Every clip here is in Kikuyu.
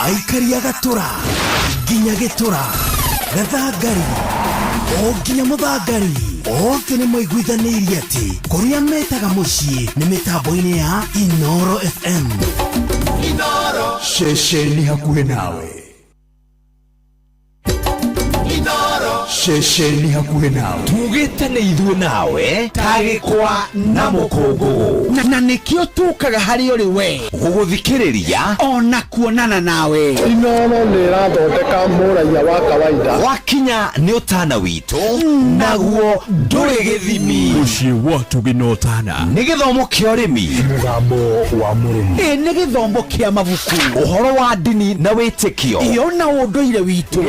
Aikari a Gatũra nginya Gĩtũra, Gathangari o nginya Mũthangari, othe nĩ maiguithanĩirie atĩ kũrĩa metaga mũciĩ nĩ mĩtambo-inĩ ya Inoro FM. Ceceni hakuhĩ nawe. Ceceni hakuhĩ nawe. Tugĩte nĩ ithuĩ nawe ta gĩkwa na mũkũngũgũ. Na nĩkĩo tũkaga harĩ ũrĩ we. Gũgũthikĩrĩria ona kuonana nawe. Inoro nĩ ĩrathondeka mũraiya wa kawaida. Wakinya nĩ ũtana witũ, naguo ndũrĩ gĩthimi. Mũciĩ wa ũtugi na ũtana. Nĩ gĩthomo kĩa ũrĩmi. Mũgambo wa mũrĩmi. Ĩ nĩ gĩthomo kĩa mabuku. Ũhoro wa ndini na wĩtĩkio. Iyo na ũndũire witũ.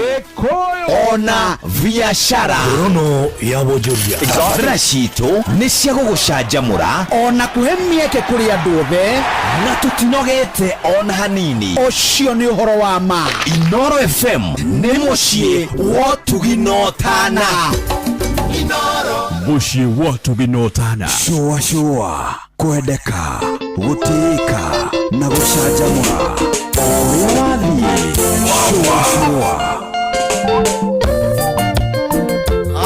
Ona biacara. Ngorono ya wonjoria. Tabarĩra citũ nĩ cia gũgũcanjamũra. Ona kũhe mĩeke kũrĩ andũ othe. Na tũtinogete ona hanini. Ũcio nĩ ũhoro wa ma. Inoro FM nĩ mũciĩ wa ũtugi na ũtana. Mũciĩ wa ũtugi na ũtana. Cũa cũa, kwendeka, gũtĩĩka na gũcanjamũra. O kũrĩa wathiĩ, cũa cũa.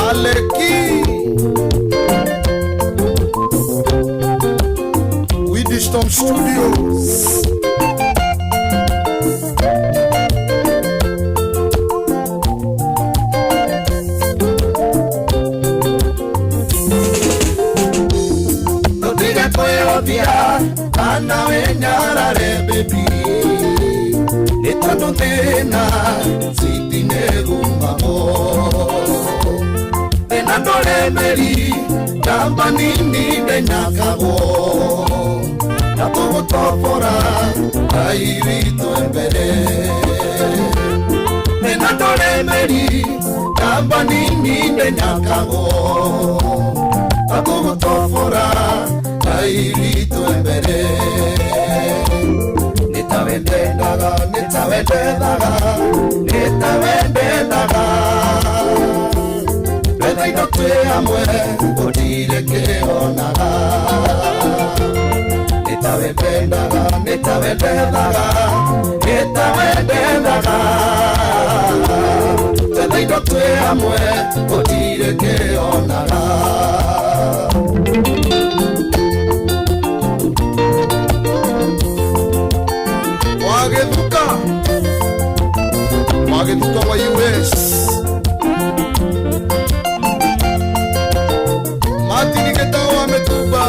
Aleki Widistom Studios. Tũtige kwĩhũthia kana wĩnyarare baby, nĩ tondũ thĩna citi nĩgumagwo. Thĩna ndũrĩ mĩri, njamba nini ndĩnyakagwo, na tũgũtobora Ngai witũ e mbere. Thĩna ndũrĩ mĩri, njamba nini ndĩnyakagwo, na tũgũtobora Ngai witũ e mbere. Nĩ tawe ndendaga, nĩ tawe ndethaga, nĩ tawe ndendaga. Twetha indo twĩ hamwe, gũtirĩ kĩonaga. Nĩ tawe ndendaga, nĩ tawe ndethaga, nĩ tawe ndethaga. Twetha indo twĩ hamwe, gũtirĩ kĩonaga. Wagĩthuka, Wagĩthuka wa US. Martin Gĩtaũ wa Mĩtumba.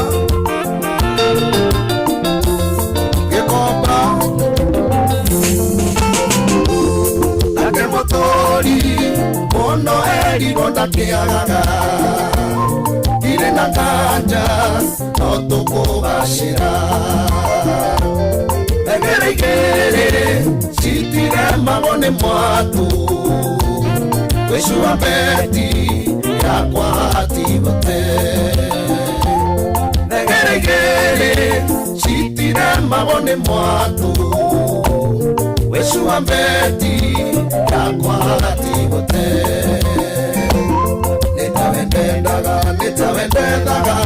Gĩkomba. Nake mũtũri mũno erirwo ndakĩagaga. Ndirĩ na kanja no tũkũgacĩra. Thengere igĩrĩ citiremagwo nĩ mwatũ. Gwĩcua beti yakwa tigote. Thengere igĩrĩ citiremagwo nĩ mwatũ. Gwĩcua beti yakwa tigote. Nĩ tawe ndendaga, nĩ tawe ndethaga,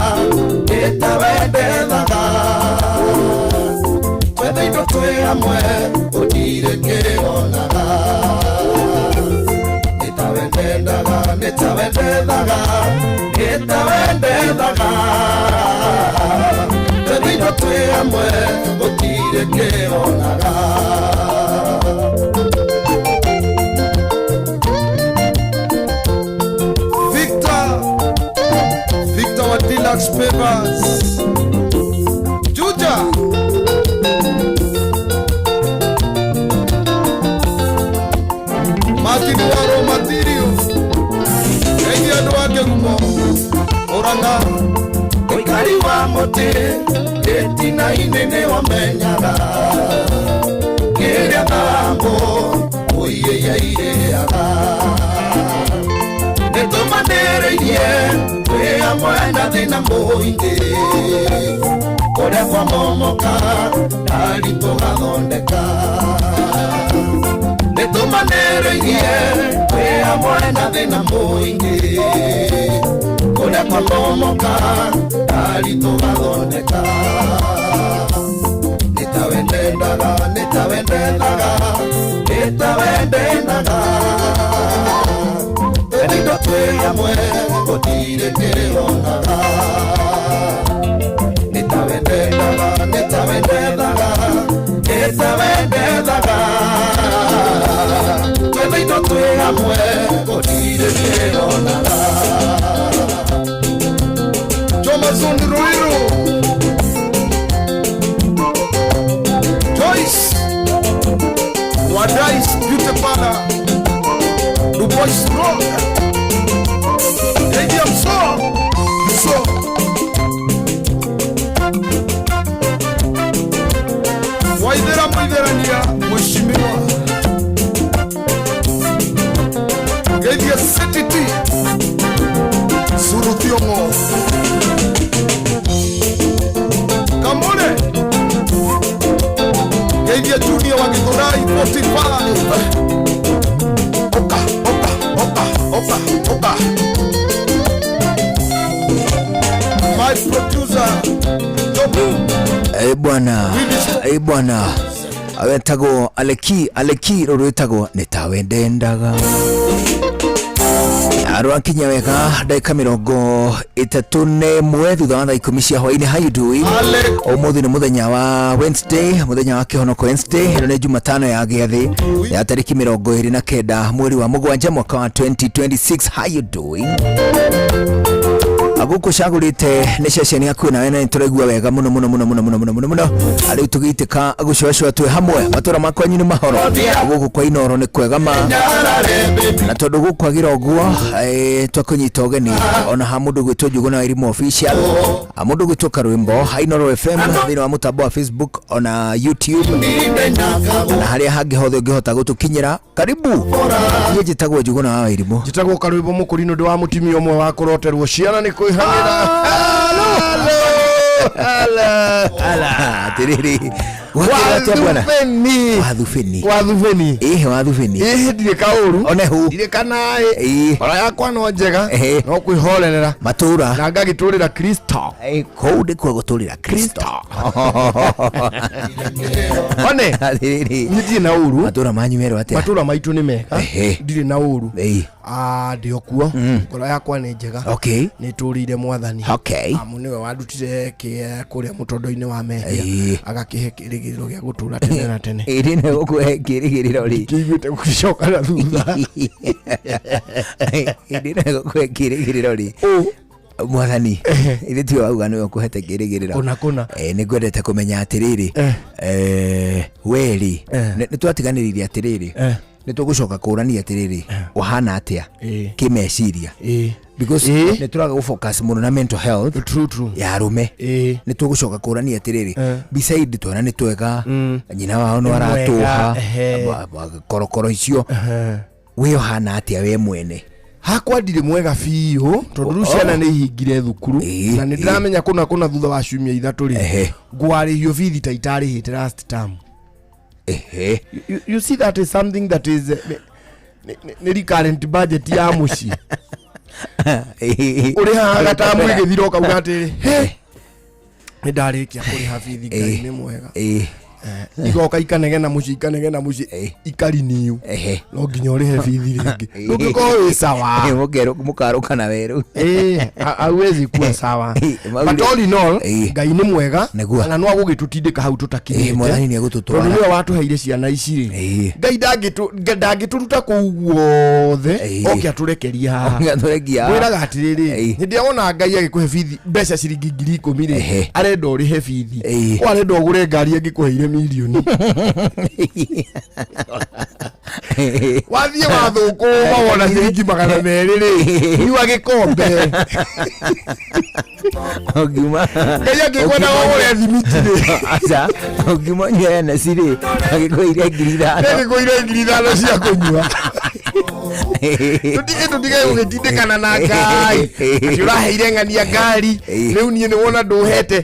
nĩ tawe ndethaga. Twetha indo twĩ hamwe, gũtirĩ kĩonaga. Nĩ tawe ndendaga, nĩ tawe ndethaga, nĩ tawe ndethaga. Twetha indo twĩ hamwe, gũtirĩ kĩonaga. Victor, Victor wa Deluxe Papers. Juja. Martin wa Raw Material. Geithia andũ a Kĩgumo. Ũrang'a. Ũikari wa mũtĩ gĩtina-inĩ nĩwamenyaga. Kĩrĩa thambo ũiyĩire irĩaga. Nĩtũmanĩrĩirie twĩ hamwe na thĩna mũingĩ. Kũrĩa kwamomoka ndari tũgathondeka. Nĩtũmanĩrĩirie twĩ hamwe na thĩna mũingĩ. Kũrĩa kwamomoka ndari tũgathondeka. Nĩ tawe ndendaga, nĩ tawe ndethaga, Nĩtawendenaga Twendito twĩ hamwe gũtirĩ kĩronaga Nĩtawendenaga nĩtawendenaga nĩtawendenaga Twendito twĩ hamwe gũtirĩ kĩronaga Jomazon Ruiru Joyce Wadais Beauty Parlor Dubois Road ADM So So Waithera Mwitherania Mheshimiwa Geithia CTT Suru Thiong'o Kamone Geithia Junior wa Githurai 45 Oka oka oka oka oka My producer Jobu Eh bwana, eh bwana, wetagwo Aleki Aleki rũrũ rwĩtagwo nĩ tawe ndendaga. Rwakinya wega ndagĩka 31 thutha wa thaa 10 cia hwainĩ. How you doing? Ũmũthĩ nĩ mũthenya wa Wednesday, mũthenya wa kĩhonoko Wednesday. Ĩno nĩ Jumatano ya gĩathĩ ya tarĩki 29 mweri wa mũgwanja mwaka wa 2026. How you doing? Gũkũ cagũrĩte nĩ ceceni hakuhĩ nawe na nĩtũraigua wega mũno mũno mũno mũno mũno mũno mũno mũno. Rĩu tũgĩitĩka gũcũacũa twĩ hamwe matũra ma kwanyu nĩ mahoro, gũkũ kwa Inoro nĩ kwega ma, na tondũ gũkwagĩra ũguo twakũnyita ũgeni ona ha mũndũ gwĩtwo Njuguna wa Irimũ official, ha mũndũ gwĩtwo Karwĩmbo ha Inoro FM thĩinĩ wa mũtambo wa Facebook ona YouTube na harĩa hangĩ hothe ũngĩhota gũtũkinyĩra. Karibu. Niĩ njĩtagwo Njuguna wa Irimũ. Njĩtagwo Karwĩmbo Mũkũrinũ, ndĩ wa mũtumia ũmwe wa kũroterwo ciana nĩ kwĩhang'ĩra. Atĩrĩrĩ, gwakĩra atĩa bwana? Wathubeni. Wathubeni. Wathubeni. Ĩĩ wathubeni. Ĩĩ ndirĩ kaũru. One hu. Ndirĩ kanaĩ. Ĩĩ. Ngoro yakwa no njega. Ehe. No kwĩhorerera. Matũra. Na ngagĩtũrĩra Kristo. Ĩĩ, kũu ndĩkuo gũtũrĩra Kristo. One. Atĩrĩrĩ. Niĩ ndirĩ na ũru. Matũra manyu merwo atĩa? Matũra maitũ nĩ mega. Ehe. Ndirĩ na ũru. Ĩĩ. Ndĩ o kuo. Ngoro yakwa nĩ njega. Okay. Nĩ tũrĩire mwathani. Okay. Amu nĩwe wandutire kũrĩa mũtondo-inĩ wa mehia. Ĩĩ. Agakĩhe kĩrĩgĩrĩro gĩa gũtũra tene na tene. Ĩĩ nĩ gũkũhe kĩrĩgĩrĩro rĩ. Kĩiguĩte gũgĩcoka na thutha. Ĩĩ nĩ gũkũhe kĩrĩgĩrĩro rĩ. Mwathani ithe tiwe wauga nĩwe ũkũhete kĩrĩgĩrĩro. Kũna kũna. Nĩ ngwendete kũmenya atĩrĩrĩ, we rĩ, nĩ twatiganĩrĩire atĩrĩrĩ, nĩ tũgũcoka kũrania atĩrĩrĩ, ũhana atĩa kĩmeciria, because nĩ tũraga gũfocus mũno na mental health. True, true. Ya arũme. Nĩ tũgũcoka kũrania atĩrĩrĩ, beside twana nĩ twega, nyina wao no Nĩ mwega, aratũha ehe. korokoro icio, we ũhana atĩa we mwene? Hakwa ndirĩ mwega biũ tondũ rĩu ciana nĩ ihingire thukuru na nĩ ndĩramenya kũna kũna thutha wa ciumia 3 rĩ ngwarĩhio bithi ta itarĩhĩte last term. Ehe. You see, that is something that is nĩ recurrent budget ya mũciĩ. Ũrĩhaga tamu ĩgĩthira ũkauga atĩrĩ, "He, nĩ ndarĩkia kũrĩha bithi, Ngai nĩ mwega." Igoka ikanegena mũciĩ, ikanegena mũciĩ, ikariniu. Ehe. No nginya ũrĩhe bithi rĩngĩ, ndũngĩkorwo wĩ sawa. Mũkarũkana werũ. Hauwezi kuwa sawa. But all in all, Ngai nĩ mwega Nĩguo. na no agũgĩtũtindĩka hau tũtakinyĩte. Mwathani nĩ egũtũtwara. Tondũ nĩwe watũheire ciana ici rĩ, Ngai ndangĩtũruta kũu guothe oke atũrekerie haha. Atũrekia haha. Mwĩraga atĩrĩrĩ, hĩndĩ ĩrĩa wona Ngai agĩkũhe bithi mbeca ciringi 10,000 rĩ, arenda ũrĩhe bithi, o arenda ũgũre ngari angĩkũheire mirioni. Wathiĩ wathũkũma wona ciringi 200 rĩ, nyua gĩkombe. Ũngiuma Ngai angĩkwenda ũgũre thimiti rĩ, aca ũngiuma nyua Hennessy rĩ, agĩkũire 5,000. Agĩkũire 5,000 cia kũnyua. Tũtige gũgĩtindĩkana na Ngai atĩ ũraheire ng'ania ngari, rĩu niĩ nĩ wona ndũhete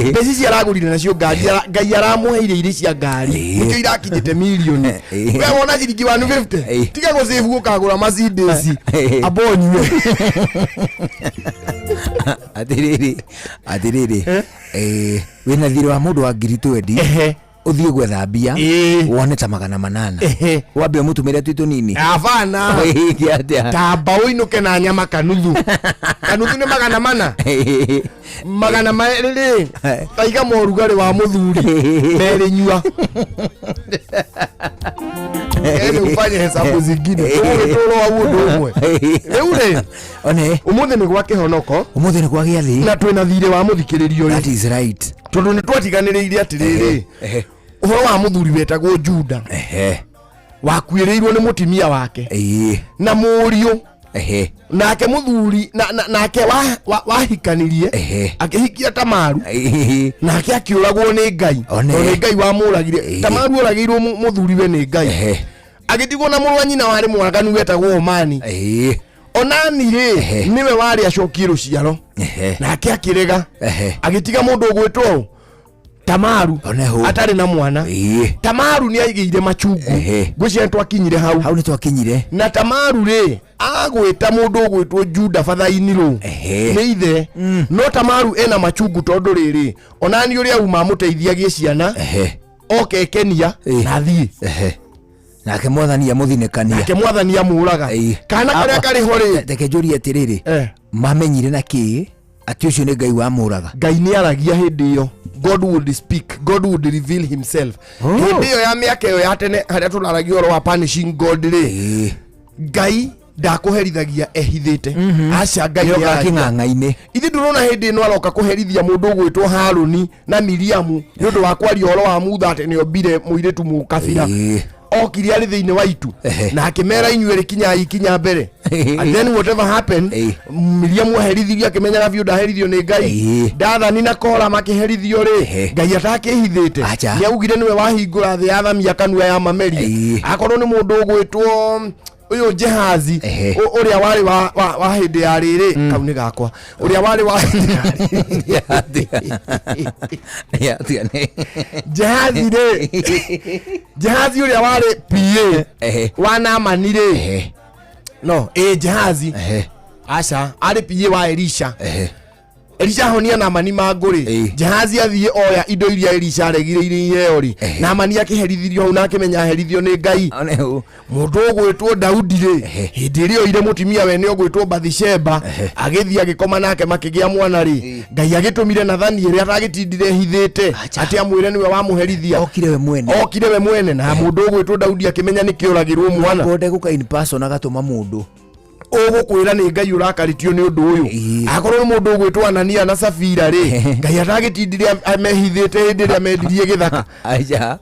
mbeca ici aragũrire nacio ngari, Ngai aramũheire irĩ cia ngari nĩkĩo irakinyĩte mirioni. We wona ciringi 150, tiga gũcĩbu ũkagũra Mercedes, amba ũnyue. Atĩrĩrĩ, atĩrĩrĩ, wĩna thirĩ wa mũndũ wa 20,000. Ũthiĩ gwetha mbia. Ĩĩ. Wone ta 800. Ehe. Wambe ũmũtũmĩre twĩ tũnini. Abana. Ĩĩ, atĩa? Tamba ũinũke na nyama kanuthu. Kanuthu nĩ 400. 200 rĩ, taiga morugarĩ wa mũthuri merĩ nyua. Ende ufanye hesabu zingine tũgũgĩtũrwo hau ũndũ ũmwe rĩu rĩ. One. Ũmũthĩ nĩ gwa kĩhonoko. Ũmũthĩ nĩ kwa gĩathĩ. Na twĩna thirĩ wa mũthikĩrĩria ũyũ. That is right. Tondũ nĩ twatiganĩrĩire atĩrĩrĩ, Ehe. ũhoro wa mũthuri wetagwo Juda Ehe. wakuĩrĩirwo nĩ mũtumia wake Ĩĩ. na mũriũ. Ehe. Nake mũthuri nake wahikanirie Ehe. akĩhikia Tamaru. Ĩĩ. Nake akĩũragwo nĩ Ngai. One. Tondũ nĩ Ngai wamũragire. Ĩĩ. Tamaru oragĩirwo mũthuriwe nĩ Ngai. Ehe. Agĩtigwo na mũrũ wa nyina warĩ mwaganu wetagwo Omani. Ĩĩ. Onani rĩ, Ehe. nĩwe warĩ acokie rũciaro. Ehe. Nake akĩrega. Ehe. Agĩtiga mũndũ ũgwĩtwo Tamaru One hũ. atarĩ na mwana. Ĩĩ. Tamaru nĩ aigĩire machungu. Ehe. Ngwĩciria nĩ twakinyire hau. Hau nĩ twakinyire. Na Tamaru rĩ, agwĩta mũndũ ũgwĩtwo Juda bathainirũ. Ehe. Nĩ ithe. No Tamaru ena machungu tondũ rĩrĩ, onani ũrĩa uma amũteithiagie ciana. Ehe. Oke ekenia Ĩĩ. na athiĩ. Ehe. Nake mwathani amũthinĩkania. Nake mwathani amũraga. Ĩĩ. Kana karĩa karĩ ho rĩ. Reke njũrie atĩrĩrĩ. Eh. Mamenyire na kĩ atĩ ũcio nĩ Ngai wamũraga? Ngai nĩ aragia hĩndĩ ĩyo. God would speak, God would reveal himself. Oh. Hĩndĩ ĩyo ya mĩaka ĩyo ya tene harĩa tũraragia ũhoro wa punishing God rĩ, Ĩĩ. Ngai ndakũherithagia ehithĩte. Aca, Ngai Nĩokaga nĩaragia. kĩng'ang'a-inĩ. Ithe ndũrona hĩndĩ ĩno aroka kũherithia mũndũ ũgwĩtwo Harũni na Miriamu nĩ ũndũ wa kwaria ũhoro wa Mutha atĩ nĩombire mũirĩtu mũkabira. Ĩĩ. Okire arĩ thĩinĩ wa itu. Ehe. Na akĩmera inyuĩ rĩ, kinyai ikinya mbere. And then whatever happened, Ĩĩ. Miriamu aherithirio akĩmenyaga biũ ndaherithio nĩ Ngai. Ĩĩ. Dathani na Kora makĩherithio rĩ, Ehe. Ngai atakĩhithĩte. Acha. Nĩ augire nĩwe wahingũra thĩ yathamia kanua ya mameria. Ĩĩ. Akorwo nĩ mũndũ ũgwĩtwo ũyũ Jehazi, Ehe. ũrĩa warĩ wa hĩndĩ ya rĩrĩ, kau nĩ gakwa, ũrĩa warĩ wa hĩndĩ ya rĩrĩ. Ya, tiga Jehazi rĩ, Jehazi ũrĩa warĩ PA Ehe. wa Naamani rĩ. Ehe. No, ĩ Jehazi. Ehe. Aca, arĩ PA wa Elisha. Ehe. Elisha ahonia Naamani mangũ rĩ, Ĩĩ. Jehazi athiĩ oya indo iria Elisha aregire iria iheo rĩ, Ehe. Naamani akĩherithio hau na akĩmenya aherithio nĩ Ngai. One hũ. Mũndũ ũgwĩtwo Daudi rĩ, Ehe. hĩndĩ ĩrĩa oire mũtumia wene ũgwĩtwo Bathisheba, Ehe. agĩthiĩ agĩkoma nake makĩgĩa mwana rĩ, Ngai agĩtũmire Nathani ĩrĩa atagĩtindire ehithĩte Acha. atĩ amwĩre nĩwe wamũherithia. Okire we mwene. Okire we mwene na mũndũ ũgwĩtwo Daudi akĩmenya nĩkĩũragĩrwo mwana. Konde gũka in person agatũma mũndũ. Ũgũkwĩra nĩ Ngai ũrakarĩtio nĩ ũndũ ũyũ. Ĩĩ. Akorwo nĩ mũndũ ũgwĩtwo Anania na Safira rĩ, Ngai atagĩtindire amehithĩte hĩndĩ ĩrĩa mendirie gĩthaka. Acha.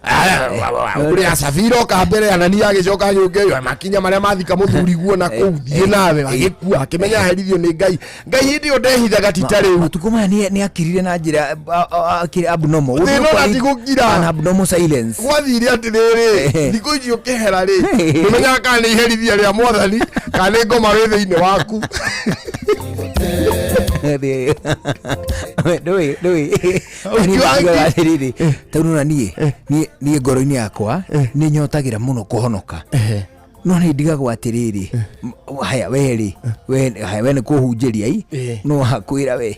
Kũrĩa Safira oka mbere, Anania agĩcoka agĩũka makinya marĩa mathika mũthuri guo na kũu thiĩ nawe, agĩkua akĩmenya aherithio nĩ Ngai. Ngai hĩndĩ ĩyo ndehithaga ti ta rĩu. Matukũ maya nĩ akirire na njĩra akiri abnormal. Thĩna ona ti gũkira. An abnormal silence. Gwathire atĩrĩrĩ, thikũ ici ũkĩhera rĩ, ndũmenyaga kana nĩ iherithia rĩa mwathani kana nĩ ngoma wĩ thĩinĩ waku. Ndũĩ ndũĩ. Ũkiuga Njugaga atĩrĩrĩ, tondũ na niĩ ngoro-inĩ yakwa nĩ nyotagĩra mũno kũhonoka. No nĩ ndigagwo atĩrĩrĩ, haya we rĩ, we haya we nĩ kũhunjĩria i, no wakwĩra we.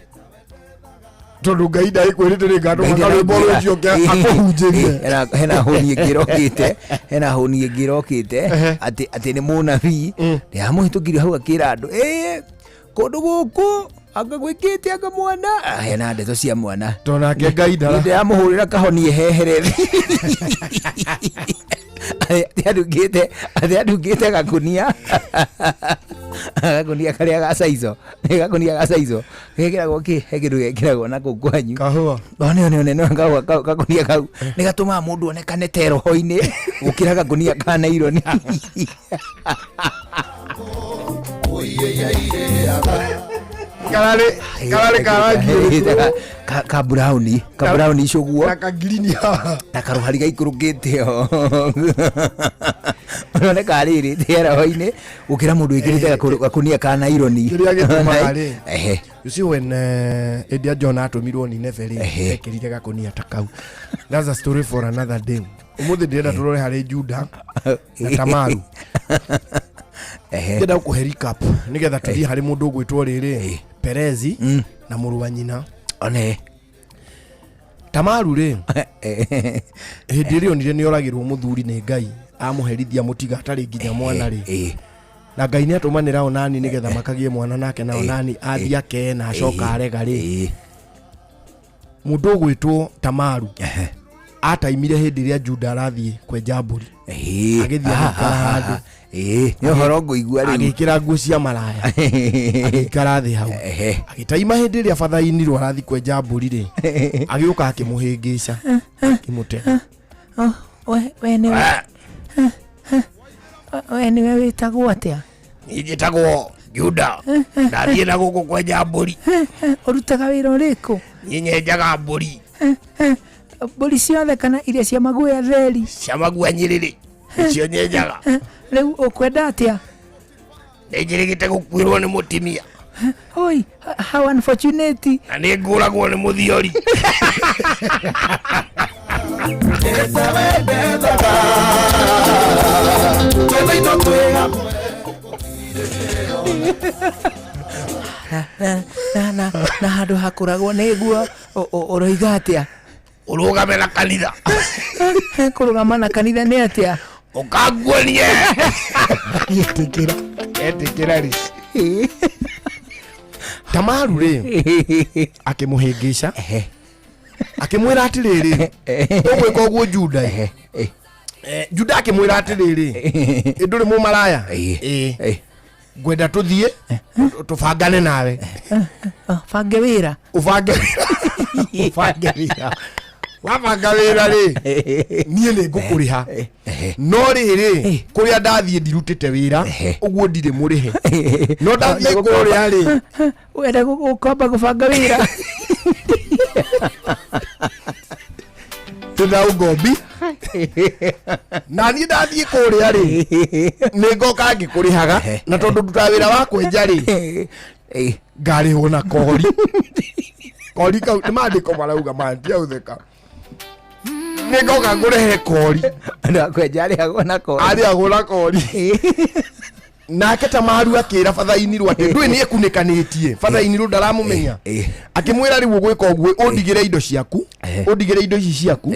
Tondũ Ngai ndagĩkwĩrĩte nĩ ngatũma karwĩmbo rũcio akũhunjĩrie. Hena hũni ĩngĩ ĩrokĩte, hena hũni ĩngĩ ĩrokĩte atĩ nĩ mũnabii ndĩramũhĩtũkirie hau akĩra andũ ĩĩ kũndũ gũkũ anga gwĩkĩte anga mwana. Ah, hena ndeto cia mwana. Tondũ nake Ngai ndara. Ndĩramũhũrĩra kahonie hehere thĩ. Atĩ andungĩte gakunia. Gakunia karĩa ga saizo. Nĩ gakunia ga saizo. Gekĩragwo kĩ? He kĩndũ gekĩragwo na kũu kwanyu. Kahũa. One one one no kahũa kau gakunia kau nĩ gatũmaga mũndũ onekane te roho-inĩ gũkĩra gakunia ka naironi. Kararĩ karangi ũrĩkũ? Ka brown, ka brown icio guo. Na kagirini haha. Na karuhari gaikũrũkĩte ho. Ũroneka rĩrĩ te roho-inĩ gũkĩra mũndũ wĩkĩrĩte gakunia ka naironi. Kĩrĩa gĩtũmaga rĩ, Ehe. You see when hĩndĩ ya John atũmirwo Nineve rĩ, Ehe. ekĩrire gakunia ta kau. That's a story for another day. Ũmũthĩ ndĩrenda tũrore harĩ Juda na Tamaru. Ehe. Ndĩrenda gũkũhe recap nĩgetha tũthiĩ harĩ mũndũ ũgwĩtwo rĩrĩ Perezi na mũrũ wa nyina. One. Tamaru rĩ, hĩndĩ ĩrĩa onire nĩ oragĩrwo mũthuri nĩ Ngai amũherithia mũtiga atarĩ nginya mwana rĩ, na Ngai nĩ atũmanĩra Onani nĩgetha makagie mwana nake, na Onani athiĩ akee na acoka arega rĩ, mũndũ ũgwĩtwo Tamaru ataimire hĩndĩ ĩrĩa Juda arathiĩ kwenja mbũri, agĩthiĩ agĩikara handũ. Nĩ ũhoro ngũigua rĩu. Agĩkĩra nguo cia maraya, agĩikara thĩ hau, agĩtaima hĩndĩ ĩrĩa bathainirwo arathiĩ kwenja mbũri rĩ, agĩũka akĩmũhĩngĩca, akĩmũtega. Oh, we nĩwe, we nĩwe wĩtagwo atĩa? Niĩ njĩtagwo Juda, ndathiĩ na gũkũ kwenja mbũri. Ũrutaga wĩra ũrĩkũ? Niĩ nyenjaga mbũri. Mbũri ciothe kana iria cia maguoya theri? Cia maguoya nyĩrĩrĩ nĩcio nyenjaga. Rĩu ũkwenda atĩa? Nĩ njĩrĩgĩte gũkuĩrwo nĩ mũtimia. Oi, how unfortunate. Na nĩ ngũragwo nĩ mũthiori. Na handũ hakũragwo nĩguo ũroiga atĩa? Ũrũgame na kanitha. Kũrũgama na kanitha nĩ atĩa? Ũkanguonie. Ĩtĩkĩra. Etĩkĩra rĩ. Tamaru rĩ, akĩmũhĩngĩca, akĩmwĩra atĩrĩrĩ, ũgwĩka ũguo Juda ĩ. Juda akĩmwĩra atĩrĩrĩ, ĩ ndũrĩ mũmaraya? Ĩ. Ngwenda tũthiĩ tũbangane nawe. Bange wĩra. Ũbange wĩra. Ũbange wĩra. Wabanga wĩra rĩ, niĩ nĩ ngũkũrĩha, no rĩrĩ, kũrĩa ndathiĩ ndirutĩte wĩra, ũguo ndirĩ mũrĩhe, no ndathiĩ kũrĩa rĩ, Wenda gũkomba gũbanga wĩra. Tũna ũngombi na niĩ ndathiĩ kũrĩa rĩ, nĩ ngoka ngĩkũrĩhaga, na tondũ ndutaga wĩra wa kwenja rĩ, ngarĩhwo na kori. Kori kau nĩ maandĩko marauga mandiaũtheka, nĩ ngoka ngũrehe kori. Andũ a kwenja arĩhagwo na kori. Arĩhagwo na kori. Nake Tamaru akĩra bathainirwo atĩ ndũĩ nĩ ekunĩkanĩtie, bathainirwo ndaramũmenya. Akĩmwĩra rĩu ũgwĩka ũguo, ũndigĩre indo ciaku, ũndigĩre indo ici ciaku,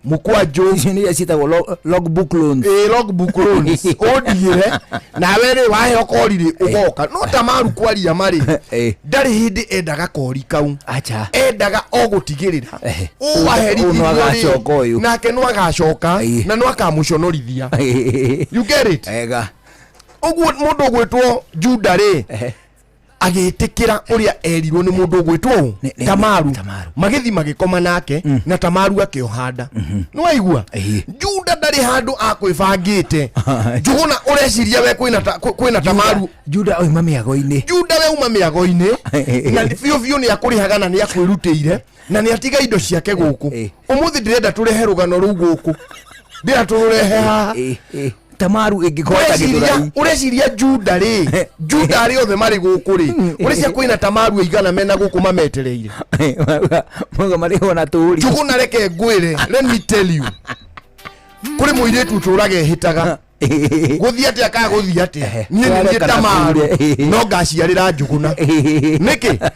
mũkwanjũ. Icio nĩ iria ciĩtagwo logbook loans. Ĩ, logbook loans, ũndigĩre nawe rĩ, waheo kori rĩ, ũgoka. No Tamaru kwaria marĩ, ndarĩ hĩndĩ endaga kori kau. Acha. Endaga o gũtigĩrĩra Ũyũ ũwaherithirio no agacoka rĩ, ũyũ. nake no agacoka na no akamũconorithia. You get it? Ega. Ũguo mũndũ ũgwĩtwo Juda rĩ, agĩtĩkĩra ũrĩa erirwo nĩ mũndũ ũgwĩtwo ũ? Tamaru. Magĩthi magĩkoma nake, na Tamaru akĩoha nda. Nĩ waigua Juda ndarĩ handũ akwĩbangĩte. Njũgũna, ũreciria we kwĩna Tamaru? Juda oima mĩago-inĩ. Juda we uma mĩago-inĩ na biũ biũ nĩ akũrĩhaga na nĩ akwĩrutĩire na nĩ atiga indo ciake gũkũ. Ũmũthĩ ndĩrenda tũrehe rũgano rũu gũkũ, ndĩrenda tũrũrehe haha. Tamaru ĩngĩkorwo ta Gĩthũrai. Ũreciria Juda rĩ, Juda arĩa othe marĩ gũkũ rĩ, ũreciria kwĩna Tamaru aigana mena gũkũ mametereire? Mauga marĩhwo na tũri. Njũgũna, reke ngwĩre, let me tell you, kũrĩ mũirĩtu ũtũraga ehĩtaga gũthiĩ atĩa kana gũthiĩ atĩa, niĩ nĩ niĩ Kana Tamaru kure. no ngaciarĩra Njũgũna. Nĩkĩ?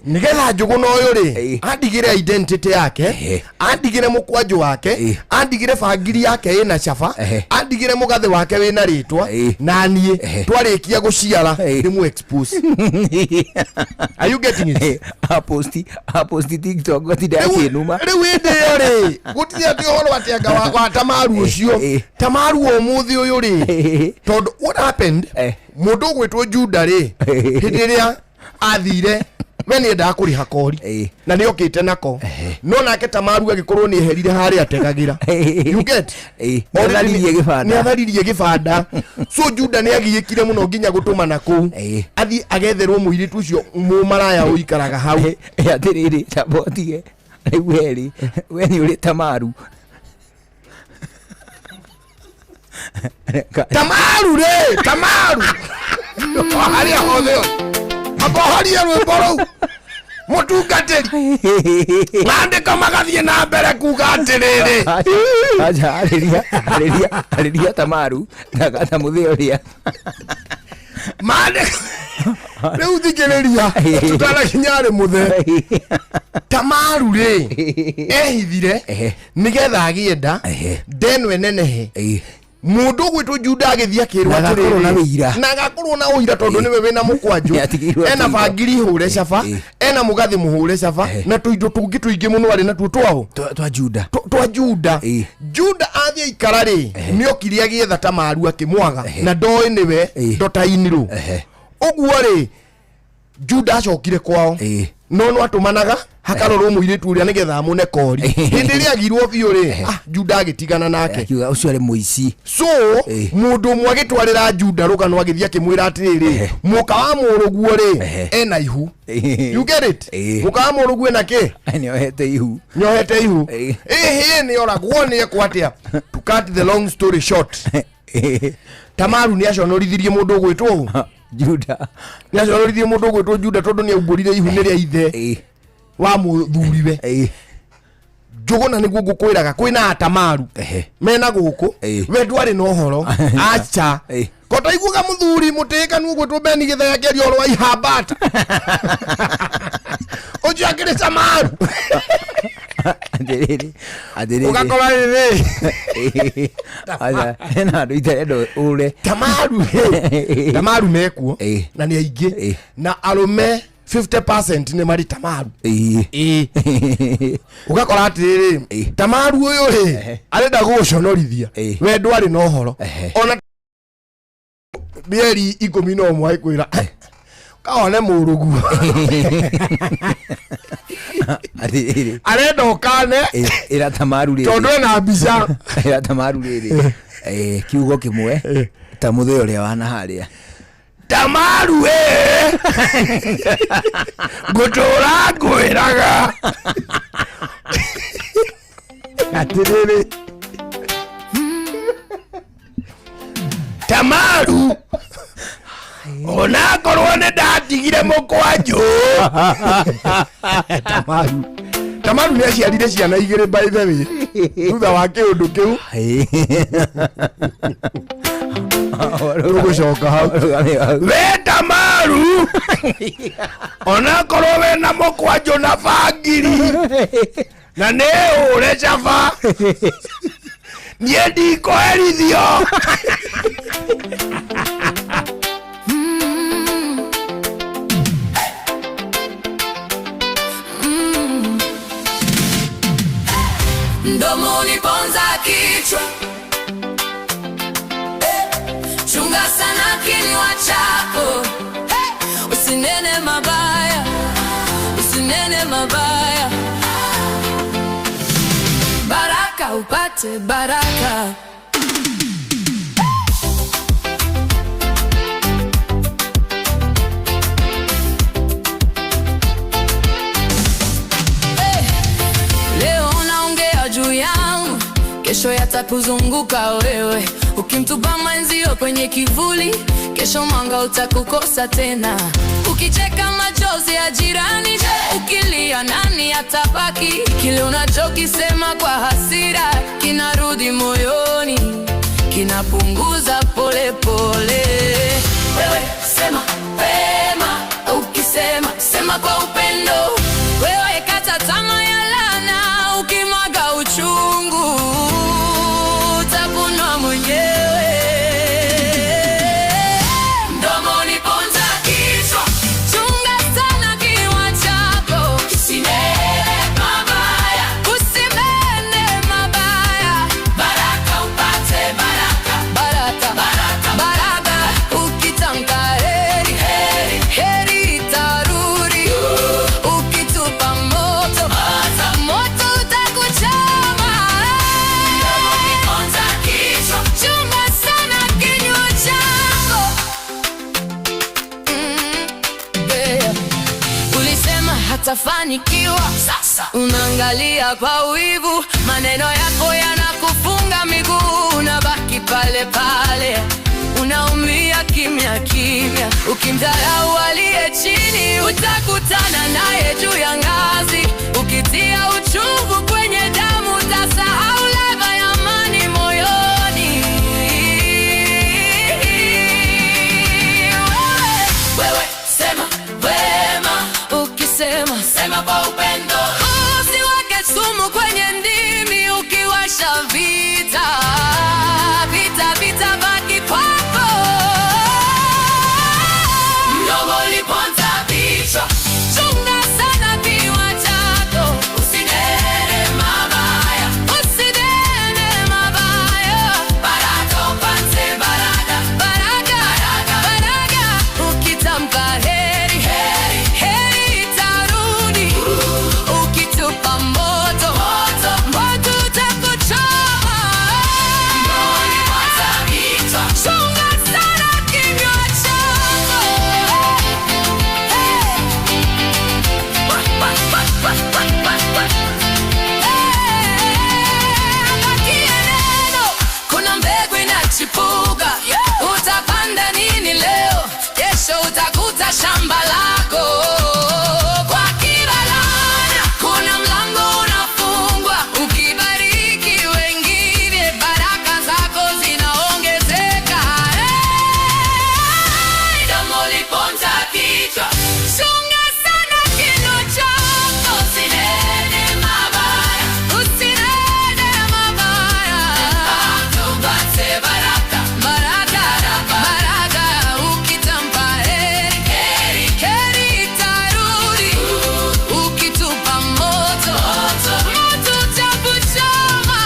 Nĩgetha Njũgũna ũyũ rĩ, andigĩre identity yake, andigĩre mũkwanjũ wake, andigĩre bangiri yake ĩna caba, andigĩre mũgathĩ wake wĩna rĩtwa, na niĩ twarĩkia gũciara ndĩmũ expose. Are you getting it? Aposti TikTok atinda akĩnuma. Rĩu hĩndĩ ĩyo rĩ, gũtirĩ atĩ ũhoro atĩ anga wa Tamaru ũcio, Tamaru wa ũmũthĩ ũyũ rĩ, tondũ what happened, mũndũ ũgwĩtwo Juda rĩ, hĩndĩ ĩrĩa athire we nĩ endaga kũrĩha kori na nĩ okĩte nako, no nake Tamaru agĩkorwo nĩ eherire harĩa ategagĩra. You get? Nĩ atharirie gĩbanda. Nĩ atharirie gĩbanda. So Juda nĩ agiĩkire mũno nginya gũtũma na kũu athiĩ agetherwo mũirĩtu ũcio mũmaraya ũikaraga hau. Atĩrĩrĩ, tamba ũtige rĩu, werĩ we nĩ ũrĩ Tamaru. Tamaru rĩ, Tamaru harĩa hothe akohorie rwĩmbo rũu mũtungatĩri, maandĩko magathiĩ na mbere kuga atĩrĩrĩ. Acha, arĩria arĩria arĩria Tamaru na mũthĩ ũrĩa maandĩko. Rĩu thikĩrĩria tutanakinya arĩ mũthe Tamaru rĩ ehithire Ehe. nĩgetha agĩe nda Ehe. ndeno ĩnenehe Ĩĩ. mũndũ ũgwĩtwo Juda agĩthiĩ akĩrwo Na agakorwo atĩrĩrĩ, na wĩira. na agakorwo na ũira tondũ nĩwe wĩna mũkwanjũ Nĩatigĩirwo ena tũindo. bangiri hũre caba Ĩĩ. ena mũgathĩ mũhũre caba Ehe. na tũindo tũngĩ tũingĩ mũno arĩ natuo twao Twa Juda. Twa Juda. Ĩĩ. Juda athiĩ aikara rĩ nĩokire agĩetha Tamaru akĩmwaga na ndoĩ nĩwe Ĩĩ. ndotainirũ Ehe. ũguo rĩ Juda acokire kwao Ĩĩ. no no atũmanaga hakarorwo mũirĩtu ũrĩa nĩgetha amũne kori hĩndĩ ĩrĩa agirwo biũ rĩ Juda agĩtigana nake. Akiuga ũcio arĩ mũici. So Ĩĩ. mũndũ ũmwe agĩtwarĩra Juda rũgano agĩthiĩ akĩmwĩra atĩrĩrĩ Ehe. mũka wa mũrũguo rĩ Ehe. ena ihu. Ĩĩ. You get it? Ĩĩ. Mũka wa mũrũguo ena kĩ? Nĩohete ihu. Nyohete ihu. Ĩĩ. Ĩhĩ nĩoragwo nĩekwo atĩa? To cut the long story short, Tamaru nĩaconorithirie mũndũ ũgwĩtwo ũ? Juda. Nĩaconorithirie mũndũ ũgwĩtwo Juda tondũ nĩaumbũrire ihu nĩ rĩa ithe Ĩĩ. wa mũthuriwe. Ĩĩ. Njũgũna nĩguo ngũkwĩraga kwĩna atamaru Ehe. mena gũkũ. Ĩĩ. We ndwarĩ na ũhoro aca. Ĩĩ. Kotaiguaga mũthuri mũtĩkanu ũgwĩtwo Beni Gĩthaya akĩaria ũhoro wa ihambata ũcio akĩrĩ Tamaru. Atĩrĩrĩ. Atĩrĩrĩ. Ũgakora rĩrĩ Aca, hena andũ itarenda ũre. Tamaru rĩ, Tamaru mekuo Ĩĩ. na nĩ aingĩ Ĩĩ. na arũme 50% nĩ marĩ Tamaru. Ĩĩ. Ĩĩ. Ũgakora atĩrĩrĩ Ĩĩ. Tamaru ũyũ rĩ arenda gũgũconorithia. Ĩĩ. We ndwarĩ na ũhoro. Ehe. Ona mĩeri 11 ĩkwĩra kaone mũrũguo. Atĩrĩrĩ. Arenda ũkane. Ĩĩ, ĩra Tamaru rĩrĩ. Tondũ ena mbica. Ĩra Tamaru rĩrĩ. Ĩĩ, kiugo kĩmwe ta mũthee ũrĩa wana harĩa. Tamaru ĩ ngũtũra ngwĩraga atĩrĩrĩ Tamaru onakorwo nĩ ndatigire mũkwanjũ Tamaru Tamaru nĩ aciarire ciana igĩrĩ by the way thutha wa kĩũndũ kĩu. Ĩĩ. Tũgũcoka hau. Rũgame hau. We Tamaru onakorwo wĩna mũkwanjũ na bangiri na nĩ ũre caba niĩ ndikũherithio. Mdomo uliponza kichwa, chunga sana kinywa chako. Usinene mabaya, usinene mabaya, baraka upate baraka. Leo unaongea juu yangu, kesho yatakuzunguka wewe. Ukimtupa mwenzio kwenye kivuli, kesho mwanga utakukosa tena. Ukicheka machozi ya jirani, ukilia nani atabaki? Kile unachokisema kwa hasira kinarudi moyoni, kinapunguza pole pole. Wewe sema pema, ukisema sema kwa upendo. Wewe kata tamaa ya laana, ukimwaga uchungu utakunwa mwenyewe. Mdomo uliponza kichwa, chunga sana kinywa chako, usinene mabaya, usinene mabaya, baraka upate baraka, baraka, baraka, baraka. Ukitamka heri, heri, heri itarudi. Ukitupa moto, moto utakuchoma. Chunga sana kinywa chako. Yeah. Ulisema hatafanikiwa, sasa unaangalia kwa wivu, maneno yako yanakufunga miguu, unabaki pale pale, unaumia kimya kimya. Ukimdharau aliye chini, utakutana naye juu ya ngazi. Ukitia uchungu kwenye damu, utasahau ladha ya amani moyoni. Wewe, wewe sema Ukianzisha vita, vita vitabaki kwako. Mdomo uliponza vichwa, chunga sana kinywa chako, usinene mabaya, usinene mabaya. Baraka upate baraka, baraka, baraka. Ukitamka heri, heri, heri itarudi. Ukitupa moto, moto, moto utakuchoma. Mdomo uliponza vichwa, chunga sana kinywa chako. Hey. Bakie neno, kuna mbegu inachipuka. Utapanda nini leo? Kesho utakuta shamba lako. Kwa kila laana kuna mlango unafungwa. Ukibariki wengine, baraka zako zinaongezeka. Hey, mdomo uliponza kichwa, chunga sana kinywa chako, usinene mabaya, usinene mabaya. Upate baraka, baraka, baraka. Ukitamka heri, heri, heri itarudi. Ukitupa moto, moto utakuchoma.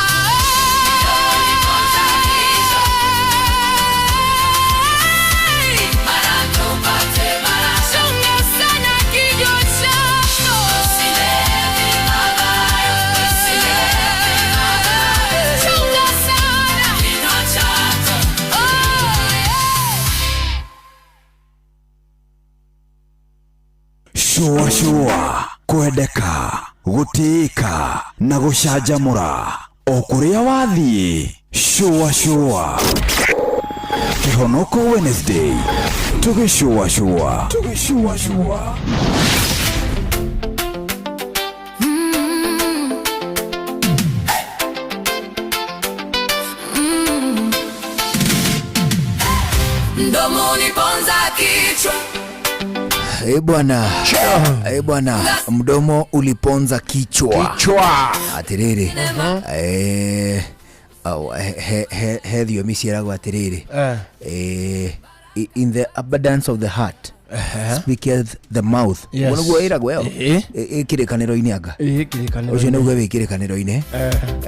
Chunga sana kinywa chako. Usinene mabaya, usinene mabaya. Chunga sana kinywa chako. Oh, yeah. Shũa shũa kwendeka gũtĩĩka na gũcanjamũra o kũrĩa wathiĩ shũa shũa Kĩhonoko Wednesday tũgĩcũa shũa tũgĩcũa shũa. Mdomo uliponza kichwa. Eh bwana, eh bwana, mdomo uliponza kichwa. Kichwa. Atiriri. Eh, au he he he thiomi ciĩragwo atĩrĩrĩ. Eh, in the abundance of the heart speaketh the mouth. Yes. Ũguo nĩguo ĩragwo ĩyo. Ĩĩ. Ĩ kĩrĩkanĩro-inĩ anga. Ĩĩ, kĩrĩkanĩro-inĩ. Ũcio nĩguo wĩ kĩrĩkanĩro-inĩ.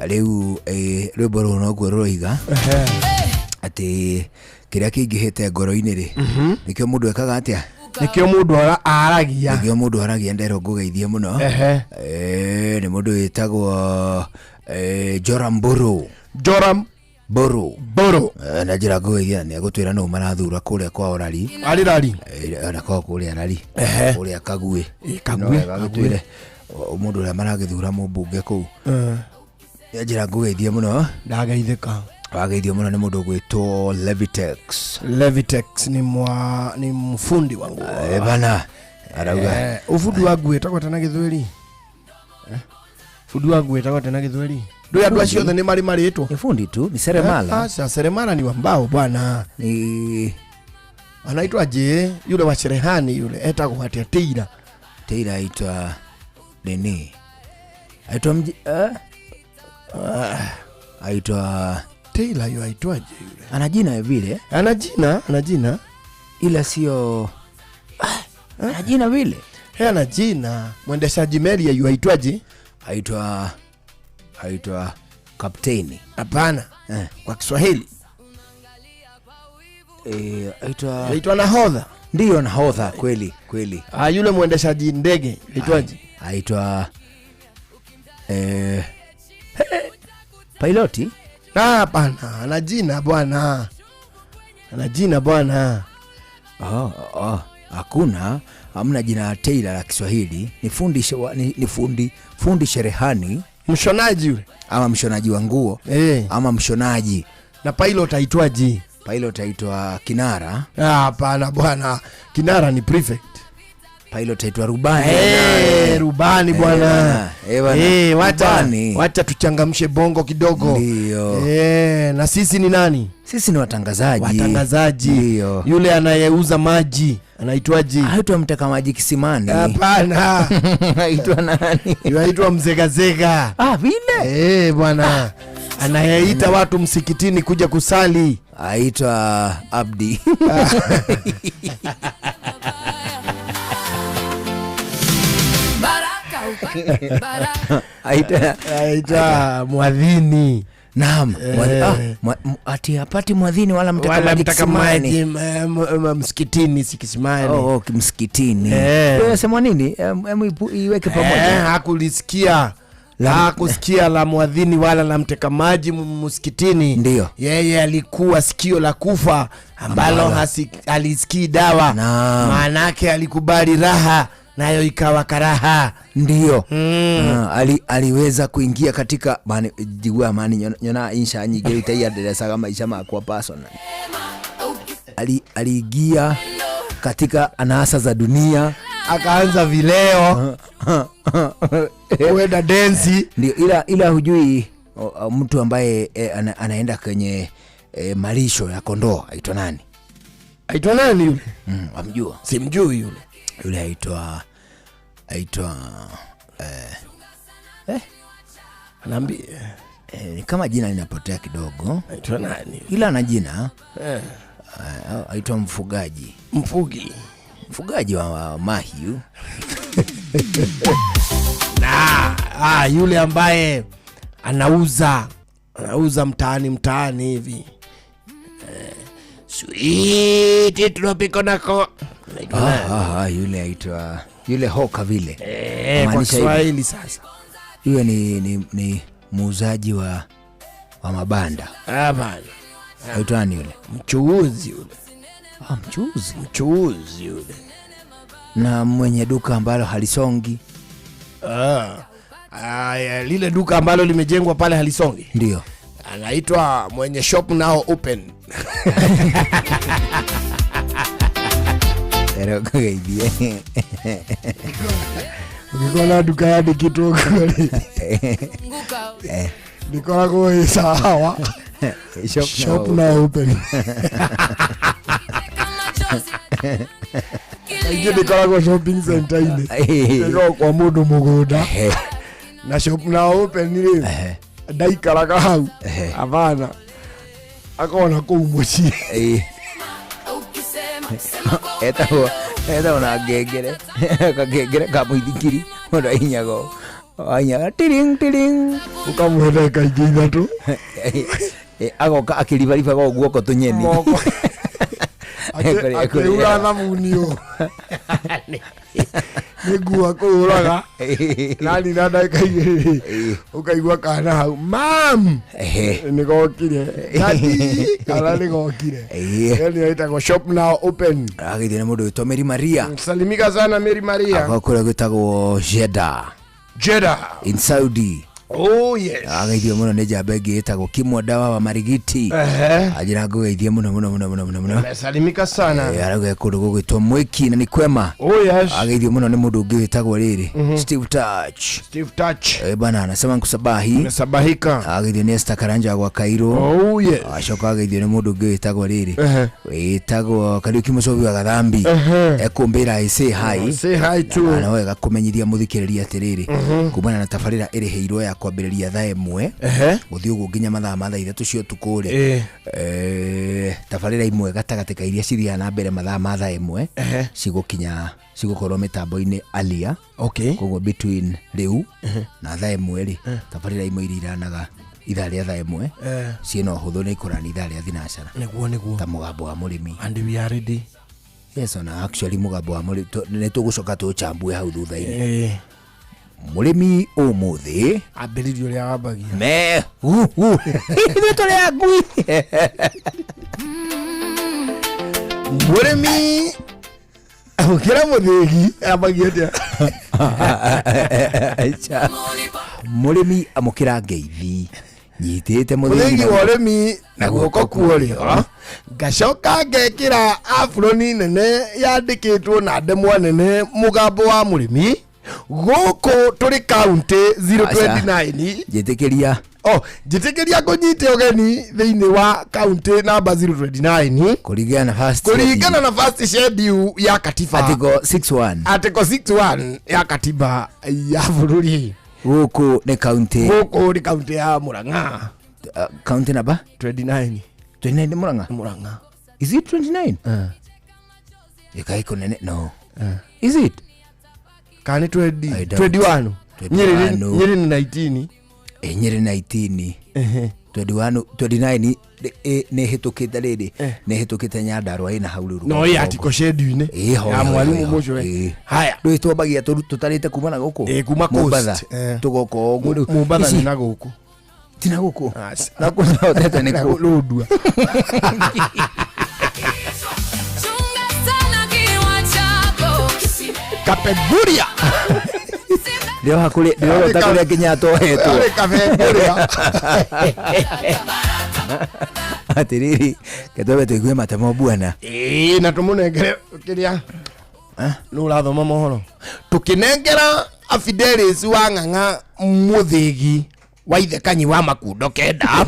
Rĩu rwĩmbo rũrũ noguo rũroiga atĩ kĩrĩa kĩingĩhĩte ngoro-inĩ rĩ, nĩkĩo mũndũ ekaga atĩa? Nĩkĩo mũndũ aragia. Nĩkĩo mũndũ aragia. Nderwo ngũgeithie mũno. Nĩ mũndũ wĩtagwo Joram Mburu. Joram Mburu. Mburu. Na njĩra ngũgeithia nĩ egũtwĩra nũ marathura kũrĩa kwa Orari. Arĩ rari. Na kwa kũrĩa Rari. Kũrĩa Kaguĩ. Kaguĩ, No wega agĩtwĩre mũndũ ũrĩa maragĩthura mũmbunge kũu. Nĩ njĩra ngũgeithie mũno. Ndageithĩka. Wageithio mũno nĩ mũndũ ũgwĩtwo Levitex. Levitex ni mwa ni mfundi wa nguo. Bana arauga Ufundi wa nguo ĩtagwo atĩa na gĩthweri? Fundi wa nguo ĩtagwo atĩa na gĩthweri? Ndũĩ andũ acio othe nĩ marĩ marĩtwa? Ni fundi tu, ni seremala. Aca, seremala ni wa mbao bwana. Ni anaitwa je? Yule wa cherehani yule etagwo atĩa? Teira. Teira aitwa nini? Aitwa mji aitwa Teira yu aitwaje yule? Ana jina vile. Ana jina, ana jina. Ila sio ana jina vile. He, ana jina. Mwendeshaji meli yu aitwaje? Aitwa kapteni. Hapana. Kwa Kiswahili. Aitwa Aitwa nahodha. Ndiyo, nahodha kweli kweli. Yule mwendeshaji ndege aitwaje? Aitwa piloti? Hapana, ana jina bwana. Ana jina bwana. Hakuna, hamna jina la Taylor la Kiswahili. Ni fundi ni fundi cherehani, mshonaji yule, ama mshonaji wa nguo ama mshonaji. Na pilot aitwaje? Pilot aitwa kinara. Hapana bwana, kinara ni prefect. Pilot aitwa rubani. Rubani bwana. Bwana. Rubani. Wacha tuchangamshe bongo kidogo. Ndio. Na sisi ni nani? Sisi ni watangazaji. Watangazaji. Ndio. Yule anayeuza maji anaitwaje? Aitwa mteka maji kisimani. Hapana. Aitwa nani? Anaitwa mzegazega. Vile? Bwana. Anayeita watu msikitini kuja kusali. Aitwa Abdi. Baraka upate baraka. Aitwa Aitwa mwadhini. Naam, ati hapati mwadhini wala mteka Wala maji mtaka kisimani. maji msikitini, si kisimani. Oh, msikitini. Eh. Unasema nini? Iweke pamoja. Hakulisikia hakusikia la mwadhini wala la mteka maji msikitini. Ndio. Yeye alikuwa sikio la kufa ambalo halisikii dawa. Naam. Maanake alikubali raha nayo ikawa karaha. Ndio. Aliweza kuingia katika mani, jigua mani nyona insha nyingi itaiendeleza maisha makwa personal. Aliingia katika anasa za dunia, akaanza vileo kuenda densi. Ndio, ila hujui mtu ambaye anaenda kwenye malisho ya kondoo aitwa nani? Aitwa nani yule? Amjua? Simjui yule. Yule aitwa Anaambia. Ni kama jina linapotea kidogo. Aitwa nani? Ila ana jina. Aitwa mfugaji. Mfugi. Mfugaji wa mahiu. Na, yule ambaye anauza mtaani hivi. Sweet tropical nako. Anaitwa nani? Yule aitwa yule hoka vile. Kwa Maanisha hivi. Kiswahili sasa. Yule ni muuzaji wa mabanda. Hapana. Aitwa nani yule? Mchuuzi yule. Mchuuzi. Mchuuzi yule. Na mwenye duka ambalo halisongi. Lile duka ambalo limejengwa pale halisongi. Ndio. Anaitwa mwenye shop now open. Pero kugeithie. Ukikona duka ya dikitu kweli. Nikoragwo ĩ sawa. Shop Shop now now open. Kaingĩ ndĩkoragwo shopping center-inĩ. Ĩkoragwo kwa mũndũ mũgũnda. Na shop now open rĩ, ndaikaraga hau. Hapana. Akona kũu mũciĩ. Etagwo na ngengere. Kangengere ka mũithikiri. Mũndũ ahinyaga ũũ. Ahinyaga tiring, tiring. Ũkamũhe ndagĩka ingĩ ithatũ. Agoka akĩribaribaga ũguo guoko tũnyeni. Moko. Akĩhura thabuni ũũ. Nĩ nguo akũhũraga. Nani na ndagĩka igĩrĩ rĩ, ũkaigua kana hau, Mam! Nĩ gokire. Daddy! Kana nĩ gokire. Ĩyo nĩyo ĩtagwo shop now open. Agĩthiĩ na mũndũ wĩtwo Mary Maria. Salimika sana Mary Maria. Agoka kũrĩa gwĩtagwo Jeddah. Jeddah. In Saudi. Oh yes. Ageithio mũno nĩ njamba ĩngĩ ĩtagwo Kimwa Dawa wa Marigiti. Anjĩra ngũgeithie mũno mũno mũno mũno mũno mũno. Amesalimika sana. Arauga kũndũ gũgwĩtwo Mwiki na nĩ kwema. Oh yes. Ageithio mũno nĩ mũndũ ũngĩ wĩtagwo rĩrĩ, Steve Touch. Steve Touch. Bana anasema nkusabahi. Nimesabahika. Ageithio nĩ Esther Karanja gwa Cairo. Oh yes. Acoka ageithio nĩ mũndũ ũngĩ wĩtagwo rĩrĩ. Wĩtagwo Kariuki Mũcobi wa Gathambi. Ekũmbĩra I say hi. Say hi to. Na wega kũmenyithia mũthikĩrĩria atĩrĩrĩ, kumana na tabarĩra ĩrĩhĩirwo ya kwambĩrĩria thaa ĩmwe, gũthiĩ ũguo nginya mathaa ma thaa ithatũ cia ũtukũ rĩ, tabarĩra imwe gatagatĩ ka iria cithiaga na mbere mathaa ma thaa ĩmwe, cigũkorwo mĩtambo-inĩ alia. Koguo between rĩu na thaa ĩmwe rĩ, tabarĩra imwe iria iranaga ithaa rĩa thaa ĩmwe, ciĩna ũhũthũ nĩ ikũrani ithaa rĩa thinacara. Nĩguo, nĩguo. Ta mũgambo wa mũrĩmi. And we are ready. Yes, ona actually mũgambo wa mũrĩmi, nĩ tũgũcoka tũũchambue hau thutha-inĩ. Mũrĩmi ũmũthĩ ambĩrĩria ũrĩa wambagia. Me, hu, hu. Ithuĩ tũrĩ a ngui. Mũrĩmi ũkĩra mũthĩgi ambagia atĩa? Acha. Mũrĩmi amũkĩra ngeithi nyitĩte mũthĩgi Mũthĩgi wa ũrĩmi na guoko kwa ũrĩo, ngacoka ngekĩra aburoni nene yandĩkĩtwo na ndemwa nene mũgambo wa mũrĩmi. Gũkũ tũrĩ kaunti zero twenty nine. Njĩtĩkĩria. Oh, njĩtĩkĩria ngũnyite ũgeni thĩinĩ wa kaunti namba zero twenty nine. Kũringana na first Kũringana na first schedule ya katiba. Article 61. Article 61 ya katiba ya bũrũri. Gũkũ nĩ kaunti. Gũkũ nĩ kaunti ya Murang'a. County number 29. 29 nĩ Murang'a. Murang'a. Is it 29? Ĩkaĩ kũnene, no, is it? Kana nĩ 20? I doubt. 21. Nyĩrĩ 21. Nyĩrĩ nĩ 19. Ĩ, Nyĩrĩ 19. 21, 29 nĩ ĩhĩtũkĩte rĩrĩ, nĩ ĩhĩtũkĩte Nyandarua ĩna hau rĩu. No ĩ article shed-inĩ Ĩ, ho, ya ho, mwalimu ho, ho. mũcwe. Ĩ. Haya. Rĩu twambagia tũtarĩte kuma na gũkũ. Ĩ, kuma coast, Mombatha eh. tũgoka ũguo rĩu. Mombatha Ici- nĩ na gũkũ. Ti na gũkũ, na kũhotete nĩ kũ? Lodwar. Chunga sana kinywa chako. Kapeguria. Ndĩroha kũrĩa, ndĩrorota kũrĩa Kenyatta ohetwo. Arĩ Kapenguria. Atĩrĩrĩ, ketwambe tũigue matemo bwana. Ĩĩ, na tũmũnengere kĩrĩa nĩ ũrathoma mohoro, tũkĩnengera Afidelis wa Ng'ang'a mũthĩgi wa ithe Kanyi wa makundo kenda.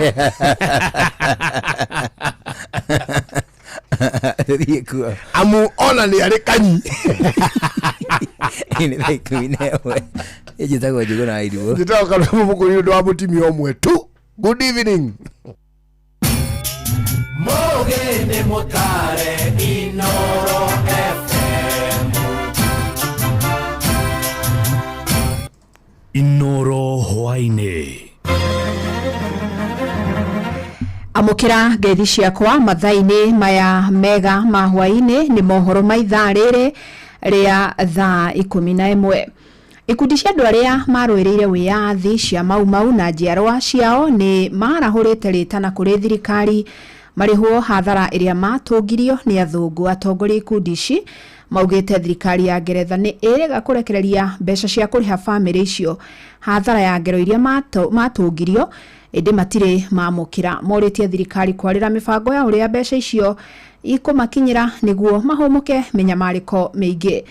Tũthiĩ kuo. Amu ona nĩ arĩ Kanyi. Nĩ thaa 11. Njĩtagwo Njũgũna wa Irimũ. Njĩtagwo Karũgamo Mũkũri, ũndũ wa mũtimia ũmwe tu. Good evening. Mũgĩ nĩ mũtare Inoro FM. Inoro hwaini. Amũkĩra ngeithi ciakwa mathaa-inĩ maya mega ma hwaĩ-inĩ. Nĩ mohoro ma ithaa rĩrĩ rĩa thaa 11. Ikundi cia andũ arĩa marũĩrĩire wĩyathi cia Mau Mau na njiarwa ciao nĩ marahũrĩte rĩtana kũrĩ thirikari marĩhwo hathara ĩrĩa matũngirio nĩ athũngũ. Atongoria ikundi ici maugĩte thirikari ya Ngeretha nĩ ĩrega kũrekereria mbeca cia kũrĩha bamĩrĩ icio hathara ya ngero iria matũngirio, ĩndĩ matirĩ mamũkĩra. Morĩtie thirikari kwarĩra mĩbango ya ũrĩa mbeca icio ikũmakinyĩra nĩguo mahũmũke mĩnyamarĩko mĩingĩ.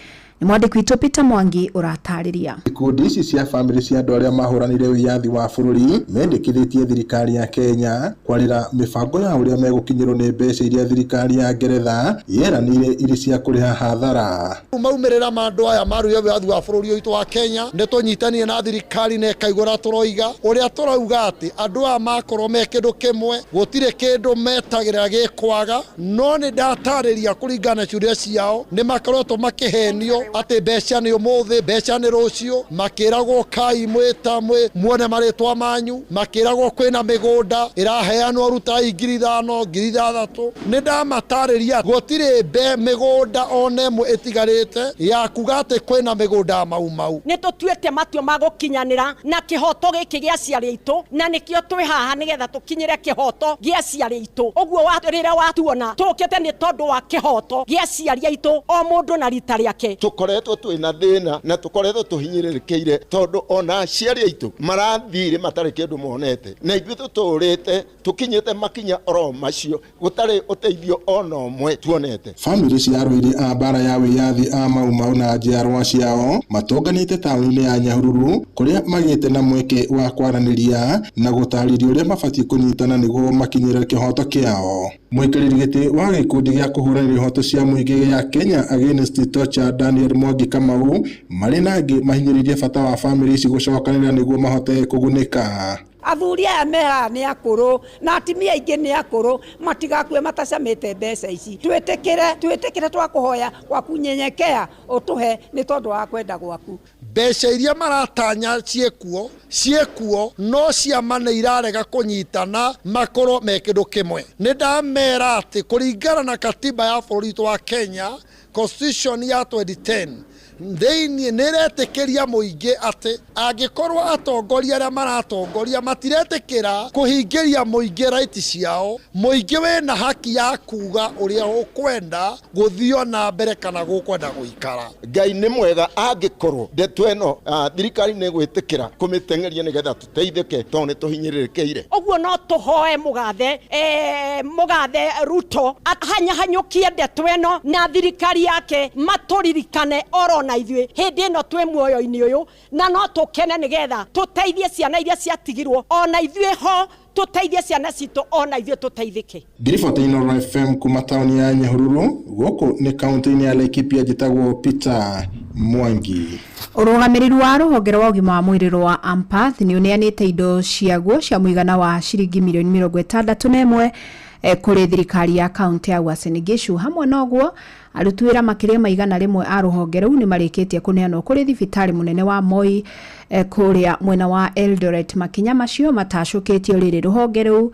Nĩ mwandĩki witũ Peter Mwangi ũratarĩria. Ikundi ici cia bamĩrĩ cia andũ arĩa mahũranire wĩyathi wa bũrũri mendekithĩtie thirikari ya Kenya kwarĩra mĩbango ya ũrĩa megũkinyĩrwo nĩ mbeca iria thirikari ya Ngeretha yeranĩire irĩ cia kũrĩha hathara. Maumĩrĩra ma andũ aya maruire wĩyathi wa bũrũri ũyũ witũ wa Kenya, nĩ tũnyitanire na thirikari na ĩkaigua ũrĩa tũroiga, ũrĩa tũrauga atĩ andũ aya makorwo me kĩndũ kĩmwe, gũtirĩ kĩndũ metagĩrĩra gĩkwaga. No nĩ ndatarĩria kũringana na ciũria ciao, nĩ makoretwo makĩhenio atĩ mbeca nĩ ũmũthĩ, mbeca nĩ rũciũ, makĩragwo kai mwĩta mwĩ muone marĩtwa manyu, makĩragwo kwĩna mĩgũnda ĩraheanwo rutai 5,000, 6,000. Nĩ ndamatarĩria gũtirĩ mĩgũnda ona ĩmwe ĩtigarĩte ya kuga atĩ kwĩna mĩgũnda ya Mau Mau. Nĩ tũtuĩte matua ma gũkinyanĩra na kĩhoto gĩkĩ gĩa aciari aitũ, na nĩkĩo twĩ haha nĩgetha tũkinyĩre kĩhoto gĩa aciari aitũ. Ũguo rĩrĩa watuona tũkĩte nĩ tondũ wa kĩhoto gĩa aciari aitũ, o mũndũ na rita rĩake. Tũkoretwo twĩna thĩna na tũkoretwo tũhinyĩrĩrĩkĩire tondũ ona aciari aitũ marathire matarĩ kĩndũ monete, na ithuĩ tũtũrĩte tũkinyĩte makinya oro macio, gũtarĩ ũteithio ona ũmwe tuonete. Bamĩrĩ cia arũĩri a mbara ya wĩyathi a Mau Mau na njiarwa ciao matonganĩte taũni-inĩ ya Nyahururu kũrĩa magĩte na mweke wa kwaranĩria na gũtarĩria ũrĩa mabatiĩ kũnyitana nĩguo makinyĩre kĩhoto kĩao. Mũikarĩri gĩtĩ wa gĩkundi gĩa kũhũranĩra ihoto cia mũingĩ gĩa Kenya Against Torture Daniel Mwangi Kamau marĩ na angĩ mahinyĩrĩirie bata wa bamĩrĩ ici gũcokanĩrĩra nĩguo mahote kũgunĩka. Athuri aya me haha nĩ akũrũ na atumia aingĩ nĩ akũrũ, matigakue matacamĩte mbeca ici. Twĩtĩkĩre, twĩtĩkĩre, twakũhoya gwaku nyenyekea ũtũhe nĩ tondũ wa kwenda gwaku. Mbeca iria maratanya ciĩkuo, ciĩkuo, no ciama nĩ irarega kũnyitana makorwo me kĩndũ kĩmwe. Nĩ ndamera atĩ kũringana na katiba ya bũrũri witũ wa Kenya, Constitution ya 2010, thĩinĩ nĩ ĩretĩkĩria mũingĩ atĩ angĩkorwo atongoria arĩa maratongoria matiretĩkĩra kũhingĩria mũingĩ right ciao, mũingĩ wĩna haki ya kuga ũrĩa ũkwenda gũthio na mbere kana gũkwenda gũikara. Ngai nĩ mwega angĩkorwo ndeto ĩno, thirikari nĩ ĩgwĩtĩkĩra kũmĩteng'eria nĩgetha tũteithĩke tondũ nĩ tũhinyĩrĩrĩkĩire. Ũguo no tũhoe mũgathe Ruto ahanyahanyũkie ndeto ĩno na thirikari yake matũririkane oro na ona ithuĩ hĩndĩ ĩno twĩ muoyo-inĩ ũyũ na no tũkene nĩgetha tũteithie ciana iria ciatigirwo ona ithuĩ ho tũteithie ciana citũ ona ithuĩ tũteithĩke. Ngiribota Inooro FM kuma taũni ya Nyahururu gũkũ nĩ kaunti-inĩ ya Laikipia njĩtagwo Peter Mwangi. Ũrũgamĩrĩri wa rũhonge rwa ũgima wa mwĩrĩ rwa Ampath nĩ ũneanĩte indo ciaguo cia mũigana wa ciringi mirioni 61 kũrĩ thirikari ya kaunti ya Uasin Gishu. Hamwe na ũguo, aruti wĩra makĩria ma 100 a rũhonge rũu nĩ marĩkĩtie kũneanwo kũrĩ thibitarĩ mũnene wa Moi kũrĩa mwena wa Eldoret. Makinya macio matacũkĩtio rĩrĩ rũhonge rũu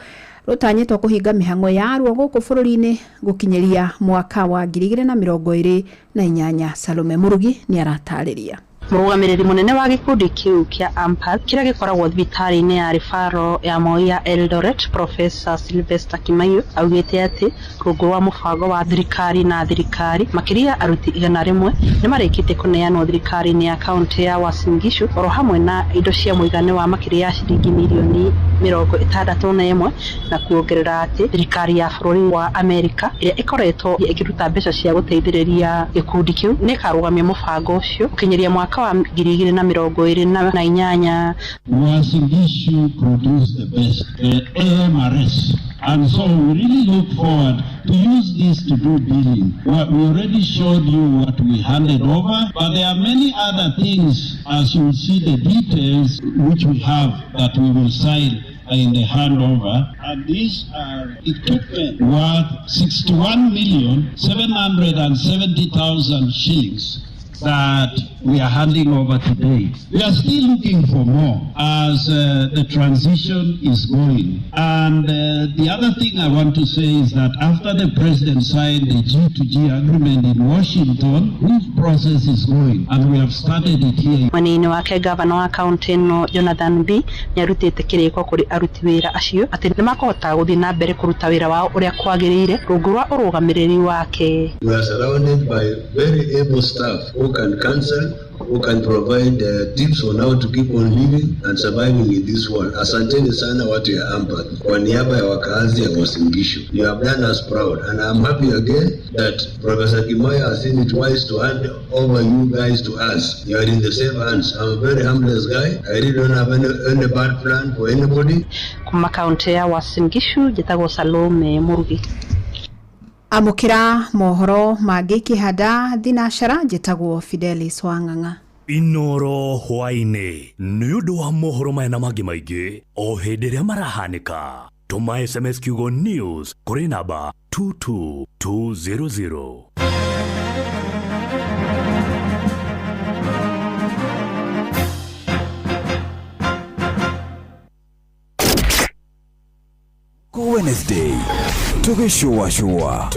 rũtanyĩtwo kũhinga mĩhang'o yaruo gũkũ bũrũri-inĩ gũkinyĩria mwaka wa 2028. Salome Murugi nĩ aratarĩria. Mũrũgamĩrĩri mũnene wa gĩkundi kĩu kĩa Ampath kĩrĩa gĩkoragwo thibitarĩ-inĩ ya Referral ya Moi ya Eldoret, Professor Sylvester Kimaiyo augĩte atĩ rungu rwa mũbango wa thirikari na thirikari makĩria aruti 100 nĩ marĩkĩtie kũneanwo thirikari-inĩ ya kaunti ya Uasin Gishu oro hamwe na indo cia mũigana wa makĩria ya ciringi mirioni 61, na kuongerera atĩ thirikari ya bũrũri wa Amerika ĩrĩa ĩkoretwo ĩkĩruta mbeca cia gũteithĩrĩria gĩkundi kĩu nĩ ĩkarũgamia mũbango ũcio gũkinyĩria mwaka wa 2028. Uasin Gishu produced the best, the AMRS. And so we really look forward to use this to do billing. Well, we already showed you what we handed over, but there are many other things, as you will see the details which we have that we will sign in the handover. And these are equipment worth 61,770,000 shillings that we are handing over today. We are still looking for more as the transition is going. And the other thing I want to say is that after the president signed the G2G agreement in Washington, this process is going, and we have started it here. Mwena-inĩ wake gavana wa kaunti ĩno Jonathan B nĩ arutĩte kĩrĩko kũrĩ aruti wĩra acio atĩ nĩ makũhota gũthiĩ na mbere kũruta wĩra wao ũrĩa kwagĩrĩire rungu rwa ũrũgamĩrĩri wake. We are surrounded by very able staff who can counsel, who can provide tips on how to keep on living and surviving in this world. Asanteni sana watu ya Ampath kwa niaba ya wakaazi ya Uasin Gishu. You have done us proud, and I'm happy again that Professor Kimaya has seen it wise to hand over you guys to us. You are in the safe hands. I'm a very harmless guy. I really don't have any bad plan for anybody. Kuma kaunti ya Uasin Gishu njĩtagwo Salome Murugi. Amũkĩra mohoro mangĩ kĩhanda thinacara njĩtagwo Fidelis Wang'ang'a. Inooro hwaĩ-inĩ nĩ ũndũ wa mohoro maya na mangĩ maingĩ o hĩndĩ ĩrĩa marahanĩka. Tũma SMS kiugo news kũrĩ namba 22200. Wednesday tugĩcũacũa.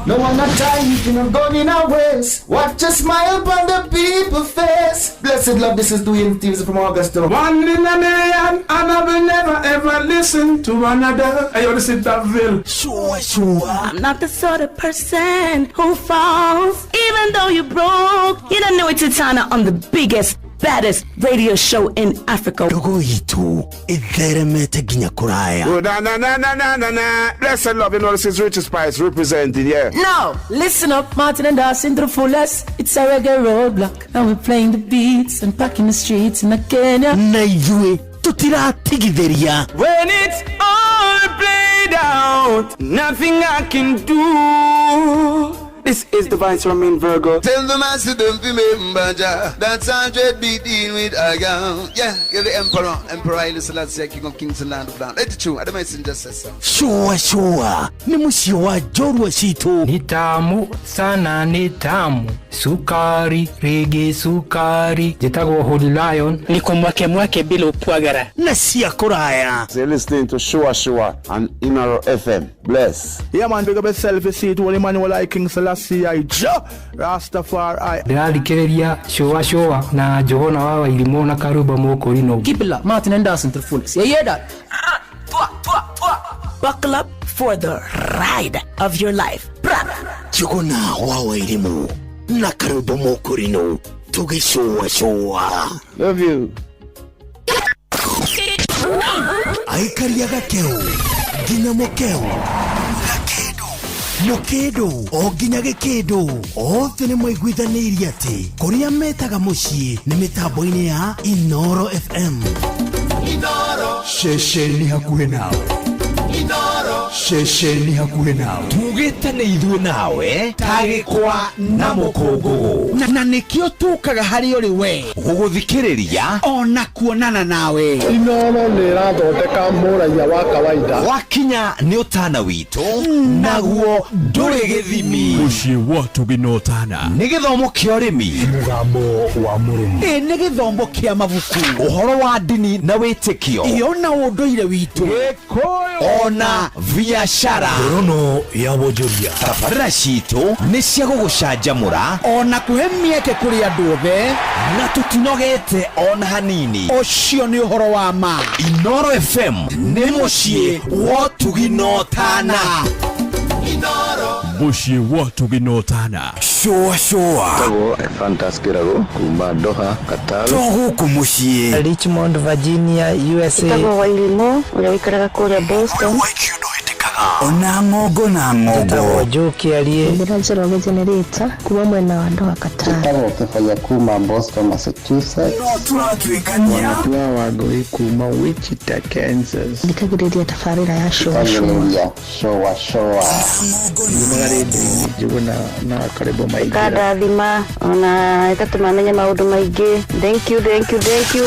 No one not time, you know, gone in our ways. Watch a smile upon the people's face. Blessed love, this is Dwayne Stevens from Augusta. One in a million, and I will never ever listen to another. Hey, yo, this is Daville. Sure, sure. I'm not the sort of person who falls, even though you're broke. You don't know it's Titana on the biggest, baddest radio show in Africa. Ndogo itu itheremete nginya kuraya. Oh, na na na na na na na. Blessed love, you know, this is Richard Spice representing, yeah. Now, listen up, Martin and Dawson to the fullest. It's a reggae roadblock, and we're playing the beats and packing the streets in Kenya. Na ithuĩ tũtiratigithĩria. When it's all played out, nothing I can do. This is the Vice Romain Virgo. Tell the master don't remember Jah. That's 100 beat in with a gown. Yeah, you're the emperor. Emperor Haile Selassie, King of Kings and Land of Land. Let it true. I the messenger says so. Sure, sure. Ni mũciĩ wa njorua citũ. Ni tamu sana, ni tamu. Sukari, rege sukari. Njĩtagwo Holy Lion. Niko mwake mwake bila upwagara. Na cia kũraya. So you're listening to Shua Shua on Inooro FM. Bless. Yeah man, big up yourself, you see it, Holy Emmanuel I King Selassie I Jah Rastafari. Ndĩrathikĩrĩria Shua Shua na Johana wa Wairimũ na Karuba Mũkũrinũ. Keep it locked, Martin and Dawson to the fullest. You hear that? Buckle up for the ride of your life. Njuguna wa Wairimũ na Karuba Mũkũrinũ tũgĩcũacũa. Love you. Aikaria gakeu nginya mũkeu gakendo Mũkĩndũ o nginya gĩkĩndũ othe nĩ maiguithanĩirie atĩ kũrĩa metaga mũciĩ nĩ mĩtambo-inĩ ya Inoro FM. Ceceni hakuhĩ nawe. Ceceni hakuhĩ nawe. Tugĩte nĩ ithuĩ nawe tagĩkwa na mũkũngũgũ na nĩkĩo tũkaga harĩ ũrĩ we gũgũthikĩrĩria ona kuonana nawe. Inoro nĩ ĩrathondeka mũraiya wa kawaida. Wakinya nĩ ũtana witũ naguo ndũrĩ gĩthimi. Mũciĩ wa tũgĩ na ũtana. Nĩ gĩthomo kĩa ũrĩmi, Mũgambo wa mũrĩmi. Ĩ nĩ gĩthomo kĩa mabuku, ũhoro wa ndini na wĩtĩkio, iyo na ũndũire witũ, ona biacara. Ngorono ya wonjoria. Tabarĩra citũ nĩ cia gũgũcanjamũra ona kũhe mĩeke kũrĩ andũ othe, na tũtinogete ona hanini. Ũcio nĩ ũhoro wa ma. Inoro FM nĩ mũciĩ wa ũtugi na ũtana. Mũciĩ wa ũtugi na ũtana. Cũa cũa. Tagwo Ephantus Kĩrago kuma Doha, Qatar. To gũkũ mũciĩ. Richmond, Virginia, USA. Njĩtagwo Wairimũ ũrĩa ũikaraga kũrĩa Boston. Ona ng'ongo na ng'ongo. Njĩtagwo Joe Kĩarie. Ndĩra Njoroge Generator kuma mwena wa Doha, Qatar. Njĩtagwo Kĩbaya kuma Boston, Massachusetts. No tũratuĩkania. Wanatua Wangũi kuma Wichita, Kansas. Thikagĩrĩria tabarĩra ya Cũa Cũa. Thikagĩrĩria Cũa Cũa. Nyumaga rĩndiũ-inĩ Njũgũna na Karĩmbũ Maingĩra. Ĩkandathima ona ĩgatũma menye maũndũ maingĩ. Thank you, thank you, thank you.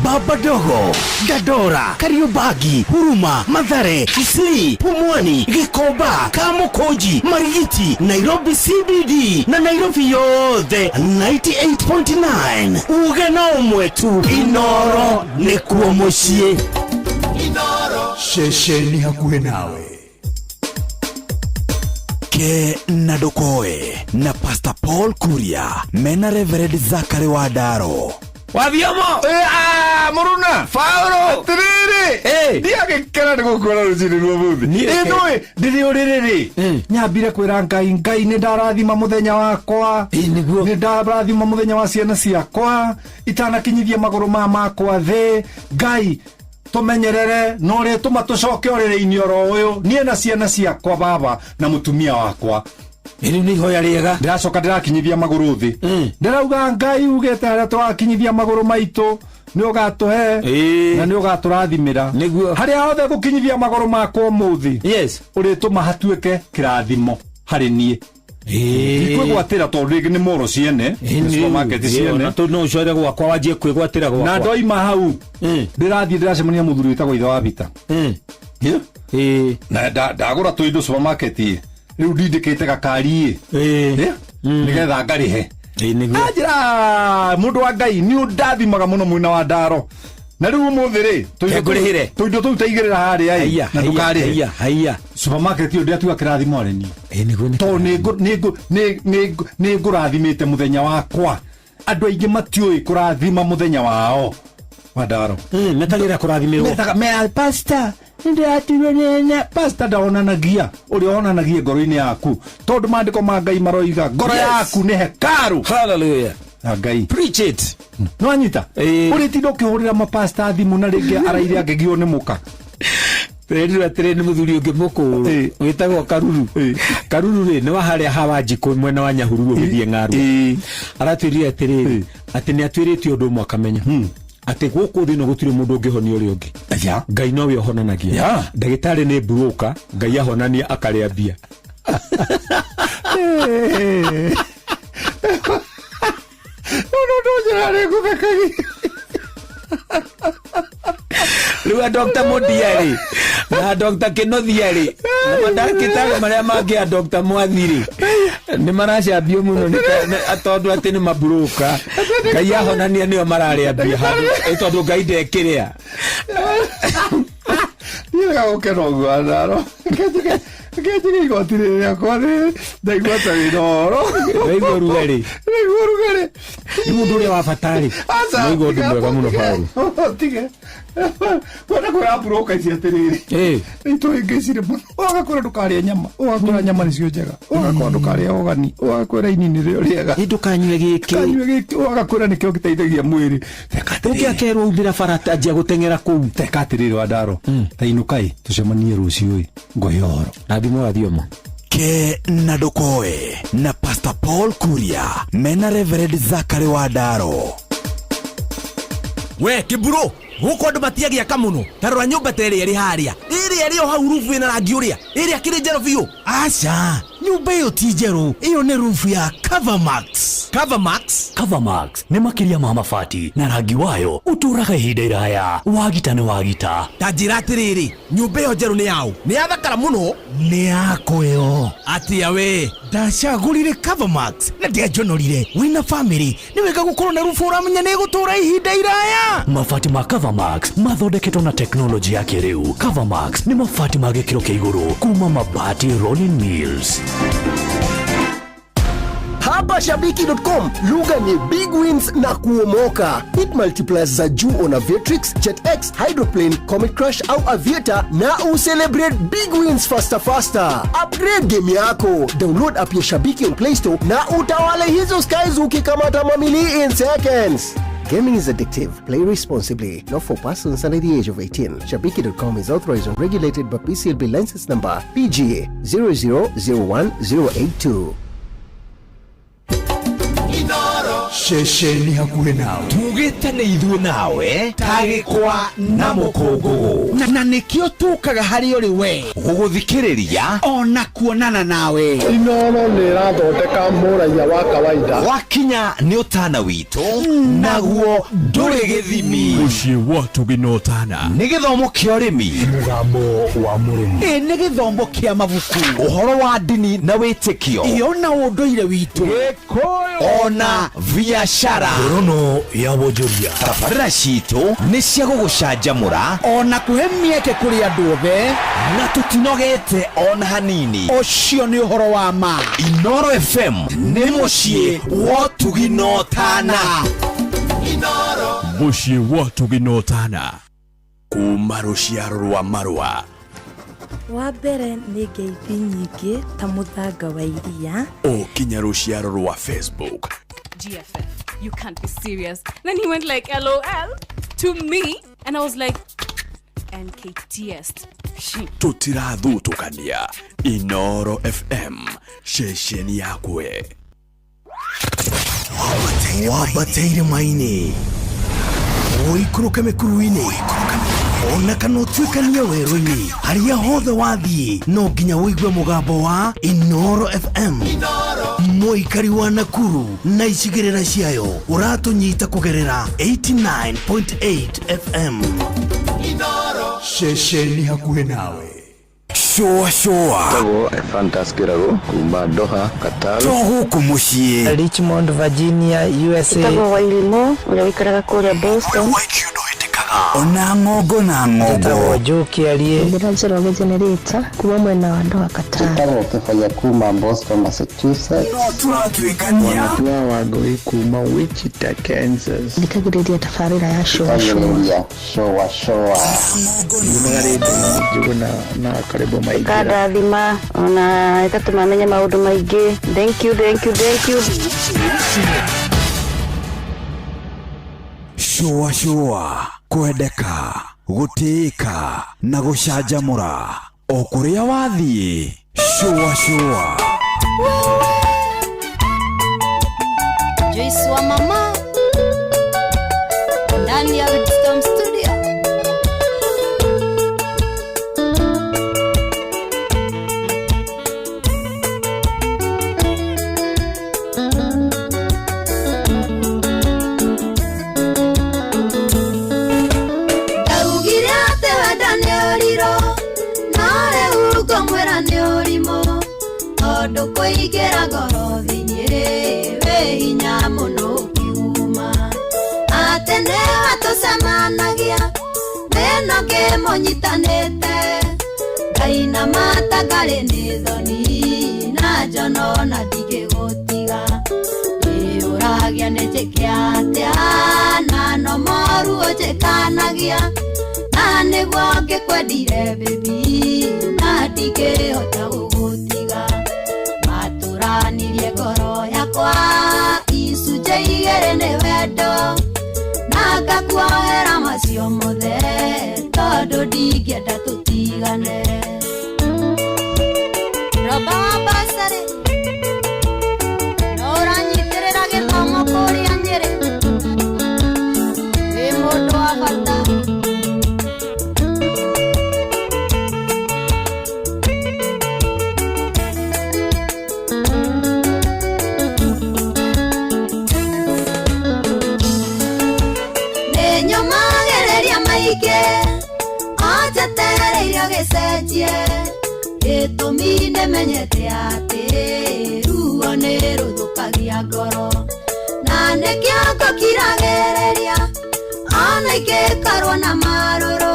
Baba Dogo, Dandora, Kariobangi, Huruma, Mathare, Kisii, Pumwani, Gikomba, Kamukunji, Marigiti, Nairobi CBD na Nairobi yothe 98.9. Uge na ũmwe tu, Inoro nĩkuo mũciĩ. Ceceni hakuhĩ nawe. Ke na ndũkoe na Pastor Paul Kuria mena Reverend Zachary Wandaro. Wathiomo Muruna Paulo atiriri ndiagĩkena nĩ gũkuona rũcinĩ rwa mũthĩ ĩnũĩ ndĩrĩ ũrĩrĩ rĩ nyambire kwĩra Ngai Ngai nĩ ndarathima mũthenya wakwa nĩ ndarathima mũthenya wa ciana ciakwa itanakinyithia magũrũ ma makwa thĩ Ngai tũmenyerere na ũrĩtũma tũcoke ũrĩrĩ-inĩ oro ũyũ niĩ na ciana ciakwa baba na mũtumia wakwa. Rĩu nĩ ihoya rĩega. Ndĩracoka ndĩrakinyithia magũrũ thĩ. Ndĩrauga Ngai ugĩte harĩa tũrakinyithia magũrũ maitũ nĩ ũgatũhe na nĩ ũgatũrathimĩra. Harĩa hothe ngũkinyithia magũrũ makwa ũmũthĩ ũrĩtũma hatuĩke kĩrathimo harĩ niĩ. Ndikwĩgwatĩra tondũ rĩngĩ nĩ moro ciene, nĩ supermarket ciene. No ũcore gwakwa wanjie kwĩgwatĩra gwakwa. Na ndoima hau ndĩrathiĩ ndĩracemania na mũthuri wĩtagwo ithe wa Bita. Na ndagũra tũindo supermarket ĩ rĩu ndindĩkĩte gakari ĩ nĩgetha ngarĩhe. Anjĩra mũndũ wa Ngai nĩ ũndathimaga mũno mwena wa Ndaro. Na rĩu ũmũthĩ rĩ Ngũrĩhĩre. tũindo tũu taigĩrĩra harĩa ĩ na ndũkarĩhe. Haiya. Supermarket ĩyo ndĩatuga kĩrathimo arĩ niĩ. Tondũ nĩ ngũrathimĩte mũthenya wakwa. Andũ aingĩ matiũĩ kũrathima mũthenya wao. Wa Ndaro. Metagĩrĩra kũrathimĩrwo. Metaga mea pastor nĩndĩratirwo nene pastor ndaonanagia ũrĩa onanagia ngoro-inĩ yaku tondũ maandĩko ma Ngai maroiga ngoro yaku nĩ hekaru. Hallelujah. Na Ngai. Preach it. No anyita ũrĩtinda ũkĩhũrĩra mapasta thimũ na rĩngĩ araire angĩgio nĩ mũka. Tũrerirwo atĩrĩ nĩ mũthuri ũngĩ mũkũrũ wĩtagwo Karuru. Karuru rĩ nĩ wa harĩa ha Wanjikũ mwena wa Nyahururu ũgĩthiĩ Ng'arua. Aratwĩrire atĩrĩrĩ atĩ nĩ atwĩrĩte ũndũ ũmwe akamenya atĩ gũkũ thĩ ĩno gũtirĩ mũndũ ũngĩhonia ũrĩa ũngĩ. Ngai nowe ũhonanagia. Ndagĩtarĩ nĩ mburũka, Ngai ahonania akarĩa mbia. No no njĩra rĩ ngũthekagia. Rĩu a Dr. Mudia rĩ na Dr. Kĩnuthia rĩ na mandagĩtarĩ marĩa mangĩ a Dr. Mwathi rĩ nĩ maracambio mũno tondũ atĩ nĩ maburũka. Ngai ahonania nĩo mararĩa mbia handũ tondũ Ngai ndekĩrĩa. Niĩ gũkena ũguo Ndaro. Ngenjige igoti rĩrĩ rĩakwa rĩ ndaigua ta wĩna ũhoro. Waigua ũrugarĩ. Ndaigua ũrugarĩ. Nĩ mũndũ ũrĩa wa bata rĩ. Aca, Waigua ũndũ mwega mũno Paul. Tige. Kwenda kwĩra broker ici atĩrĩrĩ, nĩitũhĩngĩcire mũno. Ũgakwĩra ndũkarĩe nyama, ũgakwĩra nyama nĩcio njega, ũgakwĩra ndũkarĩe ogani, ũgakwĩra ini nĩrĩo rĩega, ndũkanyue gĩkĩ, kanyue gĩkĩ, ũgakwĩra nĩkĩo gĩteithagia mwĩrĩ. Ũngĩ akerwo umbĩra bara anjia gũteng'era kũu. Teka atĩrĩrĩ Wandaro, ta inũkai tũcemanie rũciũ ĩ, ngũhe ũhoro. Rathimo wathiomo. Ke na ndũkoe na Pastor Paul Kuria mena Reverend Zachary Wandaro. We kiburo guku andu matiagiaka muno. Ta rora nyumba ta ĩrĩa ĩrĩ harĩa, ĩrĩa ĩrĩ o hau rubu ĩna rangi ũrĩa, ĩrĩa kĩrĩ njerũ biũ. Aca, nyumba ĩyo ti njerũ, ĩyo nĩ rubu ya Covermax. Covermax? Covermax nĩ makĩria ma mabati na rangi wayo ũtũũraga ihinda iraya. Wagita nĩ wagita. Ta njĩra atĩrĩrĩ, nyũmba ĩyo njerũ nĩ yaũ? Nĩ yathakara mũno. Nĩ yakwa ĩyo. Atĩa we? Ndacagũrire Covermax na ndianjonorire. Wĩna famĩlĩ nĩ wega gũkorwo na rubu ũramenya nĩ ĩgũtũũra ihinda iraya. Mabati ma Covermax mathondeketwo na teknolojĩ ya kĩrĩu. Covermax nĩ mabati ma gĩkĩro kĩa igũrũ kuma Mabati Rolling Mills. Hapa Shabiki.com lugha ni big wins na kuomoka. Hit multipliers za juu on Aviatrix, JetX, Hydroplane, Comet Crush au Aviator na ucelebrate big wins faster faster. Upgrade game yako. Download app ya Shabiki on Play Store na utawale hizo skies ukikamata mamili in seconds. Gaming is addictive. Play responsibly. Not for persons under the age of 18. Shabiki.com is authorized and regulated by PCLB license number PGA 0001082. Ceceni hakuhĩ nawe. Tugĩte nĩ ithuĩ nawe ta gĩkwa na mũkũngũgũ, na nĩkĩo tũkaga harĩ ũrĩ we gũgũthikĩrĩria ona kuonana nawe. Inoro nĩ ĩrathondeka mũraiya wa kawaida. Wakinya nĩ ũtana witũ, naguo ndũrĩ gĩthimi. Mũciĩ wa Tũgĩ Ũtana. Nĩ gĩthomo kĩa ũrĩmi, mũgambo wa mũrĩmi, ĩ nĩ gĩthomo kĩa mabuku, ũhoro wa ndini na wĩtĩkio, ĩyo na ũndũire witũ, ona biashara. Ngorono ya wonjoria. Tabarĩra citũ nĩ cia gũgũcanjamũra ona kũhe mĩeke kũrĩ andũ othe, na tũtinogete ona hanini. Ũcio nĩ ũhoro wa ma. Inoro FM nĩ mũciĩ wa ũtugi na ũtana. Mũciĩ wa ũtugi na ũtana kuma rũciaro rwa marũa. Wa mbere nĩ ngeithi nyingĩ ta mũthanga wa iria. O kinya rũciaro rwa Facebook. GFF, you can't be serious. Then he went like LOL to me, and I was like, NKTS. Tũtirathutũkania. Inoro FM, ceceni yakwe. Wambateire maini, ũikũrũke mĩkuru-inĩ, ona kana ũtuĩkanie werũ-inĩ, harĩa hothe wathiĩ no nginya ũigue mũgambo wa Inoro FM. Mũikari wa Nakuru na icigĩrĩra ciayo ũratũnyita kũgerera 89.8 FM. Ceceni hakuhĩ nawe. Shũa shũa. Tagwo Ephantus Kĩrago kuma Doha, Qatar. To gũkũ mũciĩ. Richmond, Virginia, USA. Ĩtagwo Wairimu ũrĩa ũikaraga kũrĩa Boston. Ona ng'ongo na ng'ongo. Ĩtagwo Joe Kĩarie. Njĩra Njoroge Generator kuma mwena wa Doha, Qatar. Ĩtagwo Kĩbaya kuma Boston, Massachusetts. No tũratuĩkania. Wanatua Wangũi kuma Wichita, Kansas. Thikagĩrĩria tabarĩra ya shũa shũa. Thikagĩrĩria shũa shũa. Nyumaga rĩndiũ-inĩ Njũgũna na Karĩbo Maingĩra. Ĩkandathima ona ĩgatũma menye maũndũ maingĩ. Thank you, thank you, thank you. Shũa shũa, kwendeka, gũtĩĩka na gũcanjamũra o kũrĩa wathiĩ. Shũa shũa. Joyce wa mama ndani ya Wisdom Studio. Ndaugire atĩ wenda nĩ ũrirũ, no rĩu ngũmwĩra nĩ ũrimũ, tondũ kũingĩra ngoro thĩinĩ wĩ hinya mũno ũkiuma. Atĩ nĩwe tũcemanagia, thĩna ngĩmũnyitanĩte, ngainama ta ngarĩ nĩ thoni, na njono na ndingĩgũtiga. Ndĩũragia nĩ njĩke atĩa, na no moru ũnjĩkanagia. Na nĩguo ngĩkwendire baby na ndingĩhota gũgũtiga. Watũranirie ngoro yakwa icunjĩ igĩrĩ nĩ wendo, na ngakuohera macio mothe tondũ ndingĩenda tũtigane. Roba wa basarĩ no ũranyitĩrĩra gĩthomo kũrĩa Nyĩrĩ, wĩ mũndũ wa bata. Nĩnyũmagĩrĩria maingĩ anjetereire ũgĩcenjie, gĩtũmi nĩmenyete atĩ ruo nĩ rũthũkagia ngoro, na nĩkĩo ngũkiragĩrĩria ona ingĩkorwo na marũrũ,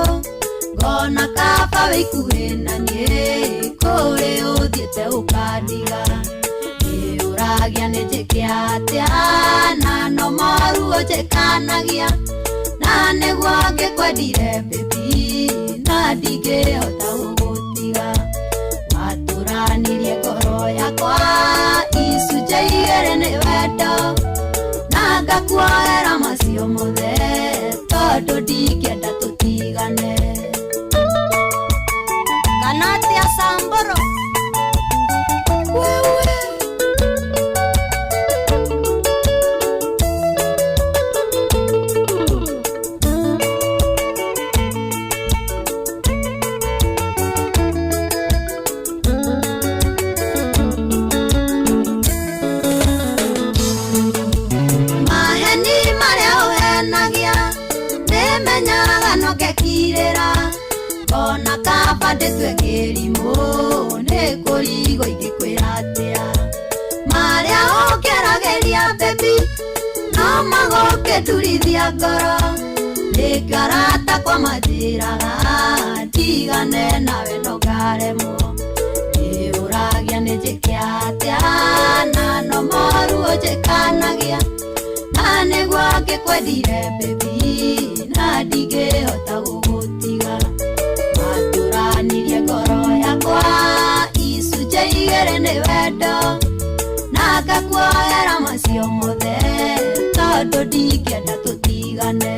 ngona kaba wĩikuhĩ na niĩ kũrĩ ũthiĩte ũkandiga. Nĩũragia nĩ njĩke atĩa na no moru ũnjĩkanagia, na nĩguo ngĩkwendire baby na ndingĩhota gũgũtiga. Watũranirie ngoro yakwa icunjĩ igĩrĩ nĩ wendo, na ngakuohera macio mothe tondũ ndingĩenda tũtigane. Kana atĩa Samburu? Wewe. Maheni marĩa ũhenagia nĩmenyaga no ngekirĩra, ona kaba ndĩtue kĩrimũ nĩ kũrigwo ingĩkwĩra atĩa. Marĩa ũngeragĩria baby no magũkĩndurithia ngoro, nĩkĩo arata akwa manjĩraga ndigane nawe no ngaremwo. Nĩũragia nĩ njĩke atĩa na no moru ũnjĩkanagia, na nĩguo ngĩkwendire baby na ndingĩhota gũgũtiga. Watũranirie ngoro yakwa icunjĩ igĩrĩ nĩ wendo, na ngakuohera macio mothe tondũ ndingĩenda tũtigane.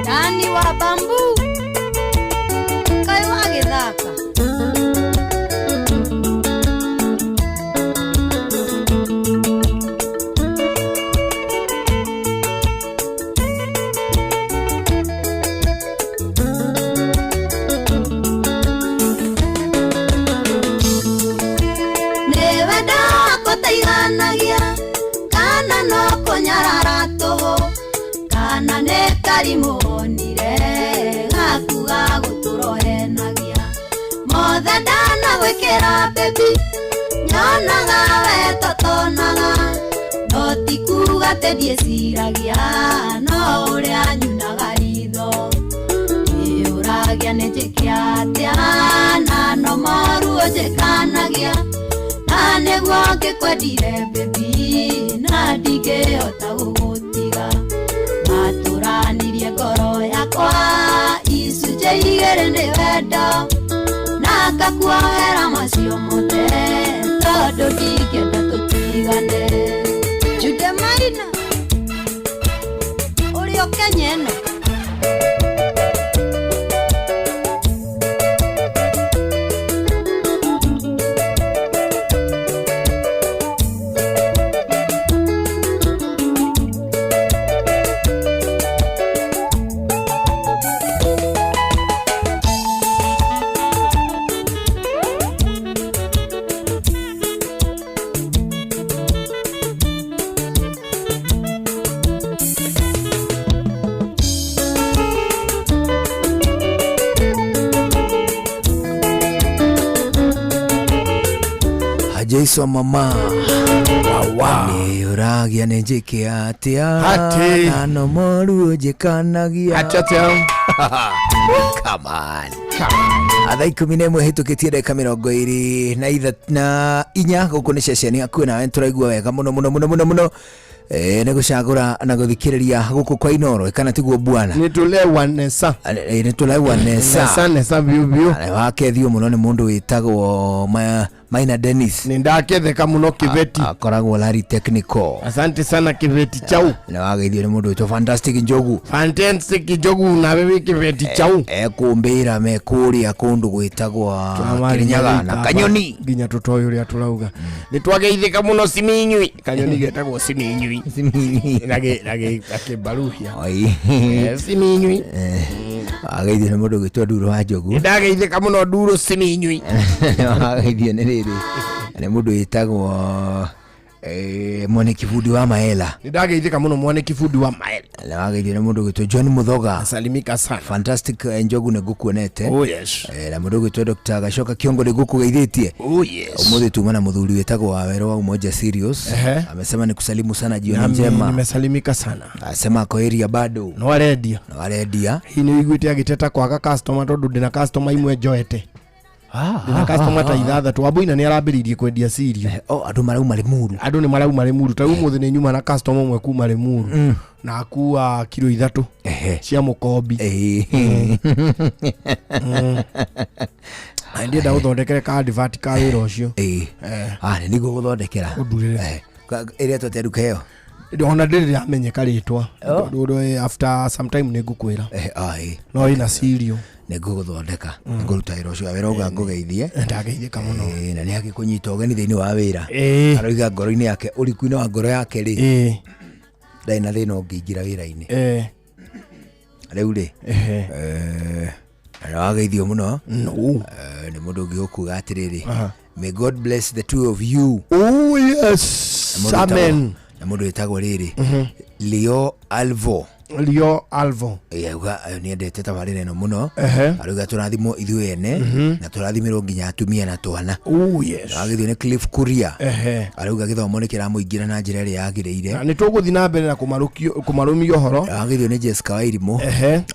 Dani wa bambu kaĩ wagĩthaka. Nĩ wendo wakwa ũtaiganagia kana no kũnyarara tũhũ, kana nĩ karimũ wonire gaku ga gũtũrohenagia. Mothe ndanagwĩkĩra baby nyonaga we totonaga, no ti kuga atĩ ndiĩciragia no ũrĩa nyunaga ritho. Nĩũragia nĩ njĩke atĩa na no moru ũnjĩkanagia, na nĩguo ngĩkwendire baby na ndingĩhota gũgũtiga. Watũranirie ngoro yakwa icunjĩ igĩrĩ nĩ wendo, na ngakuohera macio mothe tondũ ndingĩenda tũtigane. Jude Maina ũrĩ o Kenya ĩno. Jason mama nĩũragia nĩ njĩke atĩa Atĩ. na no moru ũnjĩkanagia Atĩ atĩa? Come on. Thaa 11 hĩtũkĩtie ndagĩka 24 gũkũ nĩ ceceni hakuhĩ nawe nĩtũraigua wega mũno mũno mũno mũno mũno. Nĩ gũcagũra na gũthikĩrĩria gũkũ kwa Inoro kana tiguo bwana? Nĩ tũlewa nesa. Nĩ tũlewa nesa. Nesa nesa biũ biũ. Wakethio mũno nĩ mũndũ wĩtagwo Maina Dennis. Nĩ ndaketheka mũno kĩbeti. Akoragwo Lari Technical. Asante sana kĩbeti chau. Na wageithio nĩ mũndũ wĩtwo Fantastic Njogu. Fantastic Njogu nawe wĩ kĩbeti chau. Ekũmbĩra me kũrĩa kũndũ gwĩtagwo Kĩrĩnyaga na Kanyoni. Nginya tũtoĩ ũrĩa tũrauga. Nĩ twageithĩka mũno siminyui. Kanyoni getagwo siminyui. Siminyui. Na gĩbaruhia. Oi. Siminyui. Wageithio nĩ mũndũ ũgwĩtwo Nduro wa Njogu. Nĩ ndageithĩka mũno Nduro siminyui. Wageithio nĩ rĩrĩ nĩ mũndũ wĩtagwo Mwaniki Bundi wa Maela. Nĩ ndageithĩka mũno Mwaniki Bundi wa Maela. Na wageithio nĩ mũndũ ũgwĩtwo John Muthoga. Salimika sana. Fantastic Njogu nĩ ngũkuonete. Oh yes. Na mũndũ ũgwĩtwo Dr. Gacoka Kiongo nĩ ngũkũgeithĩtie. Oh yes. Ũmũthĩ tuma na mũthuri wĩtagwo Wawero wa Umoja Serious. Amesema ni kusalimu sana, jioni Nami njema. Nimesalimika sana. Asema ako area bado. No arendia. No arendia. Hihi nĩ ũiguĩte agĩteta kwaga customer tondũ ndĩna customer imwe njoete. Ndĩna customer ta ithathatũ. Wambũina nĩ arambĩrĩirie kwendia cirio. Oh, andũ marauma Limuru. Andũ nĩ marauma Limuru. Ta rĩu ũmũthĩ nĩ nyuma na customer ũmwe kuma Limuru. Na akua kiro 3 cia mũkombi. Na ndĩrenda gũthondekere ka advert ka wĩra ũcio. Nĩ nĩguo gũthondekera. Ũndurĩre. Ĩrĩa twete nduka ĩyo. Ona ndĩrĩ yamenyeka rĩtwa. Tondũ after some time nĩ ngũkwĩra. No ĩna cirio. Nĩ ngũgũthondeka. Nĩ ngũruta wĩra ũcio. Wĩra ũga ngũgeithie. Ndageithĩka mũno. Na nĩ agĩkũnyita ũgeni thĩinĩ wa wĩra. Aroiga ngoro-inĩ yake, ũriku-inĩ wa ngoro yake rĩ. Ndarĩ na thĩna ũngĩingĩra wĩra-inĩ. Rĩu rĩ. Na wageithio mũno. Nĩ mũndũ ũngĩ ũkuga atĩrĩrĩ. May God bless the two of you. Oh yes. Amen. Na mũndũ wĩtagwo rĩrĩ. Leo Alvo. Leo Alvo. Auga nĩ endete tabarĩra ĩno mũno. Arauga tũrathimwo ithuĩ ene na tũrathimĩrwo nginya atumia na twana. Oh yes. Wagithio nĩ Cliff Kuria. Arauga gĩthomo nĩ kĩramũingĩra na njĩra ĩrĩa yagĩrĩire. Na nĩ tũgũthiĩ na mbere na kũmarũmia ũhoro. Wagithio nĩ Jessica Wairimũ.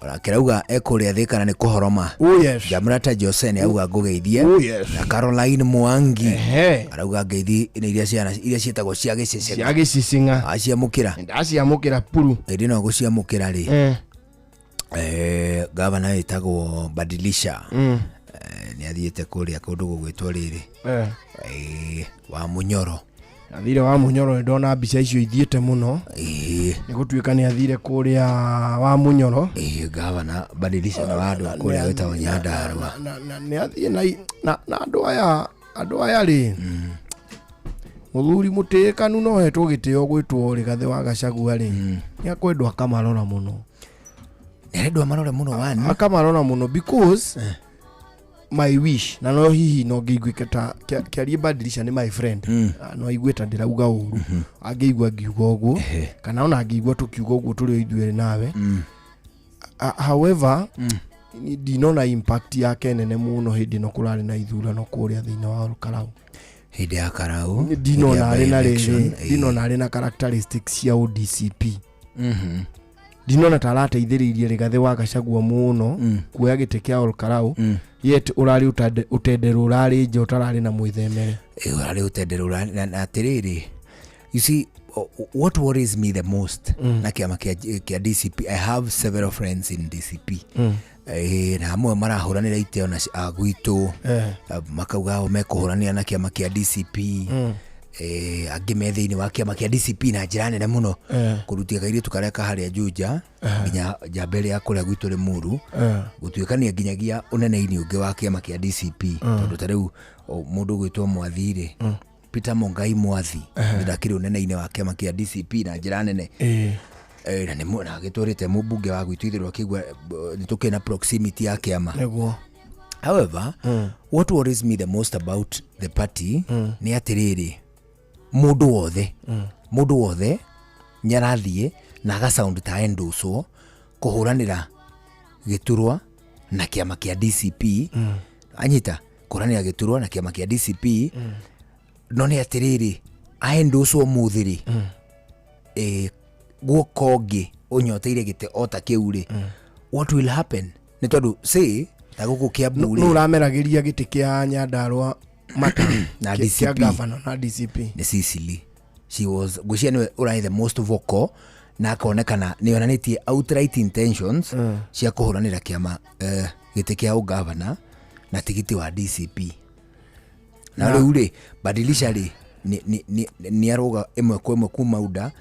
Onake arauga ekũrĩa Thĩka na nĩ kũhoroma. Oh yes. Jamrata Jose nĩ auga ngũgeithie. Oh yes. Na Caroline Mwangi. Arauga ngeithi nĩ iria ciana iria ciĩtagwo cia gĩcĩcĩng'a. Cia gĩcĩcĩng'a. Aciamũkĩra. Ndaciamũkĩra puru. Hĩndĩ ĩno gũciamũkĩra rĩ. Gavana wĩtagwo Badilisha. Nĩ athiĩte kũrĩa kũndũ gũgwĩtwo rĩrĩ. Wa Munyoro. Athire wa Munyoro, nĩ ndona mbica icio ithiĩte mũno. Nĩ gũtuĩka nĩ athire kũrĩa wa Munyoro. Gavana Badilisha na wa andũ kũrĩa wĩtagwo Nyandarua. Nĩ athiĩ na andũ aya rĩ. Mũthuri mũtĩĩkanu no hetwo gĩtĩo gwĩtwo Rigathĩ wa Gachagua rĩ. Nĩ akwendwo akamarora mũno. Nĩ amarore mũno wani. Akamarora mũno because my wish na no hihi no ngĩiguĩke ta kĩarie Badilisha nĩ my friend. No aigue ta ndĩrauga ũru. Angĩigua ngiuga ũguo kana ona angĩigua tũkiuga ũguo tũrĩ o ithuĩ nawe. However, ndinona impact yake nene mũno hĩndĩ ĩno kũrarĩ na ithurano kũrĩa thĩinĩ wa Olkalau. Hĩndĩ ya Karau. Ndinona arĩ na rĩrĩ, ndinona arĩ na characteristics cia ODCP. Ndinona ta arateithĩrĩirie Rigathĩ wa Gachagua mũno kuoya gĩtĩ kĩa Olkalau. Yet ũrarĩ ũtendero ũrarĩ nja ũtararĩ na mwĩthemere. Ũrarĩ ũtendero ũrarĩ na atĩrĩrĩ. You see, what worries me the most na kĩama kĩa DCP, I have several friends in DCP. Na amwe marahũranĩra itĩ ona gwitũ. Makauga o mekũhũranĩra na kĩama kĩa DCP. Angĩ me thĩinĩ wa kĩama kĩa DCP na njĩra nene mũno. Kũrutia kairĩtu karĩa kaharĩa Juja nginya njamba ĩrĩa ya kũrĩa gwitũ Limuru. Gũtuĩkania nginyagia ũnene-inĩ ũngĩ wa kĩama kĩa DCP. Tondũ ta rĩu mũndũ ũgwĩtwo Mwathi rĩ, Peter Mongai Mwathi ndakĩrĩ ũnene-inĩ wa kĩama kĩa DCP na njĩra nene. Na nĩ na agĩtũrĩte mũmbunge wa gwitũ itherũ akĩigua nĩ tũkĩrĩ na proximity ya kĩama. Nĩguo. However, what worries me the most about the party nĩ atĩrĩrĩ, mũndũ wothe nĩ arathiĩ na aga sound ta endocwo kũhũranĩra gĩturwa na kĩama kĩa DCP. Anyita kũhũranĩra gĩturwa na kĩama kĩa DCP. No nĩ atĩrĩrĩ, aendocwo ũmũthĩ rĩ, guoko ũngĩ ũnyoteire gĩtĩ o ta kĩu rĩ, what will happen? Nĩ tondũ say ta gũkũ Kiambu rĩ, nũ ũrameragĩria gĩtĩ kĩa Nyandarua mata na kĩa DCP governor na DCP nĩ Cecily. She was, ngwĩciria nĩwe ũrarĩ the most vocal na akonekana nĩ onanĩtie outright intentions cia kũhũranĩra kĩama, gĩtĩ kĩa ũgavana na tigiti wa DCP. Na rĩu rĩ, badilisha rĩ, nĩ arũga ĩmwe kwa ĩmwe kuma UDA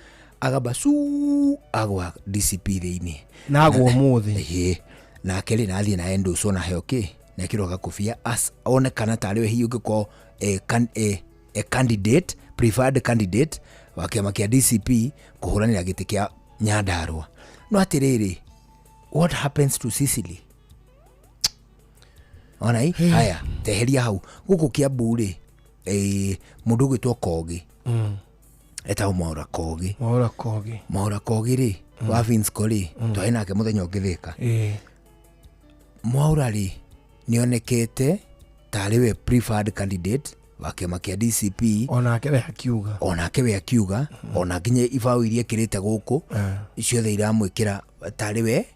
agamba cu agwa DCP thĩinĩ. Na agwa ũmũthĩ. Ĩĩ, nake rĩ, nathiĩ na endũcwo na heo kĩ na ekĩrwo gakobia as onekana tarĩ we hihi ũngĩkorwo a candidate, preferred candidate wa kĩama kĩa DCP kũhũranĩra gĩtĩ kĩa Nyandarua. No atĩrĩrĩ, what happens to Sicily? Ona i haya, teheria hau gũkũ Kiambu rĩ, mũndũ ũgwĩtwo Kogi, etagwo Mwaura Kogi. Mwaura Kogi. Mwaura Kogi rĩ, wa Vinsco rĩ, twarĩ nake mũthenya ũngĩ Thĩka. Mwaura rĩ, nĩonekete tarĩ we preferred candidate wa kĩama kĩa DCP. Onake we akiuga. Onake we akiuga, ona nginya ibaũ iria ekĩrĩte gũkũ, ciothe iramwĩkĩra tarĩ we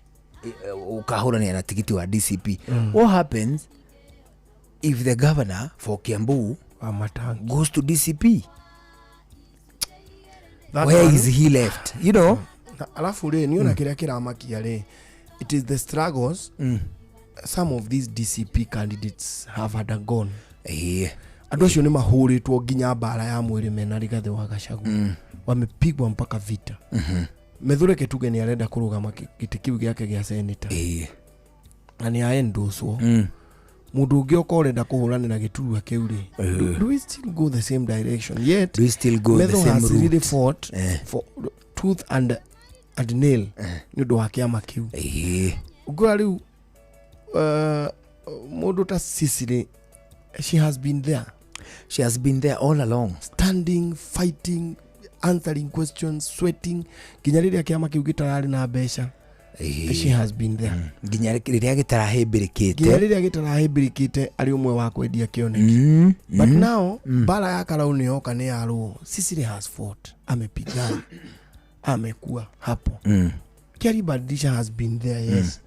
ũkahũranĩra na tigiti wa DCP. What happens if the governor for Kiambu goes to DCP? That Where one, is he left? You know? Na alafu rĩ, niona kĩrĩa kĩramakia rĩ, it is the struggles some of these DCP candidates have undergone. Andũ acio nĩ mahũrĩtwo nginya mbara ya mwĩrĩ mena Rigathĩ wa Gachagua. Wamepigwa mpaka vita. Methure tuge nĩ arenda kũrũgama gĩtĩ kĩu gĩake gĩa senator. Na nĩ aendocwo. Mũndũ ũngĩ oka ũrenda kũhũranĩra gĩturwa kĩu rĩ, do we still go the same direction? Yet, Do we still go the Methu same has really route? fought for tooth and nail nĩ ũndũ wa kĩama kĩu. Ũngĩrora rĩu, mũndũ ta Sicily, she has been there. She has been there all along. Standing, fighting, answering questions, sweating. Nginya rĩrĩa kĩama kĩu gĩtararĩ na mbeca. She has been there. Nginya rĩrĩa gĩtarahĩmbĩrĩkĩte. Nginya rĩrĩa gĩtarahĩmbĩrĩkĩte arĩ ũmwe wa kwendia kĩoneki. But now, mbara ya Karau nĩ yoka nĩ yarũo. Sicily has fought. Amepigana. Amekuwa hapo. Kyari Badilisha has been there, yes.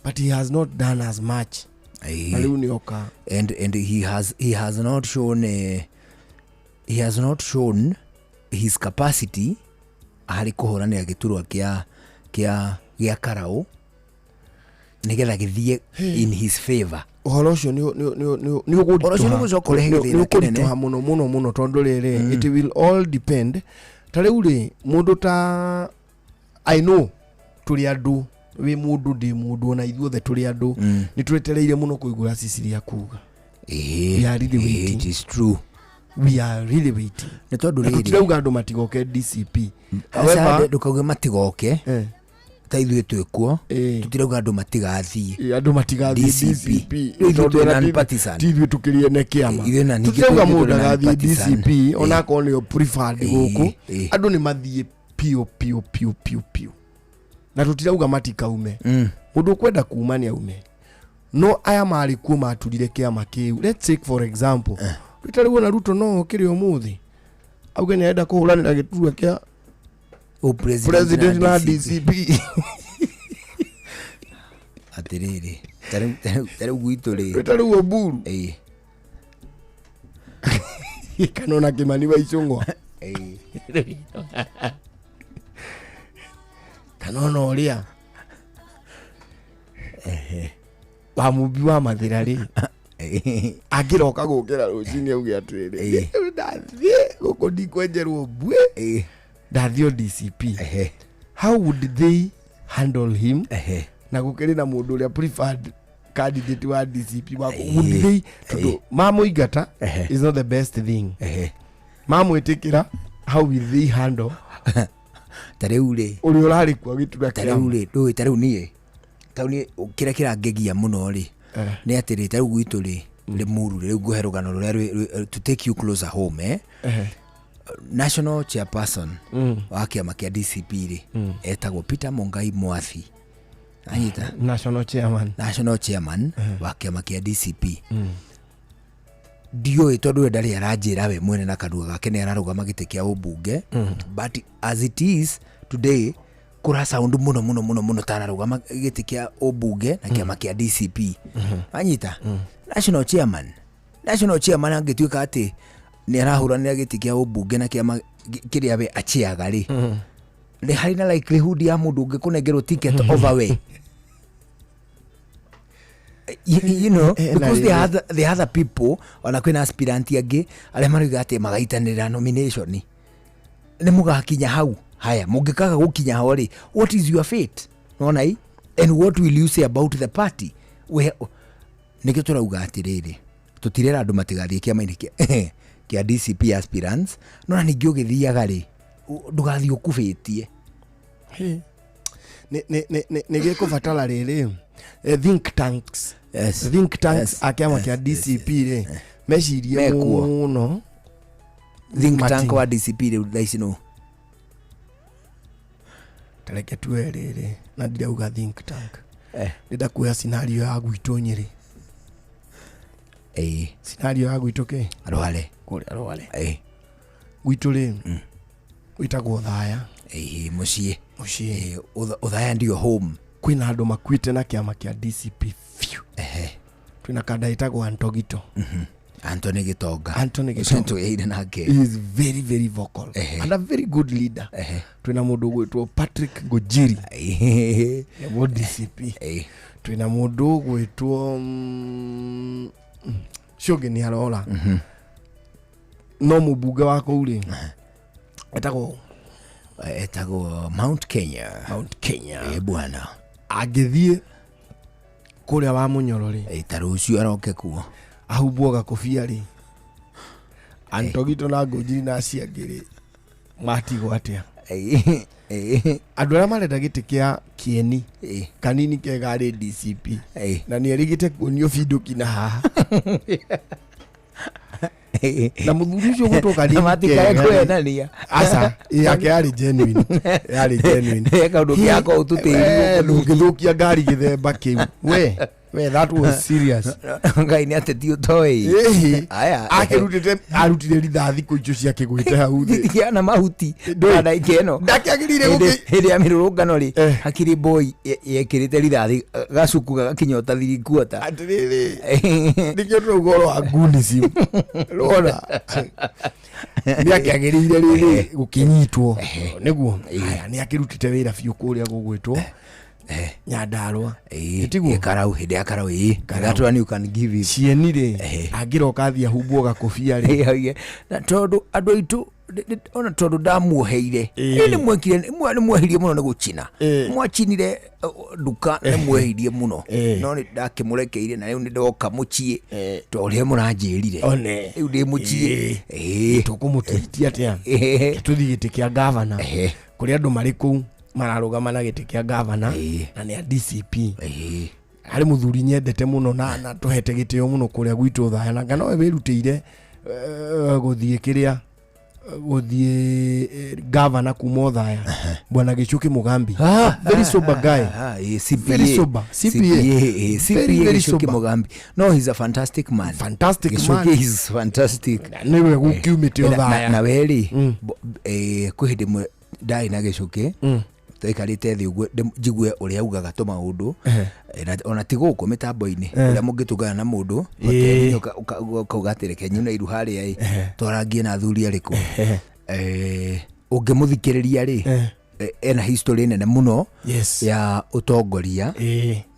But he has not done as much. Na rĩu nĩ oka. And he has not shown, he has not shown his capacity harĩ kũhũranĩra gĩturwa kĩa Karau nĩgetha gĩthiĩ in his favor. Ũhoro ũcio nĩ Ũhoro ũcio nĩ ũgũcoka ũrehe gĩthĩna nĩ ũkũritũha kĩnene. mũno mũno mũno tondũ rĩrĩ, it will all depend. Ta rĩu rĩ, mũndũ ta I know tũrĩ andũ, wĩ mũndũ ndĩ mũndũ, ona ithuothe tũrĩ andũ, nĩ twetereire mũno kũigua Sicily akuga. We are really waiting. It is true. We are really waiting. Nĩ tondũ Na rĩrĩ, tũtirauga andũ matigoke DCP. Aca, However, ndũkauge matigoke. Ta ithuĩ twĩkuo, tũtirauga andũ matigathiĩ. Andũ matigathiĩ DCP. DCP. Rĩu ithuĩ Tondũ twĩ ona non-partisan. ti ithuĩ tũkĩrĩ ene kĩama. Ithuĩ na ningĩ Tũtirauga ithuĩ mũndũ tũrĩ agathiĩ non-partisan. DCP, onakorwo nĩyo preferred gũkũ. Andũ nĩ mathiĩ piũ piũ piũ piũ piũ. Na tũtirauga matikaume. Mũndũ ũkwenda kuma nĩ aume. No aya marĩ kuo maturire kĩama kĩu. Let's take for example. Rita rĩu ona Ruto no okĩre ũmũthĩ. Auge nĩ arenda kũhũranĩra gĩturwa kĩa president president na na DCP. DCP. Atĩrĩrĩ, ta rĩu gwitũ rĩ. Ta rĩu Oburu. Kana ona Kimani wa Ichung'wa. Kana ona ũrĩa wa Mumbi wa Mathĩra rĩ, angĩroka gũkĩra rũcinĩ auge atĩrĩrĩ, ndathiĩ gũkũ ndikwenjerwo mbue, ndathiĩ o DCP. How would they handle him? Na gũkĩrĩ na mũndũ ũrĩa preferred candidate wa DCP wa would they, tondũ mamũingata is not the best thing. Mamwĩtĩkĩra, how will they handle Ta rĩu rĩ, ũrĩa ũrarĩ kuo agĩtura ta rĩu rĩ, ndũĩ, ta rĩu niĩ, ta rĩu niĩ, kĩrĩa kĩrangegia mũno rĩ, nĩ atĩrĩ, ta rĩu gwitũ rĩ, Limuru rĩ, rĩu ngũhe rũgano rũrĩa to take you closer home, National chairperson wa kĩama kĩa DCP rĩ, etagwo Peter Mungai Mwathi. Anyita? National chairman. National chairman wa kĩama kĩa DCP. Ndiũĩ tondũ we ndarĩ aranjĩra we mwene na kanua gake nĩ ararũgama gĩtĩ kĩa ũmbunge. But as it is today, kũra sound mũno mũno mũno mũno ta ararũgama gĩtĩ kĩa ũmbunge na kĩama kĩa DCP. Anyita? National chairman. National chairman angĩtuĩka atĩ nĩ arahũranĩra gĩtĩ kĩa ũmbunge na kĩama kĩrĩa we achiaga rĩ, nĩ harĩ na likelihood ya mũndũ ũngĩ kũnengerwo ticket over we, you know, Eh, na because there rĩrĩ. are other, there are other people, ona kwĩna aspirant angĩ arĩa maroiga atĩ magaitanĩra nomination. Nĩ mũgakinya hau haya, mũngĩkaga gũkinya ho rĩ, what is your fate? Nona i, and what will you say about the party? We nĩkĩo tũrauga atĩrĩrĩ, tũtirera andũ matigathiĩ kĩama-inĩ kĩa DCP aspirants, no na ningĩ ũgĩthiaga rĩ, ndũgathiĩ ũkubĩtie. Nĩ gĩkũbatara rĩrĩ, think tanks. Yes. Think tanks. Yes. A kĩama kĩa DCP rĩ, mecirie Mekuo. mũno. Think Mati. tank wa DCP rĩu thaa ici nũ? Tareke tuwe rĩrĩ, na ndirauga think tank. Eh. Ndĩrenda kuoya scenario ya gwitũ Nyĩrĩ. Ĩĩ. Scenario ya gwitũ kĩ? Rware. Kũrĩa Rware. Ĩĩ. Gwitũ rĩ, gwĩtagwo Thaya. Ĩĩ, mũciĩ. Mũciĩ. Ĩĩ, Ũthaya ndio home. Kwĩna andũ makuĩte na kĩama kĩa DCP biũ. Twĩna kanda ĩtagwo Antogito. Anthony Gitonga. Anthony Ũcio Gitonga. nĩtwĩire nake. He is very very vocal and a very good leader. Twĩna mũndũ ũgwĩtwo Patrick Ngũjiri nĩguo DCP. Twĩna mũndũ ũgwĩtwo ũcio ũngĩ nĩ arora, no mũmbunge wa kũu rĩ, etagwo Etagwo Mount Kenya. Mount Kenya. Ĩ bwana. Angĩthiĩ kũrĩa wa Mũnyoro rĩ, Ĩ, ta rũciũ aroke kuo. Ahumbwo gakobia rĩ, Antogito na Ngũnjiri na acio angĩ rĩ, matigwo atĩa? Andũ arĩa marenda gĩtĩ kĩa kĩeni kanini kega arĩ DCP na nĩ erĩgĩte kuonio bindũki na haha na mũthuri ũcio gwĩtwo kanini Na matikae kega rĩ. kũhenania. Aca, ĩ, yake yarĩ genuine, yarĩ genuine. He kaũndũ gĩako ũtũtĩri Eh, ndũngĩthũkia ngari gĩthemba kĩu we we, that was serious. Ngai nĩ ateti ũtoĩ. Ĩhĩ. Aya. Akĩrutĩte, arutire rithathi kũ icio ciakĩgwĩte hau thĩ. Kĩana mahuti. Ndũĩ. Kana ikeno. Ndakĩagĩrĩire Hĩndĩ ya mĩrũrũngano rĩ, hakiri boy yekĩrĩte rithathi gacuku gagakinya ũta thirikuota. Atĩrĩrĩ, nĩkĩo tũrauga ũhoro wa ngunici rona nĩ akĩagĩrĩire rĩrĩ gũkĩnyitwo nĩguo. Aya, nĩ akĩrutĩte wĩra biũ kũrĩa gũgwĩtwo Nyandarũa. Ĩtiguo Karau, hĩndĩ ya Karau, ĩĩ. That one you can give it. Cieni rĩ, angĩroka athiĩ ahumbwo gakobia rĩ. Ĩĩ, na tondũ andũ aitũ ona tondũ ndamuoheire. Ĩĩ. Nĩ mwekire, nĩ mwehirie mũno nĩ gũcina. Mwacinire nduka, nĩ mwehirie mũno, no nĩ ndakĩmũrekeire na rĩu nĩ ndoka mũciĩ to ũrĩa mũranjĩrire. One. Rĩu ndĩ mũciĩ. Ĩĩ. Tũkũmũtitia atĩa? Tũthiĩ gĩtĩ kĩa gavana, kũrĩ andũ marĩ kũu mararũgama na gĩtĩ kĩa gavana na nĩ a DCP. Harĩ mũthuri nyendete mũno na tũhete gĩtĩo mũno kũrĩa gwitũ Thaya, na nowe wĩrutĩire gũthiĩ kĩrĩa, gũthiĩ gavana kuma Othaya, bwana Gĩchũkĩ Mũgambi. Very sober guy. Very sober. CPA. Very, very CPA Gĩchũkĩ sober. Mũgambi. No, he's a fantastic man. Fantastic Gĩchũkĩ man. is fantastic. Nĩwe gũkiumĩte Na- Othaya. na we rĩ, kwĩ hĩndĩ ĩmwe ndarĩ na Gĩchũkĩ, twaikarĩte thĩ ũguo njigue ũrĩa augaga tũmaũndũ. Ona ti gũkũ mĩtambo-inĩ, ũrĩa mũngĩtũngana na mũndũ hoteli-inĩ, ũkauga atĩ reke nyune iru harĩa ĩ, twarangie na athuri arĩkũ. Ũngĩmũthikĩrĩria rĩ, ena history nene mũno Yes. ya ũtongoria,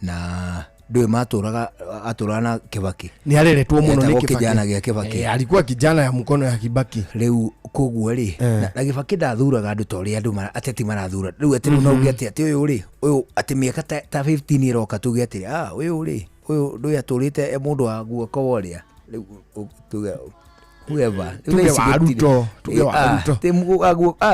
na ndũĩ matũraga, atũraga na Kibaki. Nĩ areretwo mũno nĩ Etagwo Kibaki. kijana gĩa Kibaki. Eh, alikuwa kijana ya mkono ya Kibaki. Rĩu koguo rĩ, na Kibaki ndathuraga andũ ta ũrĩa andũ ateti marathura rĩu, atĩ rĩu no uge atĩ ũyũ rĩ, ũyũ atĩ mĩaka ta 15 ĩroka tuge atĩ ũyũ rĩ, ũyũ ndũĩ atũrĩte e mũndũ wa guoko wa ũrĩa rĩu, tuge whoever. Rĩu Tuge thaa ici wa gũtirĩ. Ruto, tuge wa Ruto. Ti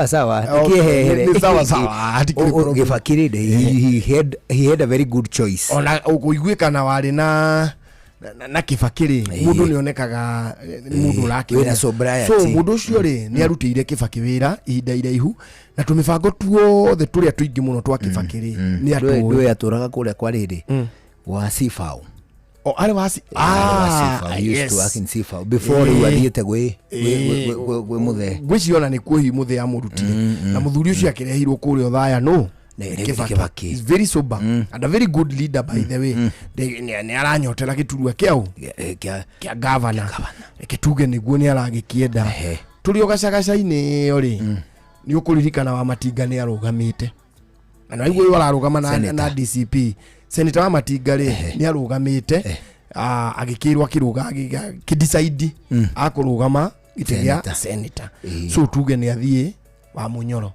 sawa, Okay, kĩehere. nĩ sawa sawa, hatikĩrĩ problem. Kibaki rĩ, he had a very good choice. Ona ũkũiguĩkana warĩ na Kibaki rĩ, mũndũ nĩ onekaga mũndũ ũrakĩmenya. Wĩna sobriety. So mũndũ ũcio rĩ, nĩ arutĩire Kibaki wĩra ihinda iraihu, na tũmĩbango tuothe tũrĩa tũingĩ mũno twa Kibaki rĩ, nĩ atũĩ. Ndũĩ atũraga kũrĩa kwa rĩrĩ wa Sifau. O, arĩ wa Sifau. He used to work in Sifau before rĩu athiĩte gwĩ mũthee. Ngwĩciria ona nĩ kuo hihi mũthee amũrutire, na mũthuri ũcio akĩrehirwo kũrĩa Othaya no Nĩ Kibaki. Kibaki. He's very sober and a very good leader, by the way. Nĩ aranyotera gĩturwa kĩau Kĩa kĩa gavana, reke tuge nĩguo nĩ aragĩkĩenda. Tũrĩ o gacagaca-inĩ ĩyo rĩ, nĩ ũkũririkana wa Matinga nĩ arũgamĩte na nĩwaigua ũyũ ararũgama na DCP. Senator wa Matinga rĩ, nĩ arũgamĩte, agĩkĩrwo akĩrũga, akĩdecide akũrũgama gĩtĩ gĩa Senator. senator. So tuge nĩ athiĩ wa Munyoro,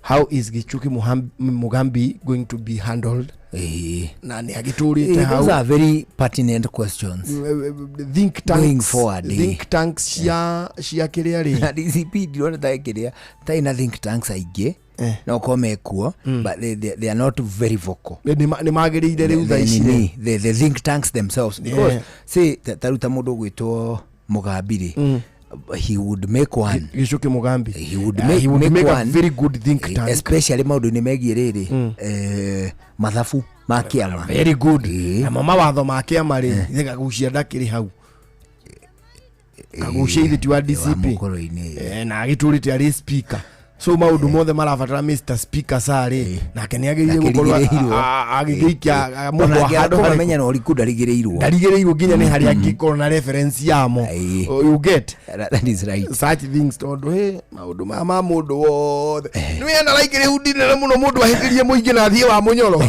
how is Gichuki Mugambi going to be handled? Na nĩ agĩtũrĩte hau. Those are very pertinent questions. Think tanks, Going forward, eh. think tanks cia kĩrĩa rĩ. Na DCP ndirona ta kĩrĩa tarĩ na think tanks aingĩ, no korwo mekuo, but they are not very vocal. Nĩ magĩrĩire rĩu thaa The- ici rĩ. nini, the think tanks themselves, because say ta rĩu ta mũndũ ũgwĩtwo Mũgambi rĩ, he would make one. Gichuki Mugambi, he would He would make make a one. very good think tank. Especially maũndũ-inĩ megiĩ rĩrĩ, mathabu ma kĩama. Very good. Namo mawatho ma kĩama rĩ, ithe Kagucia ndakĩrĩ hau. Kagucia ithe ti wa DCP. Na agĩtũrĩte arĩ speaker, so maũndũ mothe marabatara Mr Speaker sarĩ nake nĩ agĩrĩire gũkorwo Akĩrigĩrĩirwo. agĩgĩikia Ona mũhwa handũ harĩkũ. kũmamenya na ũriku ndarigĩrĩirwo. Ndarigĩrĩirwo nginya nĩ harĩa angĩkorwo na reference yamo. You get? That is right. Such things, tondũ hĩ maũndũ maya ma mũndũ wothe nĩ wena raikĩrĩ hundi nene mũno, mũndũ ahĩtĩrie mũingĩ na athiĩ wa Mũnyoro.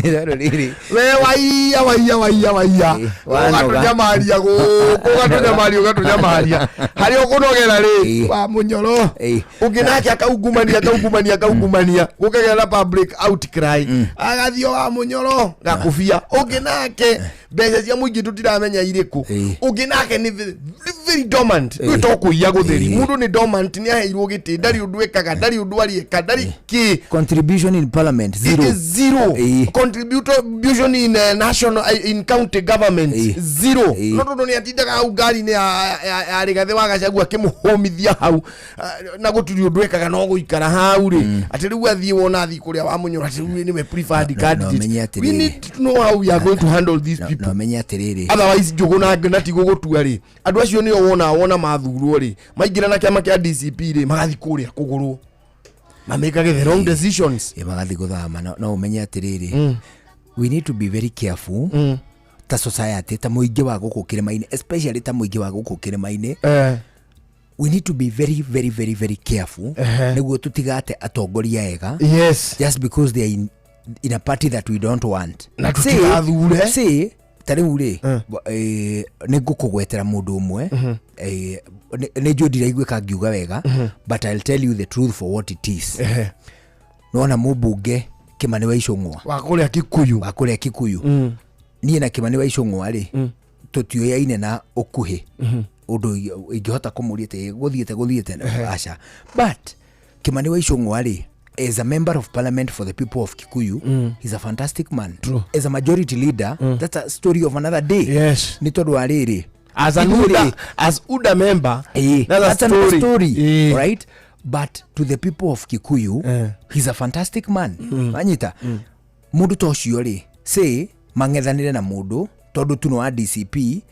Itherũ rĩrĩ. We waiya waiya waiya waiya. Wanoga. Ũgatũnyamaria gũkũ, ũgatũnyamaria, ũgatũnyamaria harĩa ũkũnogera rĩ wa Mũnyoro. Ũngĩ nake akaungumania, akaungumania, akaungumania, gũkagĩa na public outcry, agathiĩ wa Mũnyoro gakũbia. Ũngĩ nake mbeca cia mũingĩ tũtiramenya irĩkũ. Ũngĩ nake nĩ very dormant, rĩu to kũiya gũtheri. Mũndũ nĩ dormant, nĩ aheirwo gĩtĩ, ndarĩ ũndũ ekaga, ndarĩ ũndũ arieka, ndarĩ kĩ. Contribution in parliament, zero. It is zero. Contribution in national, in county government, zero. No tondũ nĩ atindaga hau ngari-inĩ ya Rigathĩ wa Gachagua akĩmũhũmithia hau, na gũtirĩ ũndũ ekaga no gũikara hau rĩ, atĩ rĩu athiĩ wona athiĩ kũrĩa wa Mũnyoro, atĩ rĩu nĩwe preferred No, candidate. menye We atĩrĩrĩ. need to know how we are going to handle these people. No menye atĩrĩrĩ. Otherwise Njũgũ na tigũgũtua rĩ, andũ acio nĩo wona mathurwo rĩ, maingĩra na kĩama kĩa DCP rĩ, magathiĩ kũrĩa kũgũrũ mamĩkage the wrong decisions. Magathiĩ gũthama. No ũmenye atĩrĩrĩ, we need to be very careful ta society, ta mũingĩ wa gũkũ kĩrĩma-inĩ, especially ta mũingĩ wa gũkũ kĩrĩma-inĩ. We need to be very very very very careful nĩguo tũtigate atongoria ega just because they are in a party that we don't want. Na tũtigathure. Say ta rĩu rĩ, nĩ ngũkũgwetera mũndũ ũmwe, nĩ njũĩ ndiraiguĩka ngiuga wega, but I'll tell you the truth for what it is. Nona mũmbunge Kĩmani wa Icũng'wa, wa kũrĩa Kikuyu, wa kũrĩa Kikuyu. Niĩ na Kĩmani wa Icũng'wa rĩ, tũtiũyaine na ũkuhĩ ũndũ ingĩhota kũmũria atĩ gũthiĩte aca, but Kĩmani wa Icũng'wa rĩ, as a member of parliament for the people of Kikuyu, he's a fantastic man. True. As a majority leader, that's a story of another day. Nĩ tondũ wa rĩrĩ, As an ithuĩ UDA, rĩ, as UDA member, that's a that's another story. story, right? But to the people of Kikuyu, he's a fantastic man. Wanyita mũndũ ta ũcio rĩ, say mang'ethanĩre na mũndũ tondũ tu nĩ wa DCP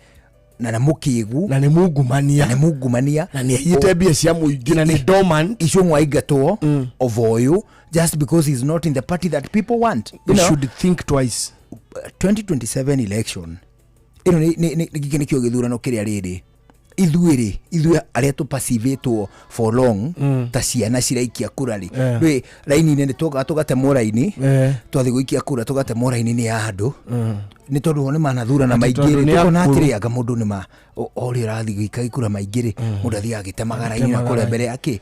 na mũkĩgu, na nĩ mungumania, na nĩ mungumania, na nĩ aiyĩte mbia cia mũingĩ, na nĩ dormant. Icũng'wa aingatwo of ũyũ just because he's not in the party that people want. We should think twice. 2027 election ĩno gĩkĩ nĩkĩo gĩthurano kĩrĩa rĩrĩ ithuĩ rĩ, ithuĩ arĩa tũpacivĩtwo for long ta ciana ciraikia kura rĩ, rĩ raini-inĩ nĩ tũkaga tũgatemwo raini, twathiĩ gũikia kura tũgatemwo raini nĩ ya andũ, nĩ tondũ o nĩ manathurana Atĩ maingĩ tondũ rĩ, nĩ tũkona akũrũ. atĩrĩ, anga mũndũ nĩ ma o ũrĩa ũrathiĩ gũikagia kura maingĩ rĩ, mũndũ athiaga agĩtemaga raini na Agĩtemaga kũrĩa raini. mbere yake,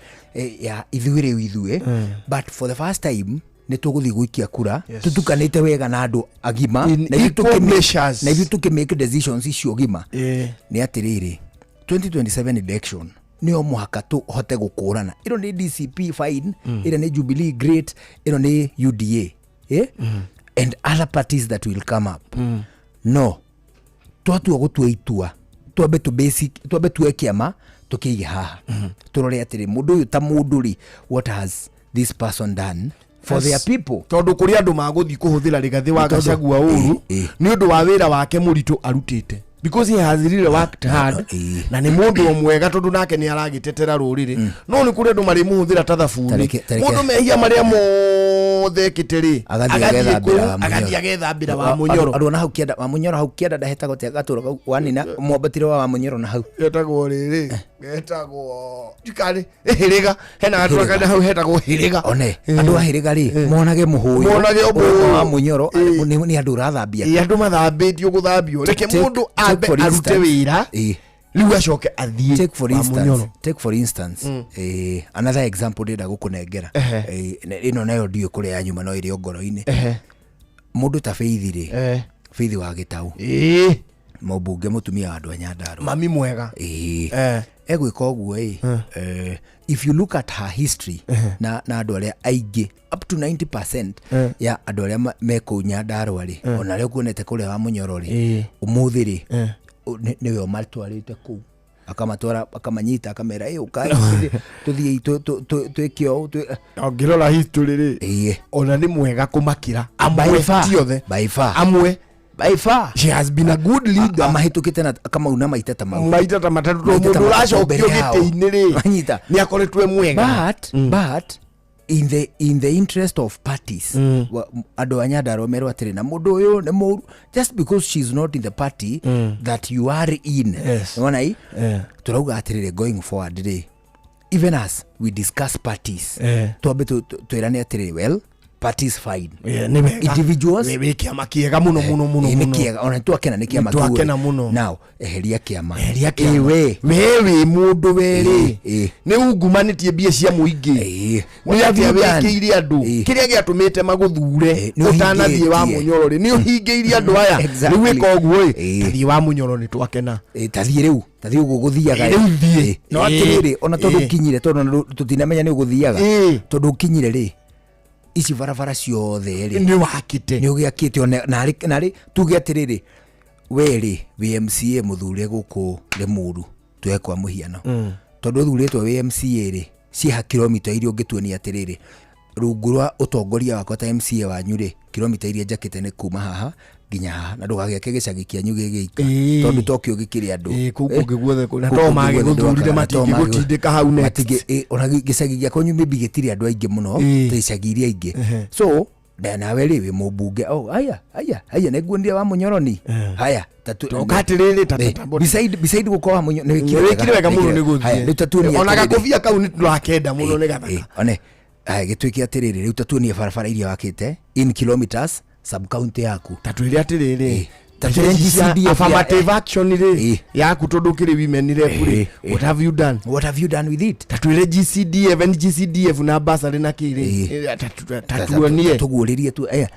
ya ithuĩ rĩu ithuĩ, but for the first time nĩ tũgũthiĩ gũikia kura tũtukanĩte wega na andũ agima, In na ithuĩ equal measures. na ithuĩ tũkĩ make decisions icio gima. Nĩ atĩrĩrĩ, 2027 election nĩ o mũhaka tũhote gũkũrana ĩno nĩ DCP fine, ĩrĩa nĩ Jubilee great, ĩno nĩ UDA, eh? And other parties that will come up. No twatua gũtua itua, twambe tu basic, twambe tuoe kĩama tũkĩige haha, tũrore atĩrĩ, mũndũ ũyũ ta mũndũ rĩ, what has this person done for their people? Tondũ kũrĩ andũ magũthiĩ kũhũthĩra Rigathĩ wa Tondũ- Gachagua ũru nĩ ũndũ wa wĩra wake mũritũ arutĩte. Because he has really worked hard na nĩ mũndũ o mwega tondũ nake nĩ aragĩtetera rũrĩrĩ, no nĩ kũrĩ andũ marĩmũhũthĩra ta thabuni. Mũndũ mehia marĩa mothe ekĩte rĩ, agathiĩ agathiĩ kũu agethambĩra. Agathiĩ agethambĩra wa Mũnyoro. Andũ ona hau kĩanda wa Mũnyoro, hau kĩanda ndahetagwo te gatũra kau wanina mwambatĩre wa Mũnyoro na hau. Getagwo rĩrĩ, getagwo ndikarĩ hĩrĩga, hena gatũra karĩ hau hetagwo Hĩrĩga. One andũ a Hĩrĩga rĩ, monage mũhũyũ Monage mũhũyũ. wa Mũnyoro nĩ andũ ũrathambia. Ĩ, andũ mathambĩtio gũthambio, reke mũndũ ambe for arute instance, wĩra rĩu acoke athiĩ take for wa instance Mũnyoro. Take for instance, another example ndĩrenda gũkũnengera. Ĩno nayo ndiũĩ kũrĩa yanyuma no ĩrĩ o ngoro-inĩ. Mũndũ ta Faith rĩ, Faith wa Gĩtau, mũmbunge mũtumia wa andũ a Nyandarũa, mami mwega. Ĩĩ. Egwĩka ũguo ĩ, if you look at her history na andũ arĩa aingĩ up to 90% ya andũ arĩa me kũu Nyandarũa rĩ, ona arĩa ũkuonete kũrĩa wa Mũnyoro rĩ, ũmũthĩ rĩ, nĩwe ũmatwarĩte kũu, akamatwara, akamanyita, akamera, "Ĩ, ũkai tũthiĩ twĩke ũũ Ũngĩrora history rĩ, ona nĩ mwega kũmakĩra By amwe, far. ti othe. By far. Amwe. By far. She has been a good leader. Amahĩtũkĩte na akamauna maita ta mau. Maita ta matatũ tondũ Maita ta mũndũ matatũ ũracokio mbere yao. gĩtĩ-inĩ rĩ, Wanyita. nĩ akoretwo e mwega. But in the interest of parties, andũ a Nyandarua merwo atĩrĩ na mũndũ ũyũ nĩ mũru just because she's not in the party that you are in. Nĩwona i tũrauga atĩrĩrĩ, going forward rĩ, even as we discuss parties, twambe twĩrane atĩrĩrĩ, well, parties fine. Yeah, nĩ wega. Individuals. Wĩ kĩama kĩega mũno mũno mũno Ĩ, nĩ mũno. kĩega, ona twakena nĩ kĩama Nĩ twakena kĩu rĩ. mũno. Now eheria kĩama. Eheria kĩama. Ĩ, we. We wĩ mũndũ werĩ Ĩ. nĩ ungumanĩtie mbia cia mũingĩ, nĩ What have atĩa you done? wĩkĩire andũ kĩrĩa gĩatũmĩte magũthure nĩ ũtanathiĩ wa ũhingĩtie. Mũnyoro rĩ, nĩ ũhingĩirie andũ aya. Exactly. Rĩu wĩka ũguo ĩ, tathiĩ wa Mũnyoro nĩ twakena. Tathiĩ rĩu, tathiĩ ũguo gũthiaga. Rĩu thiĩ. No atĩrĩrĩ, ona tondũ ũkinyire, tondũ ona tũtinamenya nĩ ũgũthiaga, tondũ ũkinyire rĩ, ici barabara ciothe rĩ, nĩ wakĩte, nĩ ũgĩakĩte, ona narĩ tuge atĩrĩrĩ, we rĩ wĩ MCA mũthure gũkũ Limuru, tuhe kwa mũhiano, tondũ ũthurĩtwo wĩ MCA rĩ, ciĩha kilomita iria ũngĩtuonia atĩrĩrĩ, rungu rwa ũtongoria wakwa ta MCA wanyu rĩ, kilomita iria njakĩte nĩ kuma haha nginya haha, na ndũgagĩake gĩcagi kĩanyu gĩgĩika, tondũ tokĩo gĩkĩrĩ andũ. Ĩ, kũu kũngĩ guothe na Kũu to kũngĩ guothe magĩgũthurire ndwakaga, na to matingĩgũtindĩka hau next. Ona gĩcagi gĩa kwanyu maybe gĩtirĩ andũ aingĩ mũno ta icagi iria ingĩ. So nawe rĩ wĩ mũmbunge, oh, aya aya aya nĩnguonire wa Mũnyoroni haya. Toka atĩrĩrĩ, Beside gũkorwo wa Mũnyoro nĩ Nĩ wĩkire wega mũno nĩ Haya, rĩu gũthiĩ. tatuonie Ona atĩrĩrĩ. gakobia kau nĩ tũrakenda mũno, nĩ gathaka. One aya gĩtuĩke atĩrĩrĩ, rĩu tatuonie barabara iria wakĩte in kilometers sub county yaku. Tatwĩre atĩrĩrĩ, Ta twĩre GCDF affirmative action rĩ yaku, tondũ ũkĩrĩ women rep rĩ, what have you done? What have you done with it? Tatwĩre GCDF, NGCDF na basarĩ na kĩrĩ, tatuonie. Tũguũrĩrie tu aya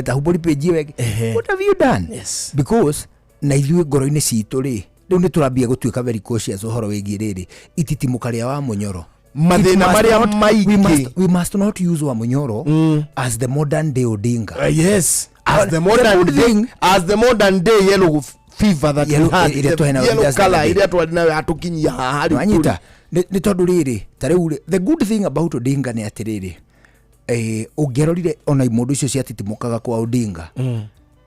tahumbũri page wege, what have you done? Yes. Because na ithuĩ ngoro-inĩ citũ rĩ, rĩu nĩ tũrambia gũtuĩka very cautious ũhoro wĩgiĩ rĩrĩ ititimũka rĩa wa Mũnyoro. Mathĩna It must marĩa we maingĩ. We must not use wa Mũnyoro as the modern day Odinga. Yes, as the modern good day thing- as the modern day yellow fever that we Yellow- had, ĩrĩa the twarĩ nayo yellow just the color other day. ĩrĩa twarĩ nayo yatũkinyia haha rĩu. Wanyita nĩ tondũ rĩrĩ, ta rĩu rĩ, the good thing about Odinga nĩ atĩrĩrĩ, ũngĩarorire ona imũndũ icio ciatitimũkaga kwa Odinga,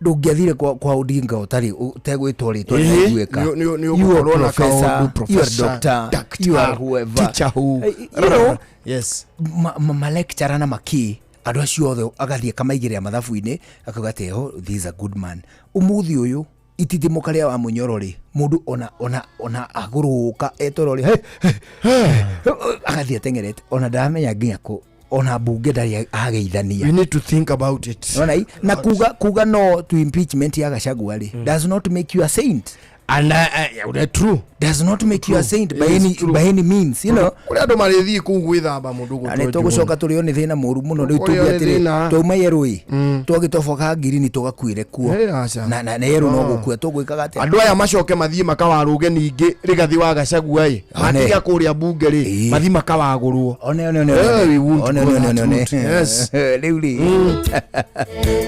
ndũngĩathire kwa Odinga ũtarĩ ũtegwĩtwo rĩtwa rĩraiguĩka. Nĩ You are ũgũkorwo na professor, kaũndũ, you are professor, doctor, doctor, you are whoever. Teacher who. You know, Yes. Malecturer na maki andũ acio othe agathiĩ akamaigĩrĩra mathabu-inĩ akauga atĩ, oh, this is a good man. Ũmũthĩ ũyũ ititimũka rĩa wa Mũnyoro rĩ, mũndũ ona agũrũka etoro rĩ, agathiĩ ateng'erete, ona ndaramenya nginya kũ, ona mbunge ndarĩ ageithania. We need to think about it. Nĩwona i? Na kuga no to impeachment ya Gachagua rĩ, does not make you a saint. And yeah, true. Does not make you a saint by It is any true. by any means. Kũrĩ andũ marĩthiĩ kũu gwĩthamba mũndũ Na nĩ tũgũcoka tũrĩo nĩ thĩna mũru mũno rĩu. Tũkũrĩo Tuge nĩ atĩrĩ, thĩna. twauma yerũ ĩ, twagĩtoboka ngirini tũgakuĩre kuo. Ĩ, aca. Na yerũ no No. gũkua tũgwĩkaga atĩa? Andũ aya macoke mathiĩ makawarũge ningĩ Rĩgathi wa Gachagua ĩ, One. matiga kũrĩa mbunge rĩ, mathiĩ makawagũrwo. One one one. Eh, we won't One go one that one one. route. Yes. Rĩu rĩ,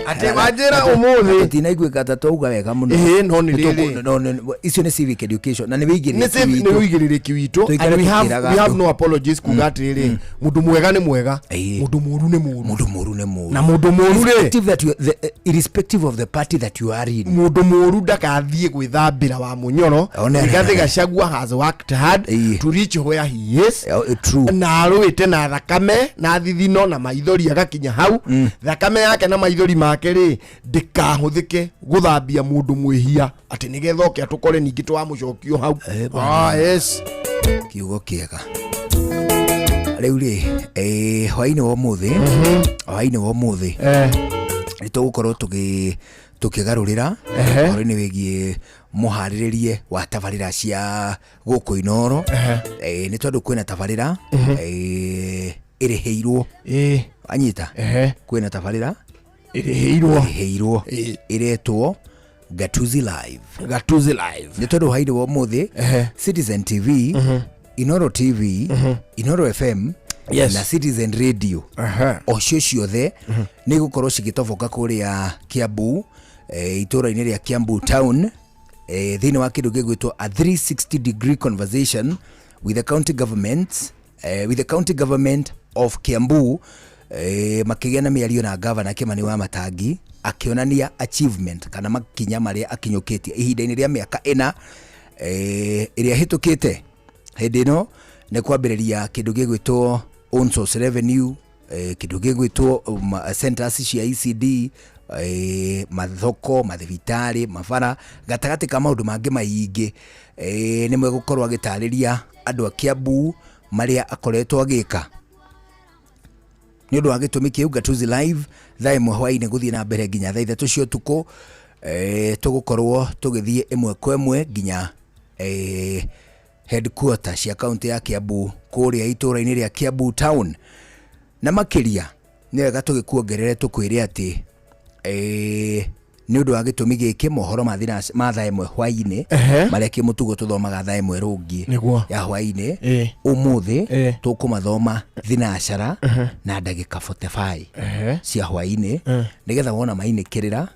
Atĩ wanjĩra ũmũthĩ tũtinaiguĩka ta twauga wega mũno. Ĩhĩ, no nĩ Nĩ rĩrĩ. no, icio nĩ civic education na nĩ wĩigĩrĩrĩki. Nĩ ũigĩrĩrĩki nĩ ũigĩrĩrĩki witũ. Tũikare And tũkĩraga we have andũ. no apologies kuga atĩrĩrĩ, mũndũ mwega nĩ mwega, mũndũ mũru nĩ mũru. Mũndũ mũru nĩ mũru. Na mũndũ mũru rĩ, Irrespective of the party that you are in. Mũndũ mũru ndakathiĩ gwĩthambĩra wa mũnyoro. One- Rigathĩ Gachagua has worked hard to reach where he is. True. Na arũĩte na thakame na thithino na maithori agakinya hau. Thakame yake na maithori make rĩ, ndĩkahũthĩke gũthambia mũndũ mwĩhia atĩ nĩgetha oke atũkore ningĩ twamũcokio hau. Bwana. Ah, yes. Kiugo kĩega. Rĩu rĩ, hwainĩ wa ũmũthĩ, hwainĩ wa ũmũthĩ nĩ tũgũkorwo tũkĩgarũrĩra ũhoro-inĩ wĩgiĩ mũharĩrĩrie wa tabarĩra cia gũkũ Inoro. Nĩ tondũ kwĩna tabarĩra ĩrĩhĩirwo, anyita, kwĩna tabarĩra ĩrĩhĩirwo, ĩrĩhĩirwo ĩretwo Gatuzi Live. Gatuzi Live. Nĩ tondũ hwainĩ wa ũmũthĩ Citizen TV, Inoro TV, Inoro FM na Citizen Radio o cio ciothe nĩ igũkorwo cigĩtoboka kũrĩa Kiambu, itũũra-inĩ rĩa Kiambu town, thĩinĩ wa kĩndũ gĩgwĩtwo a 360 degree conversation with the county government, with the county government of Kiambu, makĩgĩa na mĩario na gavana Kimani wa Matangi akĩonania achievement kana makinya marĩa akinyũkĩtie ihinda-inĩ rĩa mĩaka 4 ĩrĩa ĩhĩtũkĩte. Hĩndĩ ĩno nĩ kwambĩrĩria kĩndũ gĩgwĩtwo own source revenue, kĩndũ gĩgwĩtwo centers cia ECD, mathoko, mathibitarĩ, mabara, gatagatĩ ka maũndũ mangĩ maingĩ. Nĩ mwegũkorwo agĩtarĩria andũ a Kiambu marĩa akoretwo agĩka. Nĩ ũndũ wa gĩtũmi kĩu, Gatuzi Live thaa 1 hwainĩ gũthiĩ na mbere nginya thaa 3 cia ũtukũ, tũgũkorwo tũgĩthiĩ ĩmwe kwa ĩmwe nginya headquarter cia kaunti ya Kiambu kũrĩa itũũra-inĩ rĩa Kiambu town. Na makĩria nĩ wega tũgĩkuongerere tũkwĩre atĩ nĩ ũndũ wa gĩtũmi gĩkĩ, mohoro ma thaa 1 hwainĩ marĩa kĩmũtugo tũthomaga thaa 1 rũngĩ ya hwainĩ, ũmũthĩ tũkũmathoma thinacara na ndagĩka 45 cia hwainĩ, nĩgetha wona mainĩkĩrĩra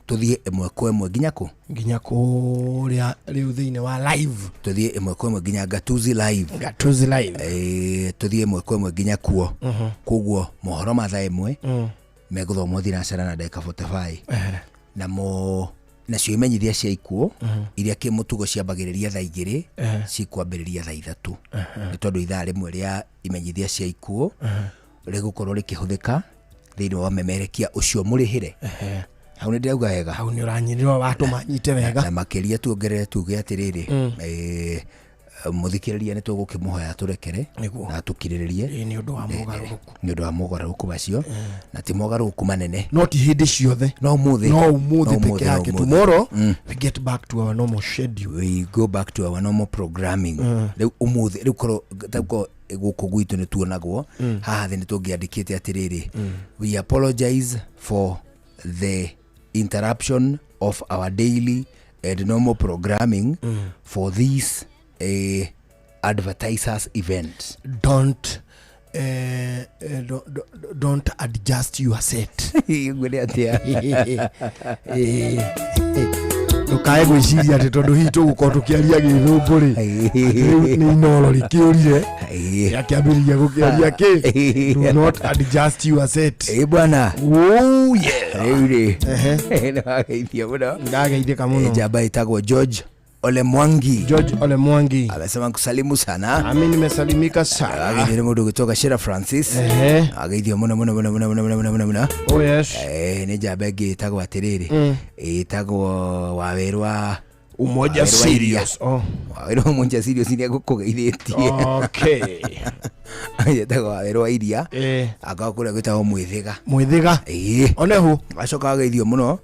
tũthiĩ ĩmwe kwa ĩmwe nginya kũ? Nginya kũrĩa rĩu thĩinĩ wa live. Tũthiĩ ĩmwe kwa ĩmwe nginya Gatuzi Live. Gatuzi Live. Tũthiĩ ĩmwe kwa ĩmwe nginya kuo. Koguo mohoro ma thaa 1 megũthomwo thinacara na ndagĩka 45, namo nacio imenyithia cia ikuũ iria kĩmũtugo ciambagĩrĩria thaa 2 cikwambĩrĩria thaa 3, nĩ tondũ ithaa rĩmwe rĩa imenyithia cia ikuũ rĩgũkorwo rĩkĩhũthĩka thĩinĩ wa memerekia ũcio mũrĩhĩre. Hau nĩ ndĩrauga wega? Hau nĩ ũranyitĩrwo, watũma nyite wega. Na makĩria tuongerere tuge atĩrĩrĩ, mũthikĩrĩria nĩ tũgũkĩmũhoya tũrekere na tũkirĩrĩrie nĩ ũndũ wa mogarũrũku, nĩ ũndũ wa mogarũrũku macio, na ti mogarũrũku manene, no ti hĩndĩ ciothe, no ũmũthĩ, no ũmũthĩ peke yake. Tomorrow we get back to our normal schedule. We go back to our normal programming. Rĩu ũmũthĩ rĩu korwo gũkũ gwitũ nĩ tuonagwo haha thĩ, nĩ tũngĩandĩkĩte atĩrĩrĩ, we apologize for the interruption of our daily and normal programming for this advertisers event. Don't don't adjust your set. Ngwĩre atĩa? Ndũkae gwĩciria atĩ tondũ hihi tũgũkorwo tũkĩaria gĩthũngũ rĩ, atĩ rĩu nĩ Inoro rĩkĩũrire rĩakĩambĩrĩria gũkĩaria kĩ. Do not adjust your set. Ĩ bwana. Oh yeah. Rĩu rĩ, nĩ wageithio mũno. Ndageithĩka mũno. Njamba ĩtagwo George Ole Mwangi. George Ole Mwangi amesema kusalimu sana. Ami nimesalimika sana. Ageithio nĩ mũndũ gũtoka Shera Francis. Ageithio mũno mũno mũno mũno mũno mũno mũno mũno. Oh yes. Nĩ njamba ĩngĩ ĩtagwo atĩrĩrĩ, ĩtagwo Wawerũ wa Umoja Wawerũ wa Iria. Serious. Oh. Wawerũ wa Umoja Serious nĩ egũkũgeithĩtie. Okay. Ĩtagwo Wawerũ wa Iria. Akorwo kũrĩa gwĩtagwo Mwĩthĩga. Mwĩthĩga. Ĩĩ. Onehu. Acoka ageithio mũno.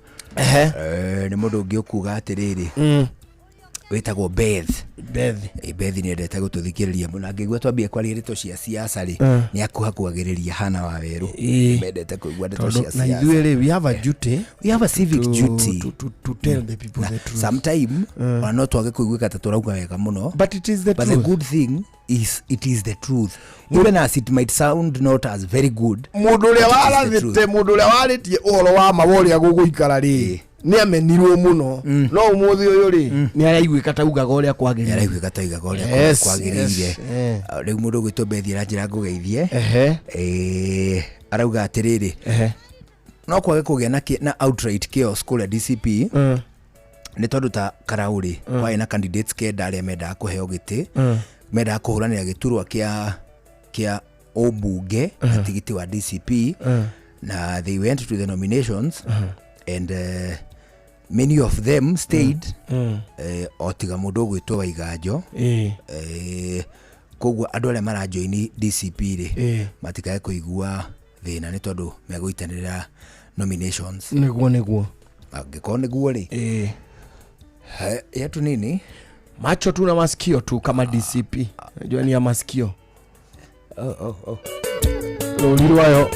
Nĩ mũndũ ũngĩ ũkuga atĩrĩrĩ, wĩtagwo Beth. Beth. Beth nĩ endete gũtũthikĩrĩria mũno, angĩigua twambie kwaria ndeto cia siasa rĩ, nĩ akuhakuagĩrĩria Hana Wawerũ. Mendete kũigua ndeto cia na siasa. Ithuĩ rĩ, we have a duty. We have a civic duty to tell the people the truth. Sometime ona no twage kũiguĩka ta tũrauga wega mũno, but it is the but truth. The good thing is it is the truth, even as it might sound not as very good. Mũndũ ũrĩa But it is the truth. warathĩte, mũndũ ũrĩa warĩtie ũhoro wa ma wa ũrĩa gũgũikara rĩ, Nĩ amenirwo mũno, no ũmũthĩ ũyũ rĩ, nĩ araiguĩka ta ugaga ũrĩa kwagĩrĩire. Araiguĩka ta ugaga ũrĩa kwagĩrĩire. Ah, rĩu mũndũ ũgwĩtwo Bethi aranjĩra ngũgeithie. Arauga atĩrĩrĩ, no kwage kũgĩa na outright chaos kũrĩa DCP, nĩ tondũ ta Karaũrĩ kwarĩ na candidates 9 arĩa mendaga kũheo gĩtĩ, mendaga kũhũranĩra gĩturwa kĩa ũmbunge na tigiti wa DCP, na they went to the nominations and many of them stayed, o tiga mũndũ ũgwĩtwo Waiganjo. Koguo andũ arĩa marajoini DCP rĩ, matikae kũigua thĩna nĩ tondũ megũitanĩra nominations. Nĩguo. Angĩkorwo nĩguo rĩ, yetu nini? Macho tu na masikio tu kama DCP. Najua ni ya masikio. Oh. Rũri rwayo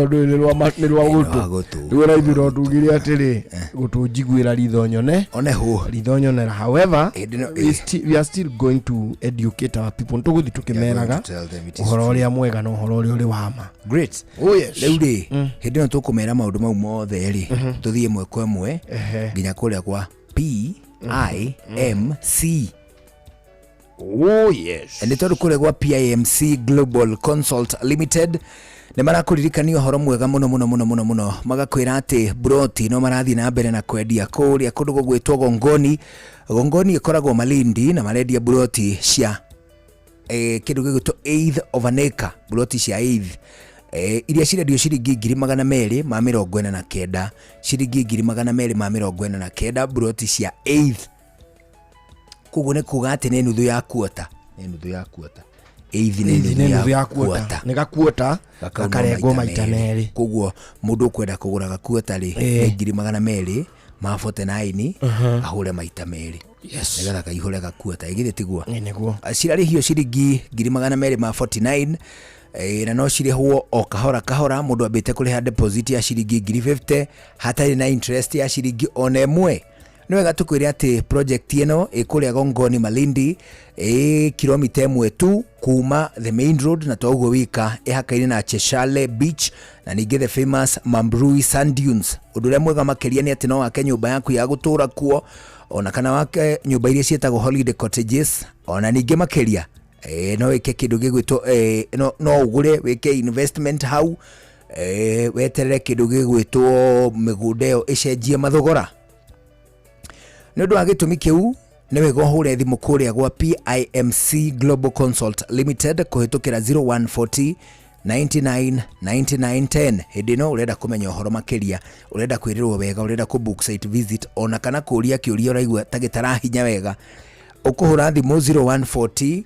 ndũĩ nĩ rwa gũtũ. Gũtũ. Rĩu ona ithuĩ no tugire atĩrĩ, gũtũ njiguĩra ritho nyone one hũ ritho nyonera. However, Hĩndĩ ĩno- we are still going to educate our people. Tũgũthiĩ tũkĩmeraga To tell them it is ũhoro true. ũrĩa mwega na ũhoro ũrĩa ũrĩ wa ma. Great. Oh, yes. Rĩu rĩ, hĩndĩ ĩno tũkũmera maũndũ mau mothe rĩ, tũthiĩ ĩmwe kwa ĩmwe nginya kũrĩa kwa PIMC. Oh yes. Nĩ tondũ kũrĩa gwa PIMC Global Consult Limited nĩ marakũririkania ũhoro mwega mũno mũno mũno mũno mũno, magakwĩra atĩ broti no marathiĩ na mbere na kwendia kũrĩa kũndũ gũgwĩtwo Gongoni. Gongoni ĩkoragwo Malindi, na marendia broti cia kĩndũ gĩgwĩtwo eighth of an acre, broti cia eighth iria cirendio ciringi 249,000, ciringi 249,000, broti cia eighth. Koguo nĩ kuga atĩ nĩ nuthu ya kuota, nĩ nuthu ya kuota, eighth nĩ Eighth nĩ nuthu ya kuota. Kuota, nĩ gakuota Gakauma gakarengwo maita merĩ. Koguo mũndũ ũkwenda kũgũra gakuota rĩ, nĩ 249,000 ahũre maita merĩ nĩgetha kaihũre gakuota, ĩgithĩ tiguo? Nĩguo. Cirarĩhio ciringi 249,000, na no cirĩhwo o kahora kahora, mũndũ ambĩte kũrĩha deposit ya ciringi 50,000 hatarĩ na interest ya ciringi ona ĩmwe. Nĩ wega tũkwĩre atĩ project ĩno ĩ kũrĩa Gongoni Malindi, ĩ kilomita 1 tu kuma the main road, na to ũguo wika, ĩhakaine na Cheshale Beach na ningĩ the famous Mambrui Sand Dunes. Ũndũ ũrĩa mwega makĩria nĩ atĩ no wake nyũmba yaku ya gũtũra kuo, ona kana wake nyũmba iria ciĩtagwo holiday cottages. Ona ningĩ makĩria, no wĩke kĩndũ gĩgwĩtwo no ũgũre wĩke investment hau, weterere kĩndũ gĩgwĩtwo mĩgũnda ĩyo ĩcenjie mathogora. Nĩ ũndũ wa gĩtũmi kĩu, nĩ wega ũhũre thimũ kũrĩa gwa PIMC Global Consult Limited kũhĩtũkĩra 0140 99 99 10 hĩndĩ ĩno ũrenda kũmenya ũhoro makĩria, ũrenda kwĩrĩrwo wega, ũrenda kũ book site visit, ona kana kũria kĩũria ũraigua ta gĩtarahinya wega, ũkũhũra thimũ 0140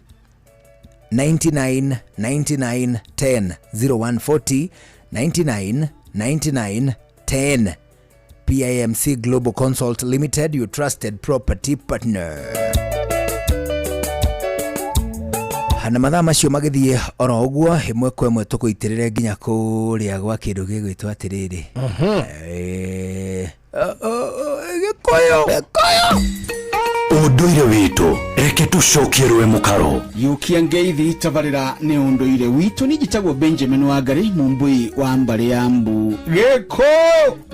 99 99 10, 0140 99 99 10. PIMC Global Consult Limited, your trusted property partner. Na mathaa macio magĩthiĩ oro ũguo, ĩmwe kwa ĩmwe tũkũitĩrĩre nginya kũrĩa gwa kĩndũ gĩgwĩtwo atĩrĩrĩ, Gĩkũyũ, Gĩkũyũ. Ũndũire witũ, reke tũcokie rwe mũkaro. Yukia ngeithi tabarĩra nĩ ũndũire witũ. Nĩ njĩtagwo Benjamin Wangari, mũmbui wa mbarĩ ya mbu gĩkũ.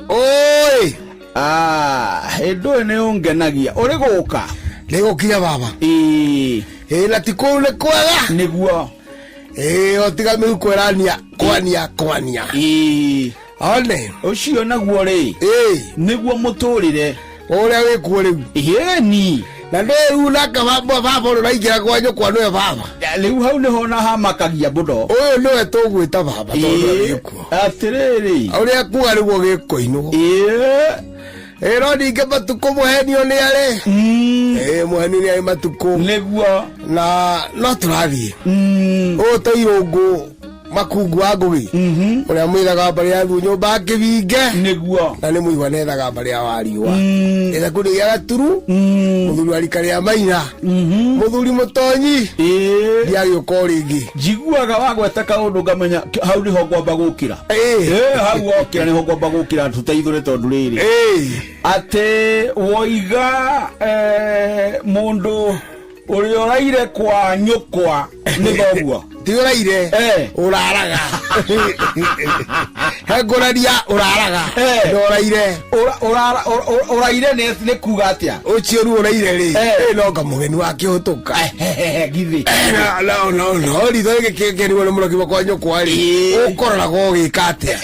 Oi. Ah, hĩndĩ ũyũ nĩ ũngenagia ũrĩ gũka. Nĩ gũkinya baba. Ĩĩ. Ĩĩ, na ti kũu nĩ kwega. Nĩguo. Ĩĩ, o tiga mĩhuko ĩrania kwania kwania. Ĩĩ. One. Ũcio naguo rĩ. Ĩĩ. Nĩguo mũtũrĩre. Ũrĩa wĩkuo rĩu. Ĩni. Na ndũĩ rĩu nake baba baba ũrĩa ũraingĩra kwa nyũkwa nĩwe baba. Rĩu hau nĩho na hamakagia mũno. Ũyũ nĩwe tũgwĩta baba tondũ wĩkuo. Atĩrĩrĩ. Ũrĩa kuga nĩguo gĩkũinwo. Ĩĩ. Ĩĩ, no ningĩ matukũ mũhenio nĩ arĩ. Ĩĩ, mũhenio nĩ arĩ matukũ. Nĩguo. Na no tũrathiĩ. Ũyũ ta irũngũ makungu wa ngũgĩ ũrĩa mwĩthaga mbarĩ ya thuo nyũmba ya kĩbinge. Nĩguo. Na nĩ mũigua nethaga mbarĩ ya wariũa ĩthaku nĩ gĩa gaturu, mũthuri wa rika rĩa maina, mũthuri mũtonyi ndiagĩũka o rĩngĩ. Njiguaga wagweta kaũndũ ngamenya hau nĩho ngwamba gũkĩra. Hau wokĩra nĩho ngwamba gũkĩra tũteithũre, tondũ rĩrĩ atĩ woiga mũndũ ũrĩa ũraire kwa nyũkwa nĩ thoguo. Ti ũraire ũraraga he ngũrania ũraraga na ũraire. Ũraire nĩ kuga atĩa? Ũcio rĩu ũraire rĩ, ĩ no nga mũgeni wakĩhũtũka. Githĩ no no no ritho gĩkĩkeniwo nĩ mũno kiuma kwa nyũkwa rĩ, ũkororaga ũgĩka atĩa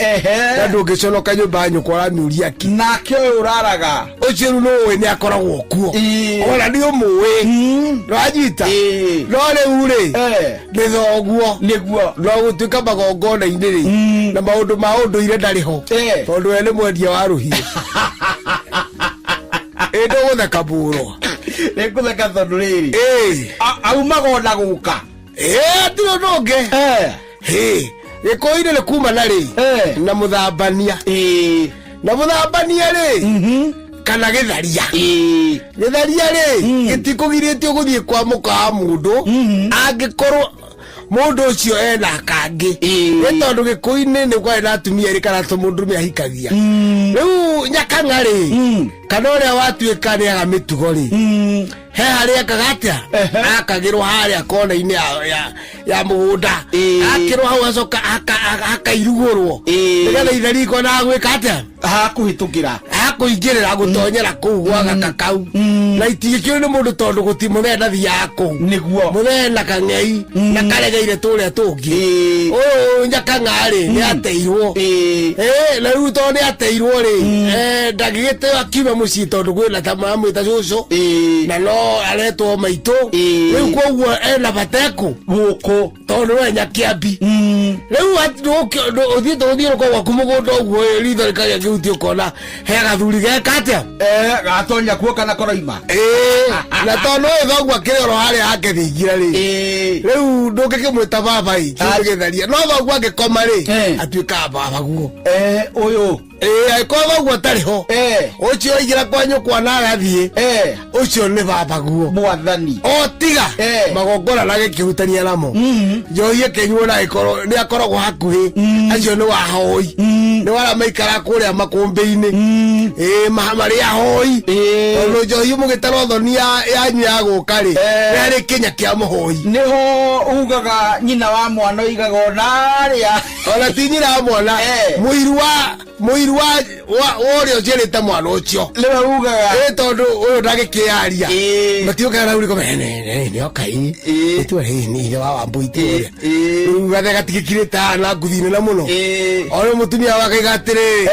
na ndũngĩconoka nyũmba ya nyũkwa ũramĩũria ki. Nake ũyũ ũraraga? Ũcio rĩu nĩũĩ nĩ akoragwo kuo, ona nĩ ũmũĩ nĩwanyita, no rĩu rĩ nĩ thoguo. Nĩguo. No gũtuĩka magongona-inĩ rĩ na maũndũ ma ũndũire ndarĩ ho, tondũ we nĩ mwendia wa rũhiũ. Ĩ ndũgũtheka mũrwa? Nĩ ngũtheka tondũ rĩrĩ aumaga ona gũka. Ĩ hatirĩ ũndũ ũngĩ. Hĩ gĩkũyũ-inĩ nĩ kuma na rĩ na mũthambania na mũthambania rĩ kana gĩtharia. Gĩtharia rĩ gĩtikũgirĩtio gũthiĩ kwa mũka wa mũndũ angĩkorwo mũndũ ũcio ena kangĩ, nĩ tondũ gĩkũyũ-inĩ nĩ kwarĩ na atumia erĩ kana mũndũrũme ahikagia. Rĩu nyakang'a rĩ kana ũrĩa watuĩka nĩ aga mĩtugo rĩ, he harĩa ekaga atĩa? Akagĩrwo harĩa kona-inĩ ya mũgũnda, akĩrwo hau, acoka akairugũrwo nĩgetha itheriko na gwĩka atĩa? Hakũhĩtũkĩra. Hakũingĩrĩra gũtonyera kũu gwa gaka kau na itigĩkĩũĩ nĩ mũndũ, tondũ gũti mũthee ndathiaga kũu. Nĩguo. Mũthee na kang'ei na karegeire tũrĩa tũngĩ. Ũyũ nyakang'a rĩ nĩ ateirwo. Ĩ, na rĩu tondũ nĩ ateirwo rĩ, ndangĩgĩteo akiuma mũciĩ tondũ kwĩna ta maramwĩta cũcũ na no aretwo maitũ. Rĩu koguo ena bateku gũkũ tondũ we nyakĩambi rĩu ũthiĩte gũthiũrũka gwaku mũgũnda ũguo ĩ, ritho rĩkagĩa kĩhuti ũkona he gathuri geka atĩa? Gatonya kuo kana koroima. Ĩĩ, na tondũ ũyũ thoguo akĩrĩ oro harĩa hake thingira rĩ, rĩu ndũngĩkĩmwĩta baba ĩ, kĩndũ gĩtharia, no thoguo angĩkoma rĩ atuĩkaga baba guo. Ũyũ. Ĩĩ, angĩkorwo thoguo atarĩ ho, ũcio aingĩra kwa nyũkwa na agathiĩ, ũcio nĩ baba guo. Mwathani. O tiga magongona na gĩkĩhutania namo, njohi ĩkĩnyuo na ĩkorwo nĩ akoragwo hakuhĩ, acio nĩ wahoi, nĩ wara maikara kũrĩa makũmbĩ-inĩ. Ĩĩ, marĩ ahoi, tondũ njohi mũgĩtarwo thoni yanyu ya gũka rĩ, nĩ harĩ kĩnya kĩa mũhoi. Nĩho ugaga nyina wa mwana oigaga onarĩa. Ona ti nyina wa mwana, mũiru wa mũiru wa wa ũrĩa ũciarĩte mwana ũcio. Nĩwe ugaga. Ĩ, tondũ ũyũ ndagĩkĩaria matiũkaga na uriko nĩ okai itua rĩ nĩ ithe wa Wambui itũũrĩa rĩu gathe gatigĩkirĩte haha na nguthi nene mũno. O rĩu mũtumia wakaiga atĩrĩ,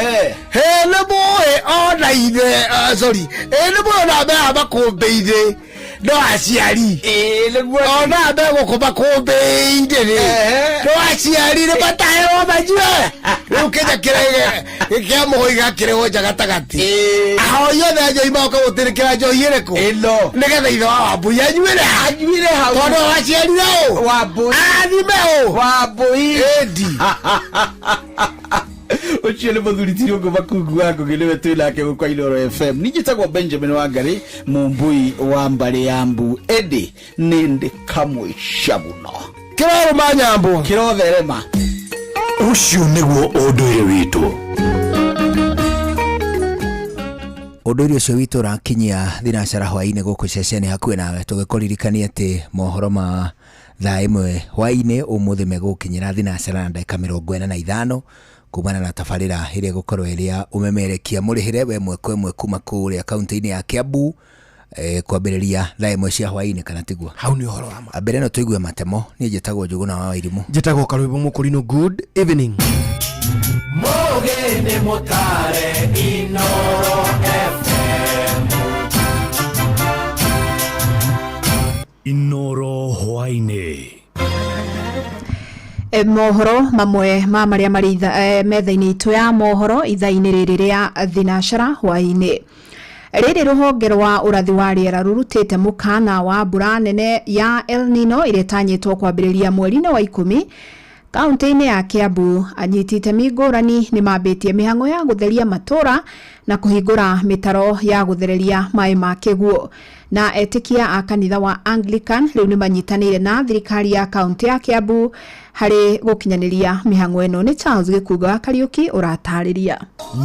he nĩ mũĩ ona ithe, sorry, ĩ nĩ mũĩ ona meha makũmbĩ-inĩ no aciari ona me gũkũ makũmbĩ-inĩ rĩ no aciari nĩ mataherwo manyue. Rĩu kĩnya kĩrĩa kĩa mũhoi gakĩrĩhwo nja gatagatĩ, ahoi othe a njohi magoka gũtĩrĩkĩra njohi ĩrĩkũ? Ĩno. Nĩgetha ithe wa Wambui anyuĩre. Anyuĩre hau. Tondũ waciarire ũ? Wambui. Arathime ũ? Wambui. Ĩndi. Ũcio nĩ mũthuri ti Rũngũ Makungu wa Ngũgĩ, nĩwe twĩ nake gũkũ Inooro FM. Niĩ njĩtagwo Benjamin Wangari, mũmbui wa mbarĩ ya mbu, ĩndĩ nĩ ndĩ kamũica mũno. Kĩrarũma nyambo. Kĩrotherema. Ũcio nĩguo ũndũire witũ. Ũndũire ũcio witũ ũrakinyia thinacara hwaĩ-inĩ gũkũ ceceni hakuhĩ nawe, tũgĩkũririkania atĩ mohoro ma thaa 1 hwaĩ-inĩ ũmũthĩ megũkinyĩra thinacara na ndagĩka 45 kumana na tabarĩra ĩrĩa ĩgũkorwo ĩrĩ ya ũmemerekia mũrĩhĩre we ĩmwe kwa ĩmwe kuma kũrĩa kaunti-inĩ ya Kiambu, kwambĩrĩria thaa 1 cia hwaĩ-inĩ, kana tiguo? Hau nĩ ũhoro wa ma. Mbere ĩno tũigue matemo. Niĩ njĩtagwo Njũgũna wa Wairimũ. Njĩtagwo Karwĩmbo Mũkũrinũ. Good evening. Mũgĩ nĩ mũtare Inooro FM. Inooro hwaĩ-inĩ. Mohoro mamwe ma marĩa marĩ metha-inĩ itũ ya mohoro ithaa-inĩ rĩrĩ rĩa thinacara hwaĩ-inĩ rĩrĩ: rũhonge rwa ũrathi wa rĩera rũrutĩte mũkana wa mbura nene ya El Nino ĩrĩa ĩtanyĩtwo kwambĩrĩria mweri-inĩ wa 10 kaunti-inĩ ya Kiambu. Anyiti itemi ngũrani nĩ mambĩtie mĩhang'o ya gũtheria matũra. Na kũhingũra mĩtaro ya gũthereria maĩ ma kĩguũ. Na etĩkia a kanitha wa Anglican rĩu nĩ manyitanĩire na thirikari ya kaunti ya Kiambu harĩ gũkinyanĩria mĩhang'o ĩno. Nĩ Charles Gĩkunga wa Kariũki ũratarĩria.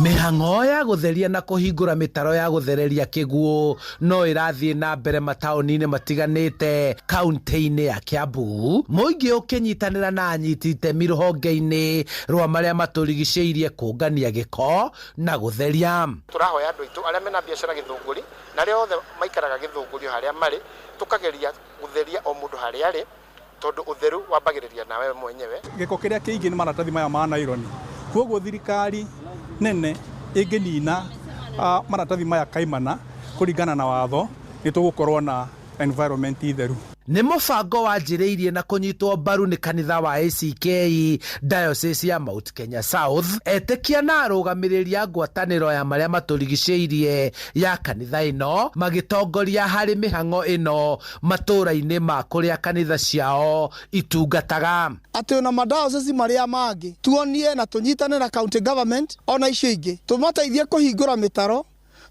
Mĩhang'o ya gũtheria na kũhingũra mĩtaro ya gũthereria kĩguũ no ĩrathiĩ na mbere mataũni-inĩ matiganĩte kaunti-inĩ ya Kiambu, mũingĩ ũkĩnyitanĩra na anyiti itemi rũhonge-inĩ rwa marĩa matũrigicĩirie kũngania gĩko na gũtheria. Tũrahoya andũ aitũ arĩa mena biacara Gĩthũngũri na arĩa othe maikaraga Gĩthũngũri harĩa marĩ, tũkageria gũtheria o mũndũ harĩa arĩ, tondũ ũtheru wambagĩrĩria nawe mwenyewe. Gĩko kĩrĩa kĩingĩ nĩ maratathi maya ma naironi, koguo thirikari nene ĩngĩnina maratathi maya kaimana kũringana na watho, nĩ tũgũkorwo na environment theru. Nĩ mũbango wanjĩrĩirie na kũnyitwo mbaru nĩ kanitha wa ACK Diocese ya Mount Kenya South, etĩkia na arũgamĩrĩri a ngwatanĩro ya marĩa matũrigicĩirie ya kanitha ĩno magĩtongoria harĩ mĩhang'o ĩno matũũra-inĩ ma kũrĩa kanitha ciao itungataga. Atĩ ona madiocese marĩa mangĩ tuonie na tũnyitane na county government ona icio ingĩ, tũmateithie kũhingũra mĩtaro,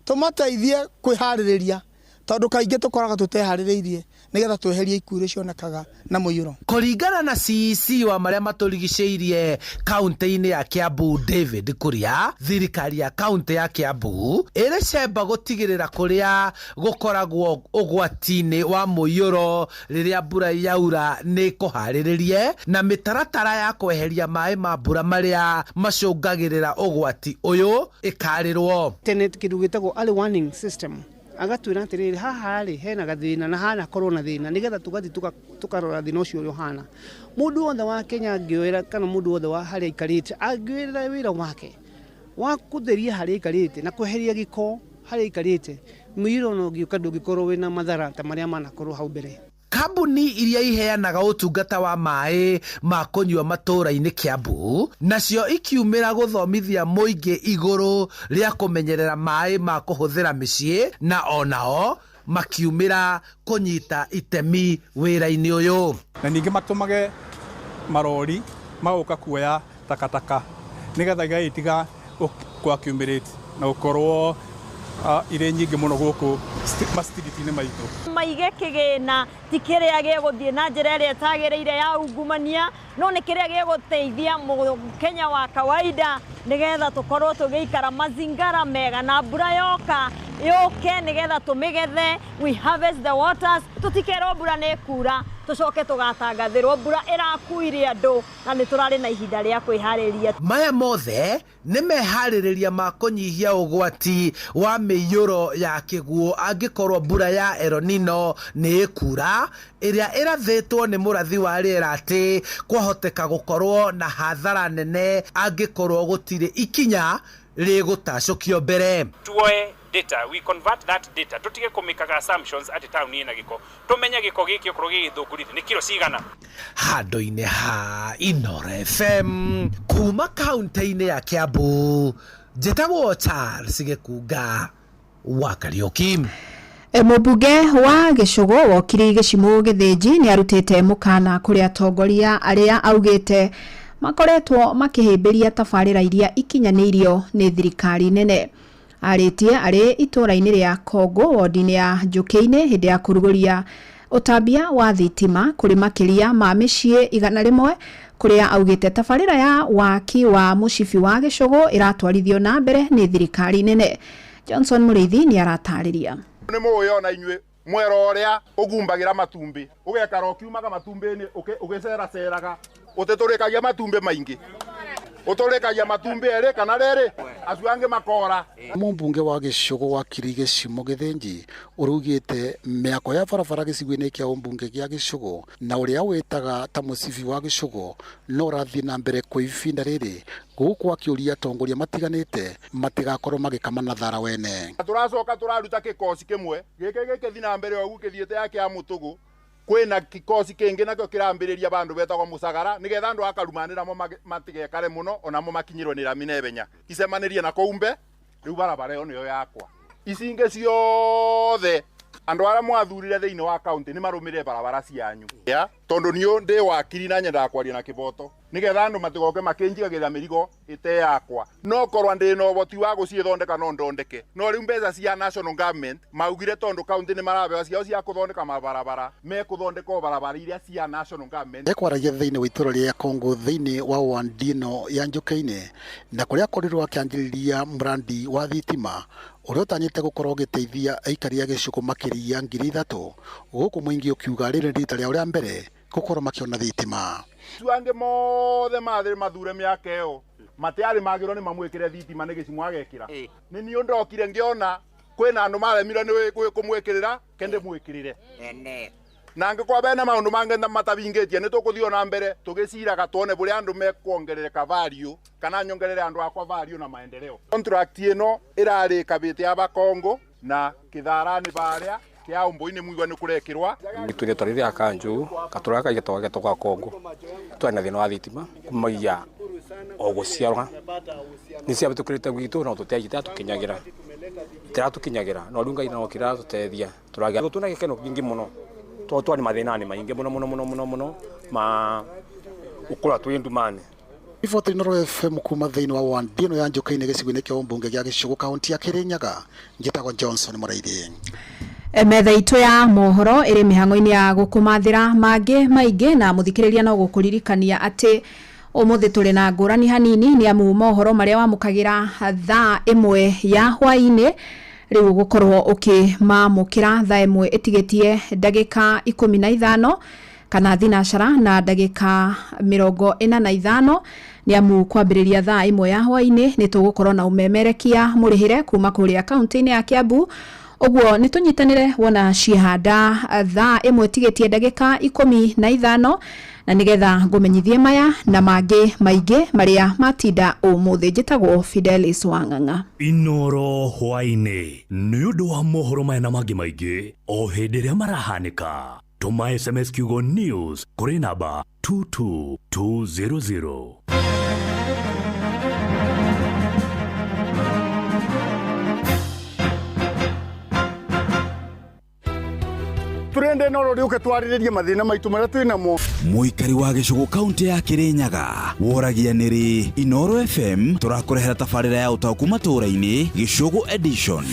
tũmateithie kwĩharĩrĩria, tondũ kaingĩ tũkoraga tũteharĩrĩirie nĩgetha tweherie ikuũ iria cionekaga na mũiyũro. Kũringana na CEC wa marĩa matũrigicĩirie kaunti-inĩ ya Kiambu David Kuria, thirikari ya kaunti ya Kiambu ĩrĩ cemba gũtigĩrĩra kũrĩa gũkoragwo ũgwati-inĩ wa mũiyũro rĩrĩa mbura yaura nĩ kũharĩrĩrie na mĩtaratara ya kweheria maĩ ma mbura marĩa macũngagĩrĩra ũgwati ũyũ ĩkarĩrwo. Tene kĩndũ gĩtagwo early warning system agatwĩra atĩrĩrĩ, haha rĩ hena gathĩna na hana korwo na thĩna, nĩgetha tũgathiĩ tũkarora thĩna ũcio ũrĩa ũhana. Mũndũ wothe wa Kenya angĩoera kana mũndũ wothe wa harĩa aikarĩte angĩoera wĩra wake wa kũtheria harĩa aikarĩte na kweheria gĩko harĩa aikarĩte, mũiyũro ona ũngĩũka ndũngĩkorwo wĩna mathara ta marĩa manakorwo hau mbere. Kambuni iria iheanaga ũtungata wa maĩ ma kũnyua matũũra-inĩ Kiambu nacio ikiumĩra gũthomithia mũingĩ igũrũ rĩa kũmenyerera maĩ ma kũhũthĩra mĩciĩ, na onao makiumĩra kũnyita itemi wĩra-inĩ ũyũ. Na ningĩ matũmage marori magoka kuoya takataka nĩgetha igagĩtiga kũ-accumulate na gũkorwo irĩ nyingĩ mũno gũkũ mastriti-inĩ maitũ. Maige kĩgĩna ti kĩrĩa gĩgũthiĩ na njĩra ĩrĩa ĩtagĩrĩire ya ungumania, no nĩ kĩrĩa gĩgũteithia Mũkenya wa kawaida nĩgetha tũkorwo tũgĩikara mazingara mega, na mbura yoka yũke nĩgetha tũmĩgethe, we harvest the waters, tũtikerwo mbura nĩ ĩkura tũcoke tũgatangathĩrwo mbura ĩrakuire andũ, na nĩ tũrarĩ na ihinda rĩa kwĩharĩria. Maya mothe nĩ meharĩrĩria ma kũnyihia ũgwati wa mĩiyũro ya kĩguũ angĩkorwo mbura ya El Nino nĩ ĩkura, ĩrĩa ĩrathĩtwo nĩ mũrathi wa rĩera atĩ kwahoteka gũkorwo na hathara nene angĩkorwo gũtirĩ ikinya rĩgũtacũkio mbere. Tuoe data, we convert that data, tutige kũmĩkaga assumptions atĩ taũni ĩna gĩko, tũmenye gĩko gĩkĩ okorwo gĩgĩthũngũrĩte nĩ kiro cigana. Handũ-inĩ ha Inooro FM kuma kaunti-inĩ ya Kiambu, njĩtagwo Charles Gĩkunga wa Kariũki. Mũmbunge wa Gĩcũgũ wokiri Gĩcimũ Gĩthĩnji nĩ arutĩte mũkana kũrĩ atongoria arĩa augĩte makoretwo makĩhĩmbĩria tabarĩra iria ikinyanĩirio nĩ thirikari nene. Arĩtie arĩ itũũra-inĩ rĩa Kongo wodi-inĩ ya Njũkĩ-inĩ hĩndĩ ya kũrugũria ũtambia wa thitima kũrĩ makĩria ma mĩciĩ 100, kũrĩa augĩte tabarĩra ya waki wa mũcibi wa Gĩcũgũ ĩratwarithio na mbere nĩ thirikari nene. Johnson Mũrĩithi nĩ aratarĩria. Nĩ mũĩ ona inyuĩ mwero ũrĩa ũgumbagĩra matumbĩ, ũgekara ũkiumaga matumbĩ-inĩ ũgĩceraceraga, ũtĩtũrĩkagia matumbĩ maingĩ, ũtũrĩkagia matumbĩ erĩ kana rĩrĩ, acio angĩ makora. Mũmbunge wa Gĩcũgũ wa Kiri Gĩcimo Gĩthĩnji ũrugĩte mĩako ya barabara gĩcigo-inĩ kĩa ũmbunge gĩa Gĩcũgũ na ũrĩa wĩtaga ta mũcibi wa Gĩcũgũ no ũrathiĩ na mbere kwa ibinda rĩrĩ, gũkũ akĩũria atongoria matiganĩte matigakorwo magĩkama na thara wene. Tũracoka tũraruta gĩkoci kĩmwe gĩkĩ gĩkĩthiĩ na mbere ũguo kĩthiĩte ya kĩa mũtũgũ, kwĩna kikosi kĩngĩ nakĩo kĩrambĩrĩria bandũ betagwo mũcagara nĩgetha andũ akarumanĩra mo matigekare mũno onamo makinyĩrwo nĩ rami naihenya, icemanĩrie na kũu mbe rĩu barabara ĩyo nĩyo yakwa, ici ingĩ ciothe Andũ arĩa mwathurire thĩinĩ wa kaunti nĩ marũmĩrĩre barabara cianyu. Ya, tondũ niũ ndĩ wakiri na nyendaga kwaria na kĩboto nĩgetha andũ matigoke makĩnjigagĩrĩra mĩrigo ĩte yakwa. No korwa ndĩ na ũhoti wa gũciĩthondeka no ndondeke, no rĩu mbeca cia national government maugire tondũ kaunti nĩ marabewa ciao cia kũthondeka mabarabara, mekũthondeka o barabara iria cia national government. Ekwaragia thĩinĩ wa itũra rĩa Kongo thĩinĩ wa wandino ya Njũkĩ-inĩ na kũrĩa akorirwo akĩanjĩrĩria mrandi wa thitima ũrĩa ũtanyĩte gũkorwo ũgĩteithia aikari a gĩcigo makĩria 3,000 gũkũ mũingĩ ũkiuga rĩrĩ nĩ rita rĩao rĩa mbere gũkorwo makĩona thitima. Acio angĩ mothe mathĩ mathure mĩaka ĩyo matiarĩ magĩrwo nĩ mamwĩkĩre thitima nĩ gĩcimo agekĩra. Nĩ niĩ ndokire ngĩona kwĩna andũ maremirwo nĩ kũmwĩkĩrĩra kende mwĩkĩrĩre. Na angĩkorwo bena maũndũ mangĩ matabingĩtie nĩ tũkũthiĩ na mbere tũgĩciraga tuone bũrĩa andũ mekuongerereka value kana nyongerere andũ akwa value na maendeleo. Contract ĩno ĩrarĩkabĩte ya Bakongo na Kĩtharani barĩa kĩa Ũmbũi-inĩ mũigua nĩ kũrekĩrwa. Gĩtũire twarĩ rĩa kanjũ gatũra kaigĩtwo getwo gwa Kongo twarĩ na thĩna wa thitima kumagia o gũciarwa nĩ ciabĩtũkĩrĩte gwitũ no tũtiaigĩte itiratũkinyagĩra no rĩu Ngai no kĩratũteithia tũragĩa tũna gĩkeno kĩingĩ mũno tondũ twarĩ mathĩna-inĩ maingĩ mũno mũno mũno mũno mũno ma ũkũra twĩ ndumani. Riboti Inooro FM kuma thĩinĩ wa wandino ya Njũkĩ-inĩ gĩcigo-inĩ kĩa ũmbunge gĩa Gĩcũgũ kaunti ya Kĩrĩnyaga, njĩtagwo Johnson Mũraithi. Metha itũ ya mohoro ĩrĩ mĩhang'o-inĩ ya gũkũmathĩra mangĩ maingĩ na mũthikĩrĩria no gũkũririkania atĩ ũmũthĩ tũrĩ na ngũrani hanini nĩ amu mohoro marĩa wamũkagĩra thaa 1 ya hwaĩ-inĩ rĩu ũgũkorwo ũkĩmamũkĩra thaa 1 ĩtigĩtie ndagĩka 15 kana thinacara na ndagĩka 45 nĩ amu kwambĩrĩria thaa 1 ya hwaĩ-inĩ nĩ tũgũkorwo na ũmemerekia mũrĩhĩre kuma kũrĩa kaunti-inĩ ya Kiambu. Ũguo nĩ tũnyitanĩre wona ciehanda thaa 1 ĩtigĩtie ndagĩka 15 na nĩgetha ngũmenyithie maya na mangĩ maingĩ marĩa matinda ũmũthĩ. Njĩtagwo Fidelis Wang'ang'a. Inooro hwaĩ-inĩ nĩ ũndũ wa mohoro maya na mangĩ maingĩ o hĩndĩ ĩrĩa marahanĩka. Tũma SMS kiugo news kũrĩ namba 22200. Turende no rori uke twariririe mathina maitu maria twinamo. Muikari wa Gĩcũgũ kaunti ya Kĩrĩnyaga woragia nĩrĩ Inooro FM tũrakũrehera tabarĩra ya ũtaũku matũũra-inĩ Gĩcũgũ edition.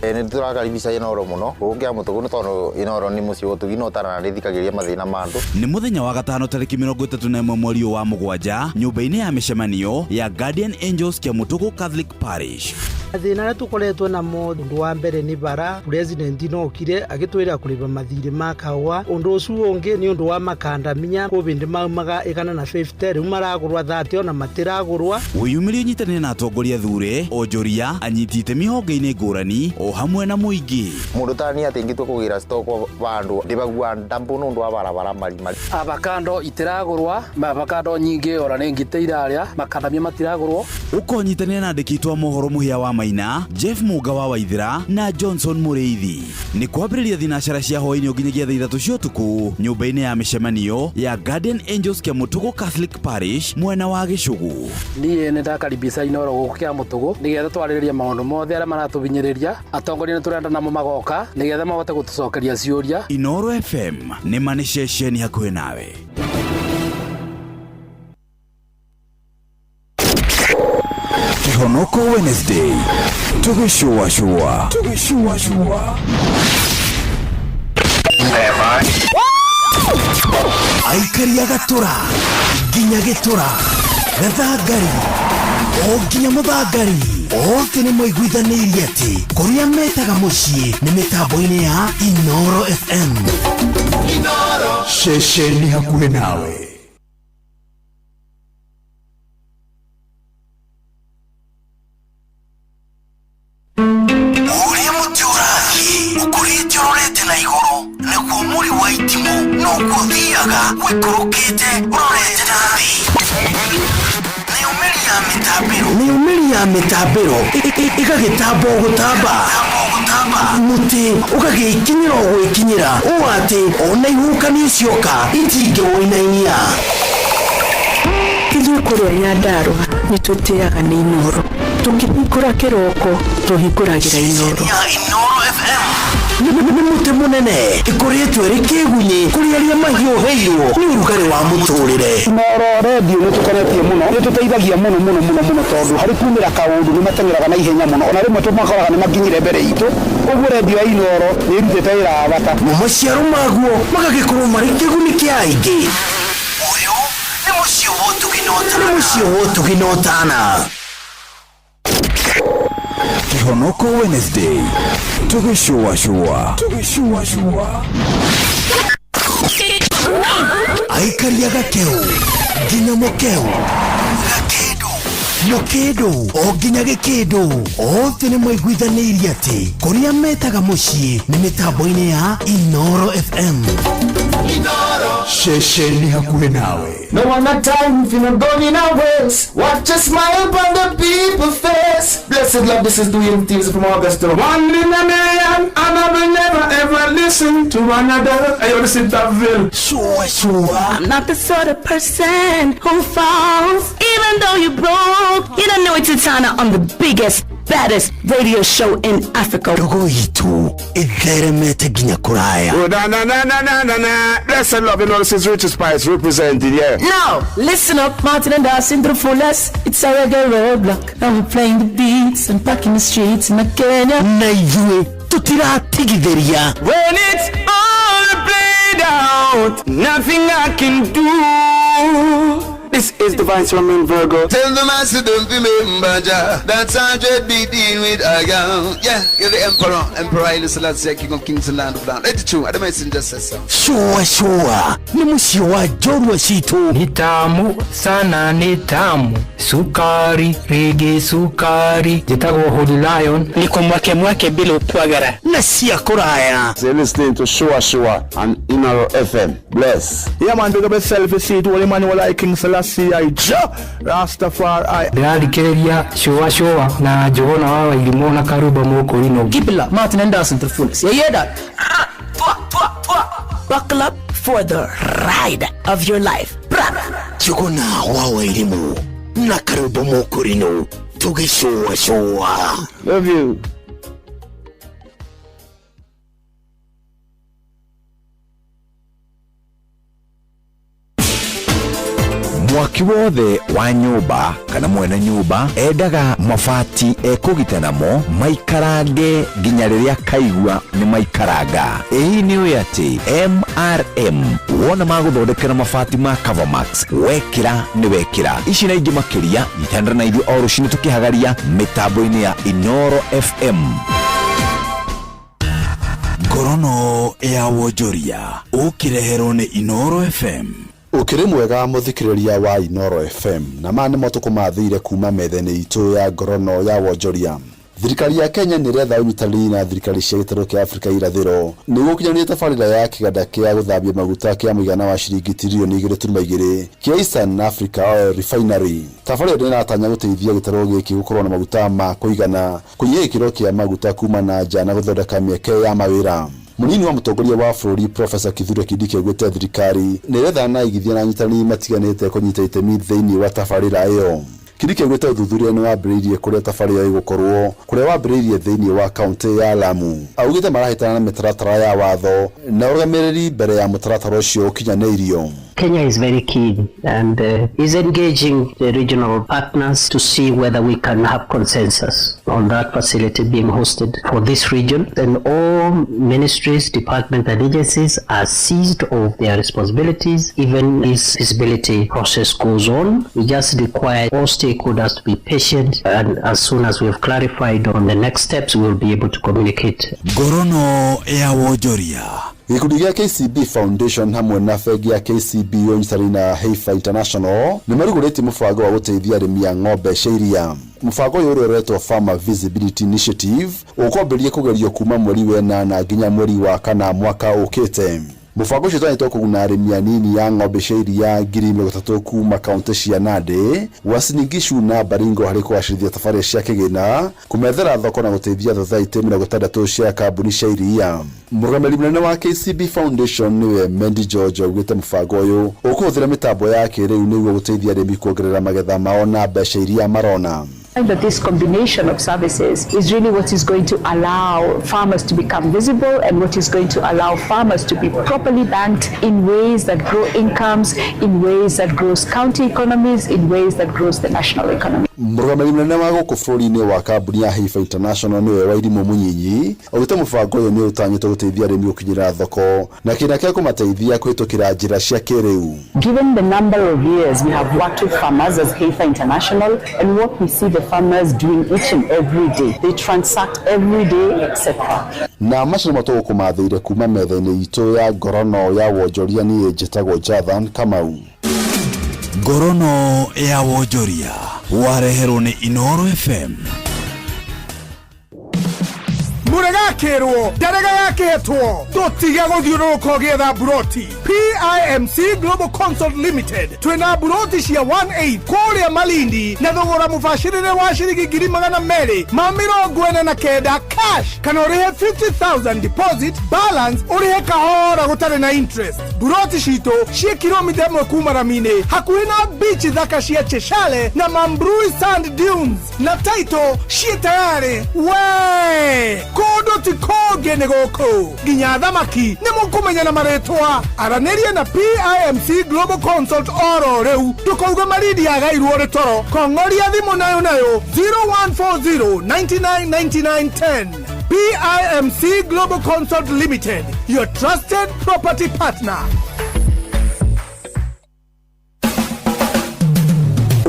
Nĩ tũrakaribisha Inooro mũno gũkũ Kĩamũtũgũ nĩ tondũ Inooro nĩ mũciĩ wa ũtugi na ũtaranarĩthikagĩria mathĩna ma andũ. Nĩ mũthenya wa gatano tarĩki 31 mweri wa mũgwanja nyũmba-inĩ ya mĩcemanio ya Guardian Angels Kĩamũtũgũ Catholic Parish. Mathĩna marĩa tũkoretwo namo ũndũ wa mbere nĩ bara president no okire agĩtwĩra kũrĩba mathirĩ ma kahũa. Ũndũ ũcio ũngĩ nĩ ũndũ wa makandamia kũbĩndĩ maumaga 150 rĩu maragũrwa 30 ona matiragũrwa. Wĩyumĩrie ũnyitanĩre na atongoria thure onjoria anyiti itemi honge-inĩ ngũrani o hamwe na mũingĩ. Mũndũ ta niĩ atĩ ingĩtua kũgĩra stock vandũ ndĩbagua ndambu nĩ ũndũ wa barabara marima. Avocado itiragũrwa, avocado nyingĩ ora nĩ ngite irarĩa, makandamia matiragũrwo. Ũkonyitanĩra na andĩki aitũ a mohoro Mũhĩa wa Maina, Jeff Mũnga wa Waithĩra na Johnson Mũrĩithi. Nĩ kwambĩrĩria thinacara cia hwaĩ-inĩ nginyagia thaa 3 cia ũtukũ nyũmba-inĩ ya mĩcemanio ya Guardian Angels Kĩamũtũgũ Catholic Parish mwena wa Gĩcũgũ. Niĩ nĩ ndakaribisha Inooro gũkũ Kĩamũtũgũ nĩgetha twarĩrĩrie maũndũ mothe arĩa maratũhinyĩrĩria. Atongoria nĩ tũrenda namo magoka nĩgetha mahote gũtũcokeria ciũria. Inooro FM nĩ ma nĩ ceceni hakuhĩ nawe. Kĩhonoko Wednesday tũgĩcũacũa tũgĩcũacũa. Aikari a Gatũra nginya Gĩtũra Gathangari o nginya Mũthangari othe nĩ maiguithanĩirie atĩ kũrĩa metaga mũciĩ nĩ mĩtambo-inĩ ya Inooro FM. Ceceni hakuhĩ nawe. Ũrĩa mũtĩ ũrathiĩ ũkũrĩte ũrorete na igũrũ nĩguo mũri wa itimũ noguo ũthiaga ũikũrũkĩte ũrorete na thĩ. Nayo mĩri ya mĩtambĩro nayo mĩri ya mĩtambĩro ĩgagĩtamba o gũtamba mũtĩ ũgagĩkinyĩra o gwĩkinyĩra ũũ atĩ ona ihuhũkanio cioka itingĩwũinainia. Ithuĩ kũrĩa Nyandarũa nĩ tũtĩaga nĩ Inooro. Tũkĩhingũra kĩroko tũhingũragĩra Inooro. Ya Inooro FM. Nĩ mũtĩ mũnene ĩkoretwo ĩrĩ kĩgunyĩ kũrĩ arĩa mahiũhĩirwo nĩ ũrugarĩ wa mũtũrĩre. Inooro redio nĩ tũkenetie mũno, nĩ tũteithagia mũno mũno mũno mũno tondũ harĩ kumĩra kaũndũ nĩ mateng'eraga na ihenya mũno, ona rĩmwe tũmakoraga nĩ makinyire mbere itũ, ũguo redio ya Inooro nĩ ĩrutĩte wĩra wa bata. Mo maciaro maguo magagĩkorwo marĩ kĩguni kĩa aingĩ. Ũyũ nĩ mũciĩ wa ũtugi na ũtana. Nĩ mũciĩ wa ũtugi na ũtana. Kĩhonoko Wednesday tũgĩcũacũa tũgĩcũacũa. Aikaria gakeu nginya mũkeu, gakĩndũ, mũkĩndũ o nginya gĩkĩndũ, othe nĩ maiguithanĩirie atĩ kũrĩa metaga mũciĩ nĩ mĩtambo-inĩ ya Inoro FM. Ceceni hakuhĩ nawe. No one a time if you not going in a ways. Watch a smile upon the people's face. Blessed love, this is Dwayne Thieves from Augusta. One in a million, and I will never ever listen to another. I want to sit that bill. Sure, sure. I'm not the sort of person who falls. Even though you broke, you don't know it's Titana on the biggest, baddest radio show in Africa. Ndogo itũ ĩtheremete nginya kũraya. Oh, na na na na na na na. Blessed love, you know this is Richard Spice representing, yeah. Now, listen up, Martin and Dawson to the fullest. It's a reggae roadblock. And we're playing the beats and packing the streets in Kenya. Na ithuĩ tũtiratigithĩria. When it's all played out, nothing I can do. This is Divine Romain Virgo. Tell the master don't remember Jah. That's how be dealing with I am. Yeah, you're the emperor, Emperor Haile Selassie, King of Kings and Land of Land. Let it true. I don't messenger says so. Sure, sure. Nĩ mũciĩ wa njorua citũ. Ni tamu sana, ni tamu sukari rigi sukari. Njĩtagwo Holy Lion. Niko mwake mwake bila ukwagara na cia kũraya. You're listening to Shua Shua and Inaro FM. Bless. Yeah, man, big up yourself. You see it, Holy man, you like King Selassie, I Jah Rastafari. Ndĩrathikĩrĩria cũa cũa na Njũgũna wa Wairimũ na Karumba Mũkũrinũ. Keep it locked, Martin and Dawson to the fullest. You hear that? Twa, twa, twa. Buckle up for the ride of your life. Njũgũna wa Wairimũ na Karumba Mũkũrinũ tũgĩcũacũa. Love you. Mwaki wothe wa nyũmba kana mwene nyũmba endaga mabati ekũgita namo maikarange nginya rĩrĩa kaigua nĩ maikaranga. Ĩĩ nĩ ũĩ atĩ MRM wona magũthondekera mabati ma Covermax wekĩra nĩ wekĩra. Ici na ingĩ makĩria nyitanĩra na ithuĩ o rũcinĩ tũkĩhagaria mĩtambo-inĩ ya Inoro FM. Ngorono ya wonjoria ũkĩreherwo nĩ Inoro FM. Ũkĩrĩ mwega mũthikĩrĩria wa Inoro FM, na maya nĩmo tũkũmathĩire kuma metha-inĩ itũ ya ngorono ya wonjoria. Thirikari ya Kenya nĩ ĩretha ũnyitanĩri na thirikari cia gĩtarũ kĩa Afrika irathĩro nĩguo gũkinyanĩria tabarĩra ya kĩganda kĩa gũthambia maguta kĩa mũigana wa ciringi tiririoni 2.2 kĩa Eastern Africa Oil Refinery. Tabarĩra ĩno ĩratanya gũteithia gĩtarũ gĩkĩ gũkorwo na maguta ma kũigana, kũnyihia gĩkĩro kĩa maguta kuma na nja na gũthondeka mĩeke ya mawĩra. Mũnini wa mũtongoria wa bũrũri Profesa Kithure Kindiki augĩte thirikari nĩ ĩretha na aigithia na anyitanĩri matiganĩte kũnyita itemi thĩinĩ wa tabarĩra ĩyo. Kindiki augĩte ũthuthuria nĩ wambĩrĩirie kũrĩa tabarĩra ĩyo ĩgũkorwo, kũrĩa wambĩrĩirie thĩinĩ wa kaũntĩ ya Lamu. Augĩte marahĩtana na mĩtaratara ya watho na ũrũgamĩrĩri mbere ya mũtaratara ũcio ũkinyanĩirio. Kenya is very keen and is engaging the regional partners to see whether we can have consensus on that facility being hosted for this region. And all ministries, departments and agencies are seized of their responsibilities. Even this feasibility process goes on. We just require all stakeholders to be patient, and as soon as we have clarified on the next steps, we will be able to communicate. Ngorono ya wonjoria. Gĩkundi gĩa KCB Foundation hamwe na bengi ya KCB ũnyitanĩri na Heifer International nĩ marugũrĩtie mũbango wa gũteithia arĩmi a ng'ombe cia iria. Mũbango ũyũ ũrĩa ũretwo Farmer Visibility Initiative ũkwambĩrĩria kũgerio kuma mweri wa ĩnana nginya mweri wa kana mwaka ũkĩte. Mũbango ũcio ũtanyĩtwo kũguna arĩmi anini a ng'ombe cia iria 30,000 kuma kaũntĩ cia Nandi, Uasin Gishu na Baringo harĩ kũgacĩrithia tabarĩra cia kĩgĩna, kũmethera thoko na gũteithia thothaitĩ 60 cia kambuni cia iria. Mũrũgamĩrĩri mũnene wa KCB Foundation nĩwe Mendy George augĩte mũbango ũyũ ũkũhũthĩra mĩtambo ya kĩrĩu nĩguo gũteithia arĩmi kuongerera magetha mao na mbeca iria marona. That this combination of services is really what is going to allow farmers to become visible and what is going to allow farmers to be properly banked in ways that grow incomes, in ways that grows county economies, in ways that grows the national economy. Mũrũgamĩrĩri mũnene wa gũkũ bũrũri-inĩ wa kambuni ya Heifer International nĩwe Wairimũ Mũnyinyi augĩte mũbango ũyũ nĩ ũtanyĩtwo gũteithia arĩmi gũkinyĩra thoko na kĩna kĩa kũmateithia kũhĩtũkĩra njĩra cia kĩrĩu. Given the number of years we have worked with farmers as Heifer International and what we see the farmers doing each and every day, they transact every day, etc. Na macio nĩmo tũgũkũmathĩire kuma metha-inĩ itũ ya ngorono ya wonjoria. Niĩ njĩtagwo Jathan Kamau. Ngorono ya wonjoria wareherwo nĩ Inoro FM. Mũregakĩrwo ndarega yakĩhetwo tũtige gũthiũrũrũka ũgĩetha mburoti. PIMC Global Consult Limited twĩna mburoti cia 18 kũrĩa Malindi na thogora mũbacĩrĩre wa ciringi 249,000 cash, kana ũrĩhe 50,000 deposit, balance ũrĩhe kahora gũtarĩ na interest. Mburoti citũ ciĩ kilomita 1 kuma rami-inĩ, hakuhĩ na beach thaka cia Cheshale na Mambrui Sand Dunes, na title ciĩ tayarĩ. We kũndũ ti kũngĩ nĩ gũkũ, nginya thamaki nĩ mũkũmenya na marĩtwa. Aranĩria na PIMC Global Consult oro rĩu, ndũkauge Malindi yagairwo rĩ toro. Kong'oria thimũ nayo nayo 0140 99 99 10. PIMC Global Consult Limited, your trusted property partner.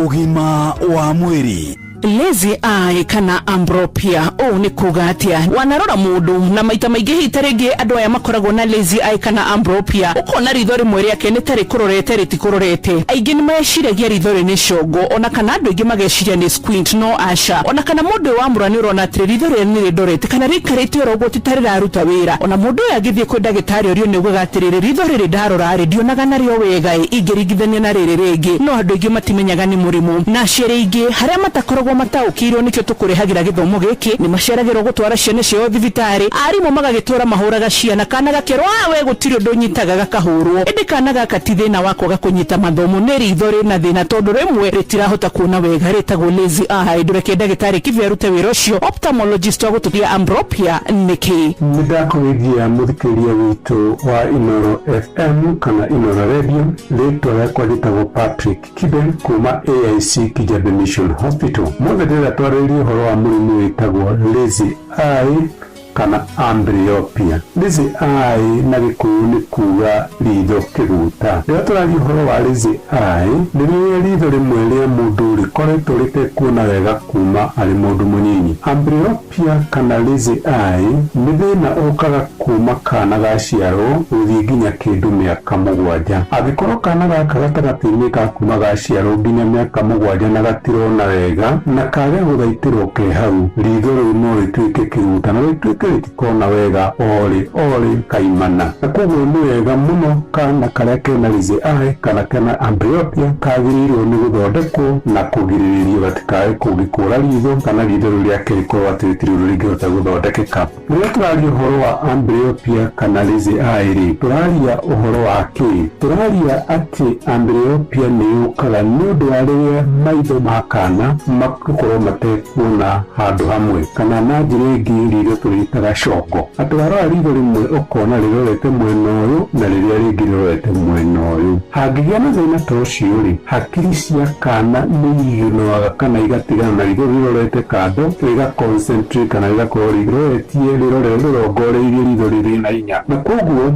Ũgima wa mwĩrĩ. Lazy eye kana amblyopia, ũũ nĩ kuga atĩa? Wanarora mũndũ na maita maingĩ hihi ta rĩngĩ andũ aya makoragwo na lazy eye kana amblyopia, ũkona ritho rĩmwe rĩake nĩ ta rĩkũrorete rĩtikũrorete. Aingĩ nĩ meciragia ritho rĩ nĩ congo, ona kana andũ aingĩ mageciria nĩ squint, no aca. Ona kana mũndũ ũyũ wamũra nĩ ũrona atĩrĩ ritho rĩrĩ nĩ rĩndorete kana rĩikarĩte oro ũguo ti ta rĩraruta wĩra. Ona mũndũ ũyũ angĩthiĩ kwĩ ndagĩtarĩ orio nĩ augaga atĩrĩrĩ, ritho rĩrĩ ndarora rĩ ndionaga narĩo wega ĩ ingĩringithania na rĩrĩ rĩngĩ. No andũ aingĩ matimenyaga nĩ mũrimũ, na aciari aingĩ harĩa matakoragwo mataũkĩirwo nĩkĩo tũkũrehagĩra gĩthomo gĩkĩ nĩ maceragĩrwo gũtwara ciana ciao thibitarĩ. Arimũ magagĩtũra mahũraga ciana, kana gakerwo "Ah, we gũtirĩ ũndũ ũnyitaga", gakahũrwo. Ĩndĩ kana gaka ti thĩna wa kwaga kũnyita mathomo, nĩ ritho rĩna thĩna tondũ rĩmwe rĩtirahota kuona wega, rĩtagwo lazy eye. Ndũreke ndagĩtarĩ Kibe arute wĩra ũcio, ophthalmologist wa gũtũtia amblyopia nĩkĩ. Nĩ ndakũgeithia mũthikĩrĩria witũ wa Inoro FM kana Inoro Radio. Rĩtwa rĩakwa rĩtagwo Patrick Kibe kuma AIC Kijabe Mission Hospital. Mothe ndĩrenda twarĩrĩrie ũhoro wa mũrimũ wĩtagwo lazy eye kana amblyopia. Lazy eye na Gĩkũyũ nĩ kuga ritho kĩgũta. Rĩrĩa tũraria ũhoro wa lazy eye, nĩ rĩrĩa ritho rĩmwe rĩa mũndũ rĩkoretwo rĩtekuona wega kuma arĩ mũndũ mũnyinyi. Amblyopia kana lazy eye nĩ thĩna ũkaga kuma kana gaciarwo gũthiĩ nginya kĩndũ mĩaka 7. Angĩkorwo kana gaka gatagatĩ-inĩ ka kuma gaciarwo nginya mĩaka 7 na gatirona wega na kage gũthaitĩrwo ke hau, ritho rĩu no rĩtuĩke kĩgũta na rĩtuĩke rĩtikona wega orĩ orĩ kaimana. Na koguo nĩ wega mũno kana karĩa kena lazy eye kana kena amblyopia kagĩrĩirwo nĩ gũthondekwo na kũgirĩrĩrio gatikae kũngĩkũra ritho kana ritho rĩu rĩake rĩkorwo atĩ rĩtirĩ ũndũ rĩngĩhota gũthondekeka. Rĩrĩa tũraria ũhoro wa amblyopia kana lazy eye rĩ, tũraria ũhoro wa kĩ? Tũraria atĩ amblyopia nĩ yũkaga nĩ ũndũ wa rĩrĩa maitho ma kana makorwo matekuona handũ hamwe, kana na njĩra ĩngĩ ritho tũrĩtaga congo, atĩ warora ritho rĩmwe ũkona rĩrorete mwena ũyũ na rĩrĩa rĩngĩ rĩrorete mwena ũyũ. Hangĩgĩa na thĩna ta ũcio rĩ, hakiri cia kana nĩ iginoaga kana igatigana na ritho rĩrorete kando, rĩga concentrate kana rĩgakorwo rĩroretie rĩrongoreirie ritho rĩrĩ na hinya, na koguo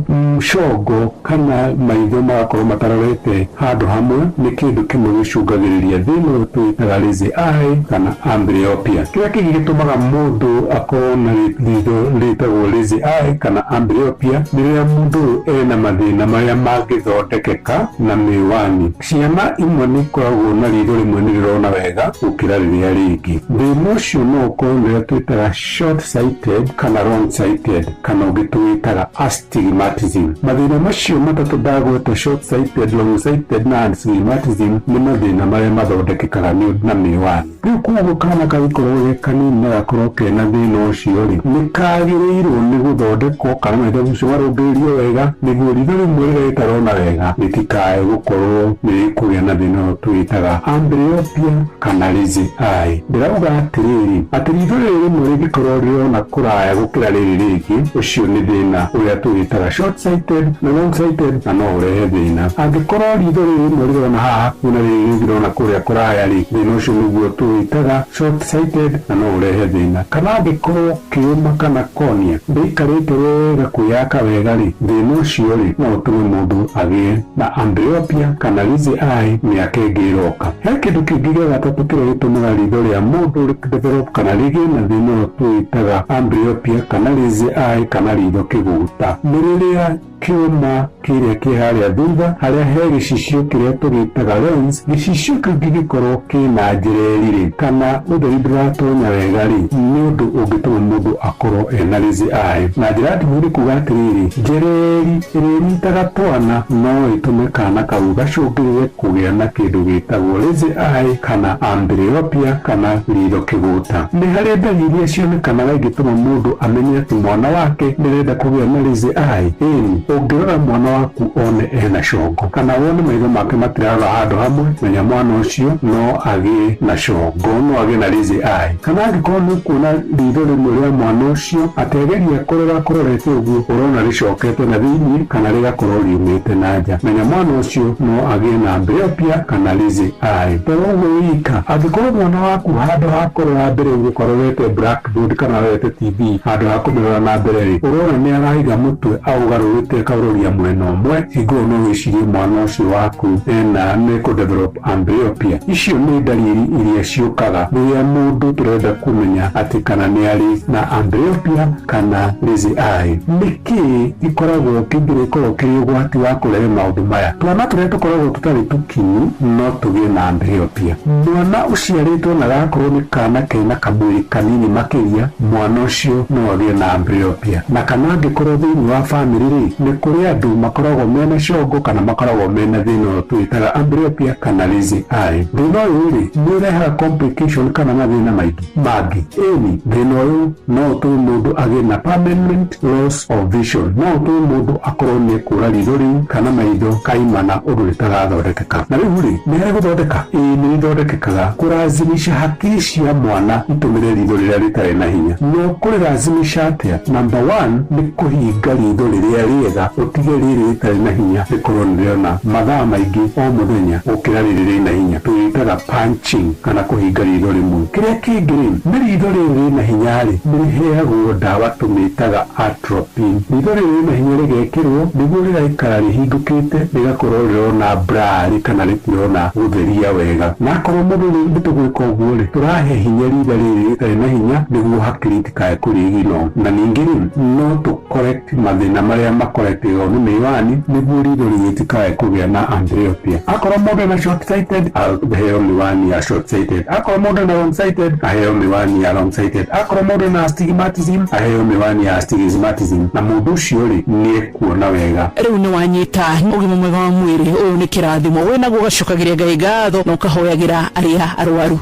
congo kana maitho magakorwo matarorete handũ hamwe nĩ kĩndũ kĩmwe gĩcũngagĩrĩria thĩna ũyũ twĩtaga lazy eye kana amblyopia. Kĩrĩa kĩngĩ gĩtũmaga mũndũ akorwo na ritho rĩtagwo lazy eye kana amblyopia nĩ rĩrĩa mũndũ ũyũ ena mathĩna marĩa mangĩthondekeka na mĩwani. Ciana imwe nĩ ikoragwo na ritho rĩmwe nĩ rĩrona wega gũkĩra rĩrĩa rĩngĩ. Thĩna ũcio no ũkorwo nĩ ũrĩa twĩtaga short sighted kana long sighted, kana ũngĩ tũwĩtaga astigmatism. Mathĩna macio matatũ ndagweta, short sighted, long sighted na astigmatism, nĩ mathĩna marĩa mathondekekaga na mĩwani. Rĩu koguo kana kangĩkorwo ge kanini na gakorwo kena thĩna ũcio rĩ, nĩ Kagĩrĩirwo nĩ gũthondekwo kana maitho macio marũngĩrĩrio wega nĩguo ritho rĩmwe rĩrĩa rĩtarona wega rĩtikae gũkorwo nĩ rĩkũgĩa na thĩna ũyũ twĩtaga amblyopia kana lazy eye. Ndĩrauga atĩrĩrĩ, atĩ ritho rĩrĩ rĩmwe rĩngĩkorwo rĩrona kũraya gũkĩra rĩrĩ rĩngĩ, ũcio nĩ thĩna ũrĩa tũwĩtaga short sighted na long sighted, na no ũrehe thĩna. Angĩkorwo ritho rĩrĩ rĩmwe rĩrona haha hakuhĩ na rĩrĩ rĩngĩ rĩrona kũrĩa kũraya rĩ, thĩna ũcio nĩguo tũwĩtaga short sighted na no ũrehe thĩna. Kana angĩkorwo kĩũma kana cornea ndĩikarĩte wega kwĩyaka wega rĩ, thĩna ũcio rĩ no ũtũme mũndũ agĩe na amblyopia kana lazy eye mĩaka ĩngĩ ĩroka. He kĩndũ kĩngĩ gĩa gatatũ kĩrĩa gĩtũmaga ritho rĩa mũndũ develop kana rĩgĩe na thĩna ũyũ tũwĩtaga amblyopia kana lazy eye kana ritho kĩgũta, nĩ rĩrĩa kĩũma kĩrĩa kĩ harĩa thutha harĩa he gĩcicio kĩrĩa tũgĩtaga lens, gĩcicio kĩu kĩngĩkorwo kĩna njereri rĩ, kana ũtheri ndũratonya wega rĩ, nĩ ũndũ ũngĩtũma mũndũ akorwo ena lazy eye. Na njĩra nditũ nĩ kuga atĩrĩrĩ, njereri ĩrĩa ĩnyitaga twana no ĩtũme kana kau gacũngĩrĩre kũgĩa na kĩndũ gĩtagwo lazy eye kana amblyopia kana ritho kĩgũta. Nĩ harĩ ndariri iria cionekanaga ingĩtũma mũndũ amenye atĩ mwana wake nĩarenda kũgĩa na lazy eye. Ĩni, ũngĩrora mwana waku one ena congo kana wone maitho make matirarora handũ hamwe, menya mwana ũcio no agĩe na congo, no agĩe na lazy eye. Kana angĩkorwo nĩ ũkuona ritho rĩmwe rĩa mwana ũcio akĩgeria kũrora kũrorete ũguo, ũrona rĩcokete na thĩinĩ kana rĩgakorwo riumĩte na nja, menya mwana ũcio no agĩe na amblyopia kana lazy eye. To ũguo wika, angĩkorwo mwana waku handũ ha kũrora mbere ũguo arorete blackboard kana arorete TV, handũ ha kũmĩrora na mbere rĩ, ũrona nĩ araiga mũtwe aũgarũrĩte akaũroria mwena ũmwe, hingo ĩyo no wĩcirie mwana ũcio waku ena nĩ kũ develop amblyopia. Icio nĩ ndariri iria ciũkaga rĩrĩa mũndũ tũrenda kũmenya atĩ kana nĩ arĩ na amblyopia kana lazy eye. Nĩkĩ gĩkoragwo kĩngĩkorwo kĩrĩ ũgwati wa kũrehe maũndũ maya? Twana tũrĩa tũkoragwo tũtarĩ tũkinyu no tũgĩe na amblyopia. Mwana ũciarĩtwo na gakorwo nĩ kana kena kamwĩrĩ kanini makĩria, mwana ũcio no agĩe na amblyopia. Na kana angĩkorwo thĩinĩ wa bamĩrĩ rĩ, nĩ kũrĩ andũ makoragwo mena congo kana makoragwo mena thĩna ũyũ twĩtaga amblyopia kana lazy eye. Thĩna ũyũ rĩ, nĩ ũrehaga complication kana mathĩna maingĩ mangĩ. Ĩni, thĩna ũyũ no ũtũme mũndũ agĩe na permanent loss of vision, no ũtũme mũndũ akorwo nĩ ekũra ritho rĩu kana maitho kaimana ũndũ rĩtagathondekeka. Na rĩu rĩ, nĩ harĩ gũthondeka? Ĩĩ, nĩ rĩthondekekaga. Kũrazimisha hakiri cia mwana itũmĩre ritho rĩrĩa rĩtarĩ na hinya. No kũrĩrazimisha atĩa? Number one nĩ kũhinga ritho rĩrĩa rĩega, ũtige rĩrĩ rĩtarĩ na hinya rĩkorwo nĩ rĩona mathaa maingĩ o mũthenya gũkĩra rĩrĩ rĩna hinya. Tũrĩtaga punching kana kũhinga ritho rĩmwe. Kĩrĩa kĩngĩ rĩ, nĩ ritho rĩrĩ rĩna hinya rĩ, nĩ rĩheagwo ndawa tũmĩtaga atropine. Ritho rĩrĩ rĩna hinya rĩgekĩrwo nĩguo rĩgaikara rĩhingũkĩte, rĩgakorwo rĩrona blurry kana rĩtirona gũtheria wega. Na akorwo mũndũ nĩ tũgwĩka ũguo rĩ, tũrahe hinya ritho rĩrĩ rĩtarĩ na hinya nĩguo hakiri itikae kũrĩgino. Na ningĩ rĩ, no tũ correct mathĩna marĩa makoretwo nĩ mĩwani nĩguo ritho rĩu rĩtikae kũgĩa na amblyopia. Akorwo mũndũ ena short sighted, aheo mĩwani ya short sighted. Akorwo mũndũ ena long sighted, aheo mĩwani ya long sighted. Akorwo mũndũ ena astigmatism, aheo mĩwani ya astigmatism. Na mũndũ ũcio rĩ, nĩ ekuona wega. Rĩu nĩ wanyita ũgima mwega wa mwĩrĩ ũyũ nĩ kĩrathimo wĩnaguo, ũgacokagĩria Ngai ngatho na ũkahoyagĩra arĩa arwaru.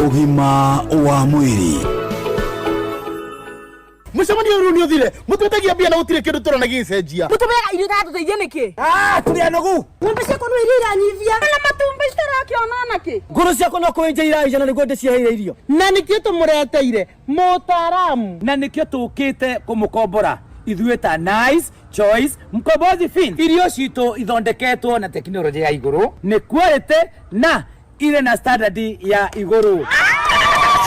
Ũgima wa mwĩrĩ. Mũcemanio ũyũ nĩ ũthire, mũtwĩtagia mbia na gũtirĩ kĩndũ tũrona gĩgĩcenjia. Mũtũmĩraga irio itatũteithia nĩkĩ? Ah, tũrĩ anogu. Ng'ombe ciakwa no iria iranyivia na matumbĩ citarakĩona nakĩ. Ngũrũ ciakwa no kũenja iraija na nĩguo ndĩciheire irio. Na nĩkĩo tũmũreteire mũtaaramu. Na nĩkĩo tũkĩte kũmũkombora ithuĩ ta Nice Choice Mkombozi Feeds. Irio citũ ithondeketwo na tekinoronjĩ ya igũrũ, nĩ quality na irĩ na standard ya igũrũ.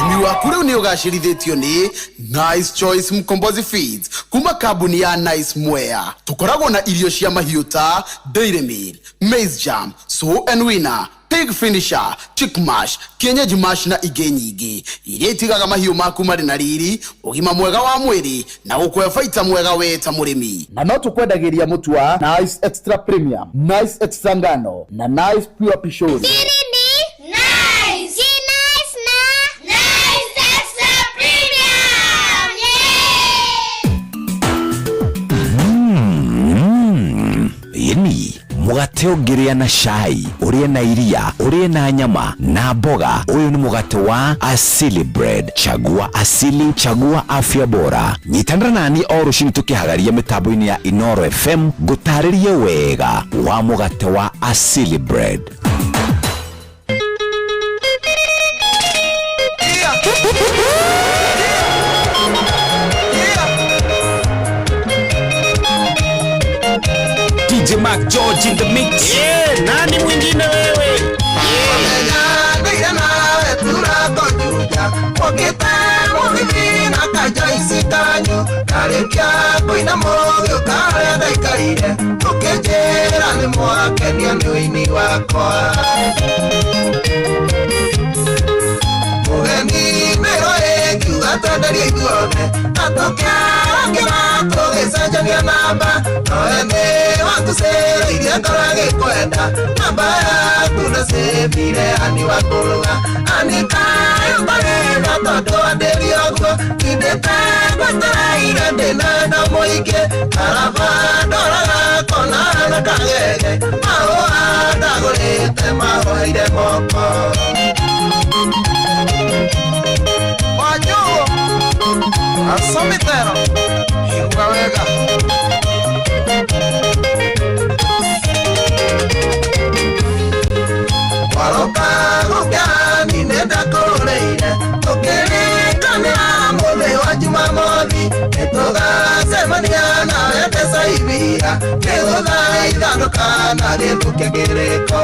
Ũrĩmi waku rĩu nĩ ũgacĩrithĩtio nĩ Nice Choice Mkombozi Feeds kuma kambuni ya Nice Mwea. Tũkoragwo na irio cia mahiũ ta Dairy Meal, Maize Jam, Sow and Winner, Pig Finisher, Chick Mash, Kienyeji Mash na ingĩ nyingĩ iria itigaga mahiũ maku marĩ na riri, ũgima mwega wa mwĩrĩ na gũkũhe baita mwega we ta mũrĩmi. Na no tũkwendagĩria mũtu wa Nice Extra Premium, Nice Extra Ngano na Nice Pure Pishori. Nice! Nice na Nice Extra Premium! Ĩni. Mũgate ũngĩrĩa na cai, ũrĩe na iria, ũrĩe na nyama na mboga. Ũyũ nĩ mũgate wa Asili Bread. Chagua Asili, chagua afya bora. Nyitanĩra nani o rũcinĩ tũkĩhagaria mĩtambo-inĩ ya Inoro FM ngũtarĩrie wega wa mũgate wa Asili Bread. DJ Mark George in the mix. Yeah, nani mwingine wewe? Ũkĩnjĩra nĩ mwakenio nĩ ũini wakwa mũgeni mĩro ĩngiuga twenderie ithuothe na tũkĩarakĩra tũgĩcenjania namba nowe nĩ watũcĩrĩirie ngoro ĩgĩkwenda namba yaku ndacĩbire ani wa kũrũga anikaĩtarĩra tondũ andĩri ũguo ndindĩte ngwetereire ndĩna wendo mũingĩ karaba ndoraga kona na kagege mahũa ndagũrĩte mahoeire moko. Wanjugu asomitero igua wega. Waroka gũkĩani nĩndakũrĩire tũkĩrĩkanĩra mũthĩ wa Jumamothi nĩtũgacemania nawe Ndecaibia nĩgũtha ithandũka na gĩthũkia kĩrĩko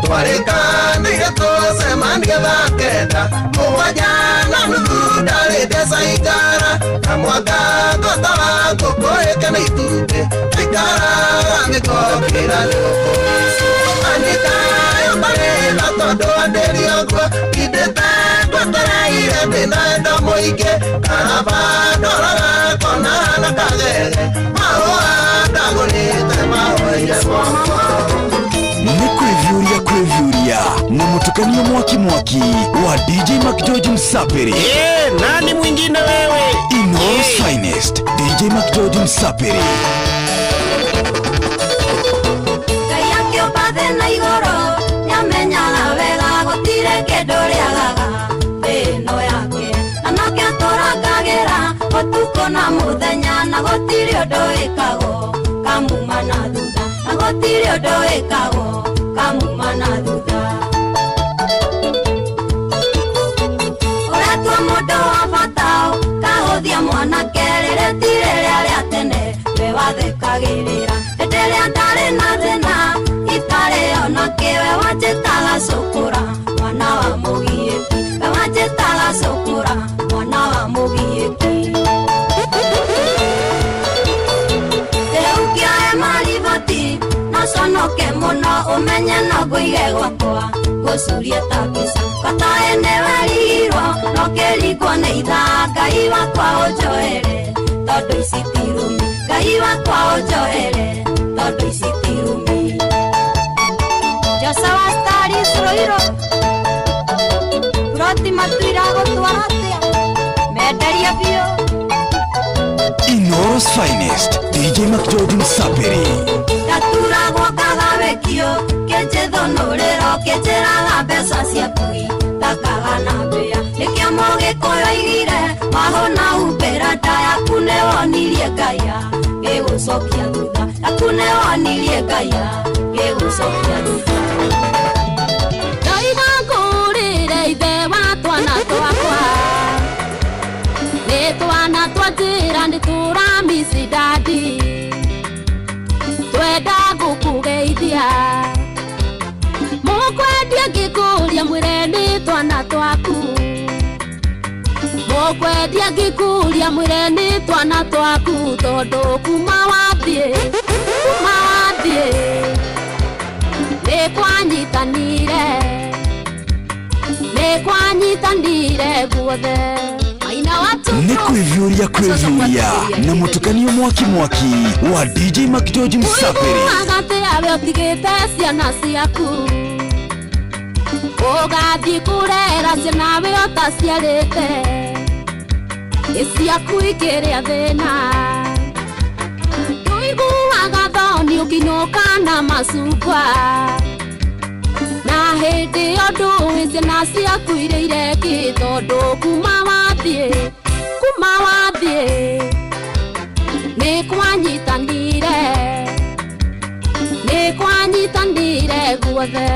twarĩkanĩire tũcemanie thaa kenda mũgwanja na nuthu ndarĩ Ndecaingara na mwaka ngota wa ngũkũ ĩke nĩ itumbĩ aikaraga mĩkokĩra nĩgũkũ anikaĩtarĩra tondũ andĩri ũguo ndindĩte ngwetereire ndĩna wendo mũingĩ karaba ndoraga kona na kagege mahũa ndagũrĩte mahoeire moko. Nĩ kwĩviũria kwĩviũria na mũtukanio mwaki mwaki wa DJ Mark George Msapiri. Yeah, nani mwingine wewe? Inoro's finest DJ Mark George Msapiri. Ngai akĩũmba thĩ na igũrũ nĩamenyaga wega gũtirĩ kĩndũ rĩagaga thĩ ĩno yake na nokĩo tũrangagĩra ũtukũ na mũthenya na gũtirĩ ũndũ wĩkagwo kamuma na thutha na gũtirĩ ũndũ wĩkagwo kamuma na thutha. Ũratua mũndũ wa bata kahũthia mwanake rĩrĩa ti rĩrĩa rĩa tene we wathekagĩrĩra hĩndĩ ĩrĩa ndarĩ na thĩna itarĩ ona kĩ we wanjĩtaga cũkũra mwana wa mũgiĩki we wanjĩtaga cũkũra mwana wa mũgiĩki. Rĩu kĩoe mariboti na conoke mũno ũmenye no ngũige gwakwa ngũcurie ta mbica bataĩ nĩwerigirwo no kĩringwo nĩ ithaa Ngai wakwa ũnjoere tondũ ici ti rumi Ngai wakwa ũnjoere tondũ ici ti rumi. Josawa Stari Sroiro Proti matuira gũtwara atĩa menderie biũ. Inoro's finest DJ Mark George Msapiri. Ndaturagwo kagawĩkio kĩnjĩthũnũrĩro kĩnjĩraga mbeca ciaku thakaga na mbĩa nĩkĩo mũgĩkũyũ aigire wahũna humbĩra nda yaku nĩwonirie Ngaia gĩgũcokia thutha yaku nĩwonirie Ngaia gĩgũcokia thutha. Ndoiga ngũrĩre ithe wa twana twakwa nĩ twana twa njĩra nĩ tũramici ndandi twenda ngũkũgeithia mũkwendia ngĩkũria mwĩre nĩ twana twaku mũkwendia ngĩkũria mwĩre nĩ twana twaku tondũ kuma wathiĩ nĩ kwanyitanire guothe. Nĩ kwĩviũria kwĩviũria na mũtukanio mwaki mwaki wa DJ Mark George Msapiri. Ũiguaga atĩa we ũtigĩte ciana ciaku ũgathiĩ kũrera ciana we ũtaciarĩte ĩ ciaku ikĩrĩa thĩna. Ndaiguaga thoni ũkinyũka na macungwa na hĩndĩ ĩyo ndũĩ ciana ciaku irĩire kĩ tondũ kuma wathiĩ nĩ kwanyitanire guothe.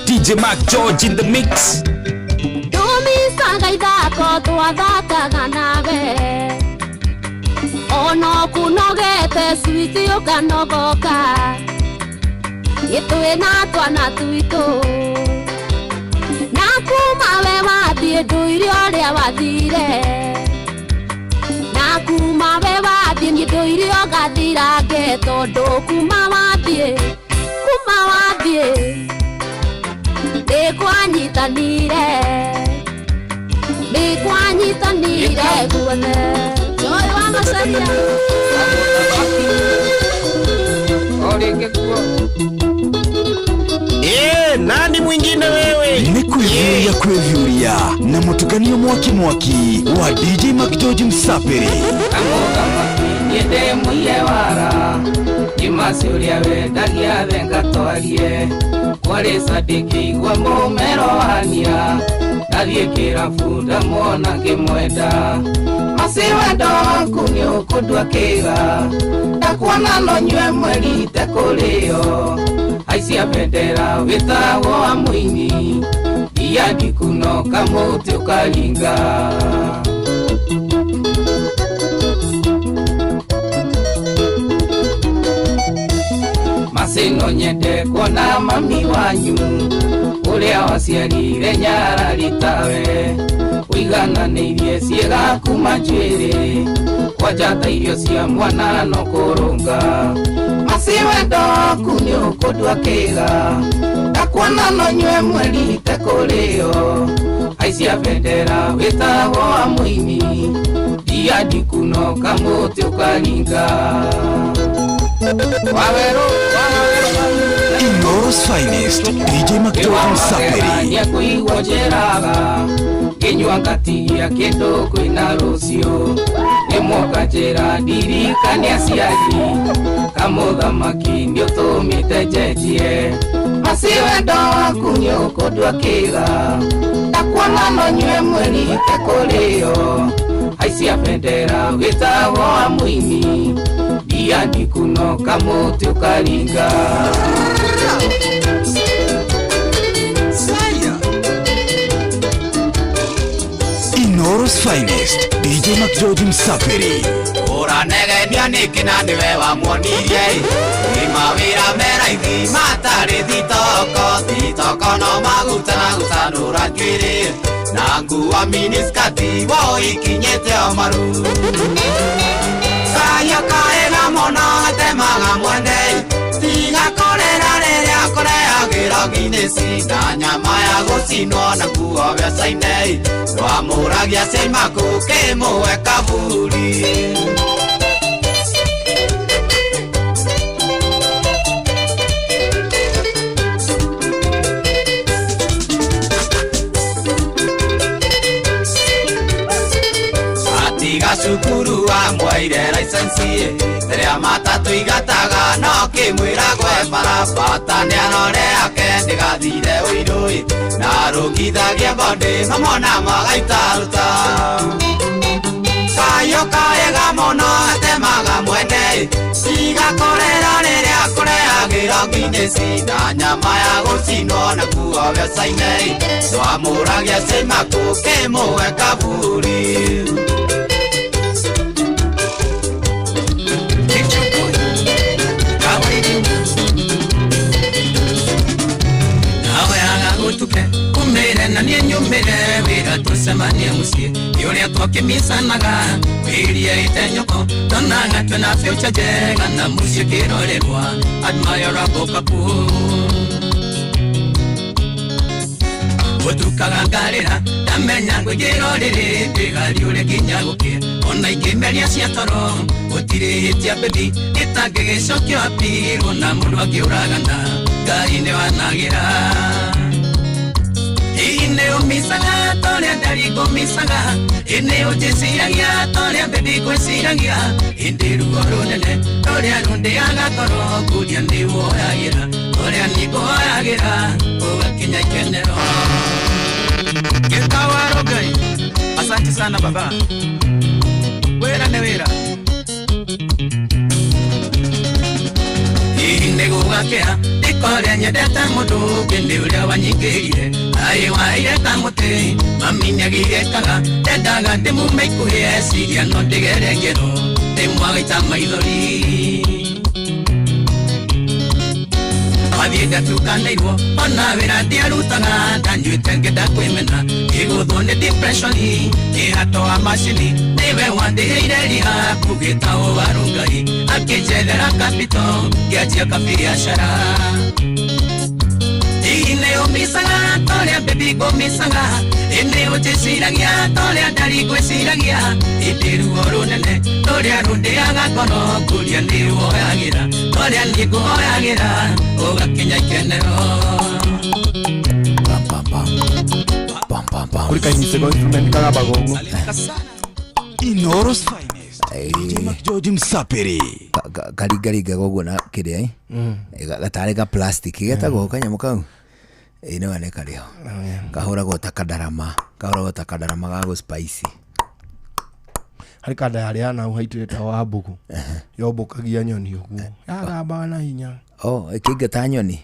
DJ Mark George in the mix. Ndumicaga ithako twathakaga nawe ono kunogete switi ũkanogoka gĩtwĩ na twana twitũ na kuma we wathiĩ ndũire ũrĩa wathire na kuma we wathiĩ niĩ ndũire ũgathirange tondũ kuma wathiĩ nĩ kwanyitanire guothe. Joy wa Macaria. Nani mwingine wewe? Ni kwĩvyũria kwĩvyũria na mũtukanio mwaki mwaki wa DJ Mark George Msapiri. Nyende muiye wara Imasi uria wendagia thenga twarie Kwarĩ sadiki gwa mũmero wania Ndathiĩ kĩrabu ndamuona ngĩmwenda Masi wendo waku nĩũkũndua kĩga Ndakuona no nyue mweri itekũrĩo Aicia bendera wĩtagwo wa mũini Ia ndikuno kamũtĩ ũkaringa. Masino nyende kuona mami wanyu uria waciarire nyarari tawe uigananĩirie ciĩga kuma njuĩrĩ kwanja ta irio cia mwana no kũrũnga Masi wendo waku nĩũkũndua kĩga ndakuona no nyue mweri itekũrĩo aicia bendera wĩtagwo wa mũini ndia ndikuno kamũtĩ ũkaringa. Inoro's finest DJ Mark George Msapiri. Nĩakuigua njĩraga ngĩnyua ngatigia kĩndũ kwĩna rũciũ nĩmwoka njĩra ndirikania aciari kamũthamaki nĩũtũmĩte njenjie Masi wendo waku nĩũkũndua kĩga ndakuona no nyue mweri itekũrĩo aicia bendera wĩtagwo wa mũini ndia ndikuno kamũtĩ ũkaringa. Inoro's finest DJ Mark George Msapiri. Ũranegenia nĩkĩ na nĩwe wamuonirie nĩ mawĩra me raithi matarĩ thitoko thitoko no maguta na gũcanũra njuĩrĩ na nguo miniskati woikinyĩte o maru kaya kaega mũno gatemaga mwene tiga kũrĩra rĩrĩa kũrehagĩra nginĩci na nyama ya gũcinwo na nguo mbeca-inĩ ndwamũragia aciari maku kĩmũhe kaburi. Atiga cukuru amwaire license rĩrĩa matatũ igataga no kĩmwĩra gwe barabata nĩarore ake ndĩgathire ũirũ na rũngithagia bondĩ mamona magaitaruta kayũ kaega mũno atemaga mwene tiga kũrĩra rĩrĩa kũrehagĩra nginĩci na nyama ya gũcinwo na nguo mbeca-inĩ ndwamũragia aciari maku kĩmũhe kaburi. Kumire na niĩ nyumĩre wĩra tũcemanie mũciĩ nĩ ũrĩa twakĩmicanaga wĩirie ite nyoko ndonaga twĩna future njega na mũciĩ kĩrorerwa admirable couple gũtukaga ngarĩra ndamenya ngũingĩra rĩrĩ ndĩgariũre nginya gũkĩe ona ingĩmeria cia toro gũtirĩ hĩtia baby ĩtangĩgĩcokio apirwo na mũndũ akĩũragana Ngai nĩwanagĩra. ũmicaga torĩa ndari ngũmicaga ĩnĩ ũnjĩciragia torĩa bebi ngwĩciragia ĩndĩ ruo rũnene rũrĩa rũndĩaga ngoro nguria nĩ woyagĩra ũrĩa niĩ ngũhoyagĩra ũgakinya ikenero. Gĩtawaro Ngai, asante sana baba, wĩra nĩ wĩra. Hihi nĩ gũgakĩa ndĩkorĩa nyendete mũndũ ũngĩ nĩ ũrĩa wanyingĩrire aĩ waire ta mũtĩ mami nĩagirĩkaga ndendaga ndĩmume ikuhĩ eciria no ndĩgere ngero ndĩmwagaita maithori. Wathiĩ ndatukanĩirwo ona wĩra ndiarutaga ndanyuĩte ngĩenda kwĩmena ngĩgũthwo nĩ depression ngĩhatoa macini nĩwe wandĩhĩire riha kugĩta ũwaru Ngai akĩnjethera capital ngĩanjia kabiacara. Hihi nĩ ũmicaga torĩa bebi ngũmicaga ĩnĩ ũnjĩciragia torĩa ndari ngwĩciragia ĩndĩ ruo rũnene rũrĩa rũndĩaga ngoro nguria nĩ woyagĩra torĩa niĩ ngũhoyagĩra ũgakinya ikenero. Kũrĩ kanyitĩko instrument kagabaga ũguo. Inoro's finest. DJ Mark George Msapiri. Karingaringaga ũguo na kĩrĩa gatarĩ ga plastic getagwo kanyamũ kau ĩ nĩwe nĩ karĩho kahũragwo ta kadarama, kahũragwo ta kadarama ga gũ spicy. Harĩ kanda yarĩ ya nau haitũ ĩtagwo wa mbũgũ yombũkagia nyoni ũguo yagambaga na hinya. Oh, ĩkĩingata nyoni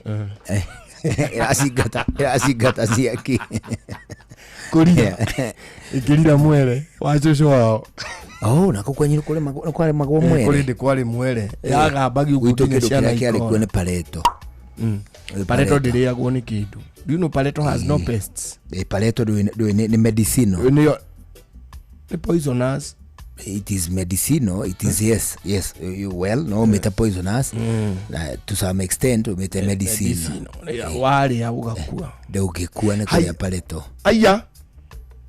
ĩracingata ĩracingata ciaki kũrira ĩkĩrira mwere wa cũcũ wao. Oh, nako kwanyu kũrĩmagwo kwarĩmagwo mwere. Kũrĩ ndĩ kwarĩ mwere yagambagia ũguo gwitũ nginya kĩndũ ciana kĩrĩa kĩarĩ kuo ikora. nĩ pareto. Pareto ndĩrĩagwo nĩ kĩndũ. Do you know pareto has no pests? Pareto ndũĩ nĩ medicinal. Nĩyo nĩ poisonous. It is medicinal, it is yes, yes. You, well, no umĩte poisonous. Na to some extent umĩte medicinal. Warĩa ũgakua. Ndũngĩkua nĩ kũrĩa pareto. Aya.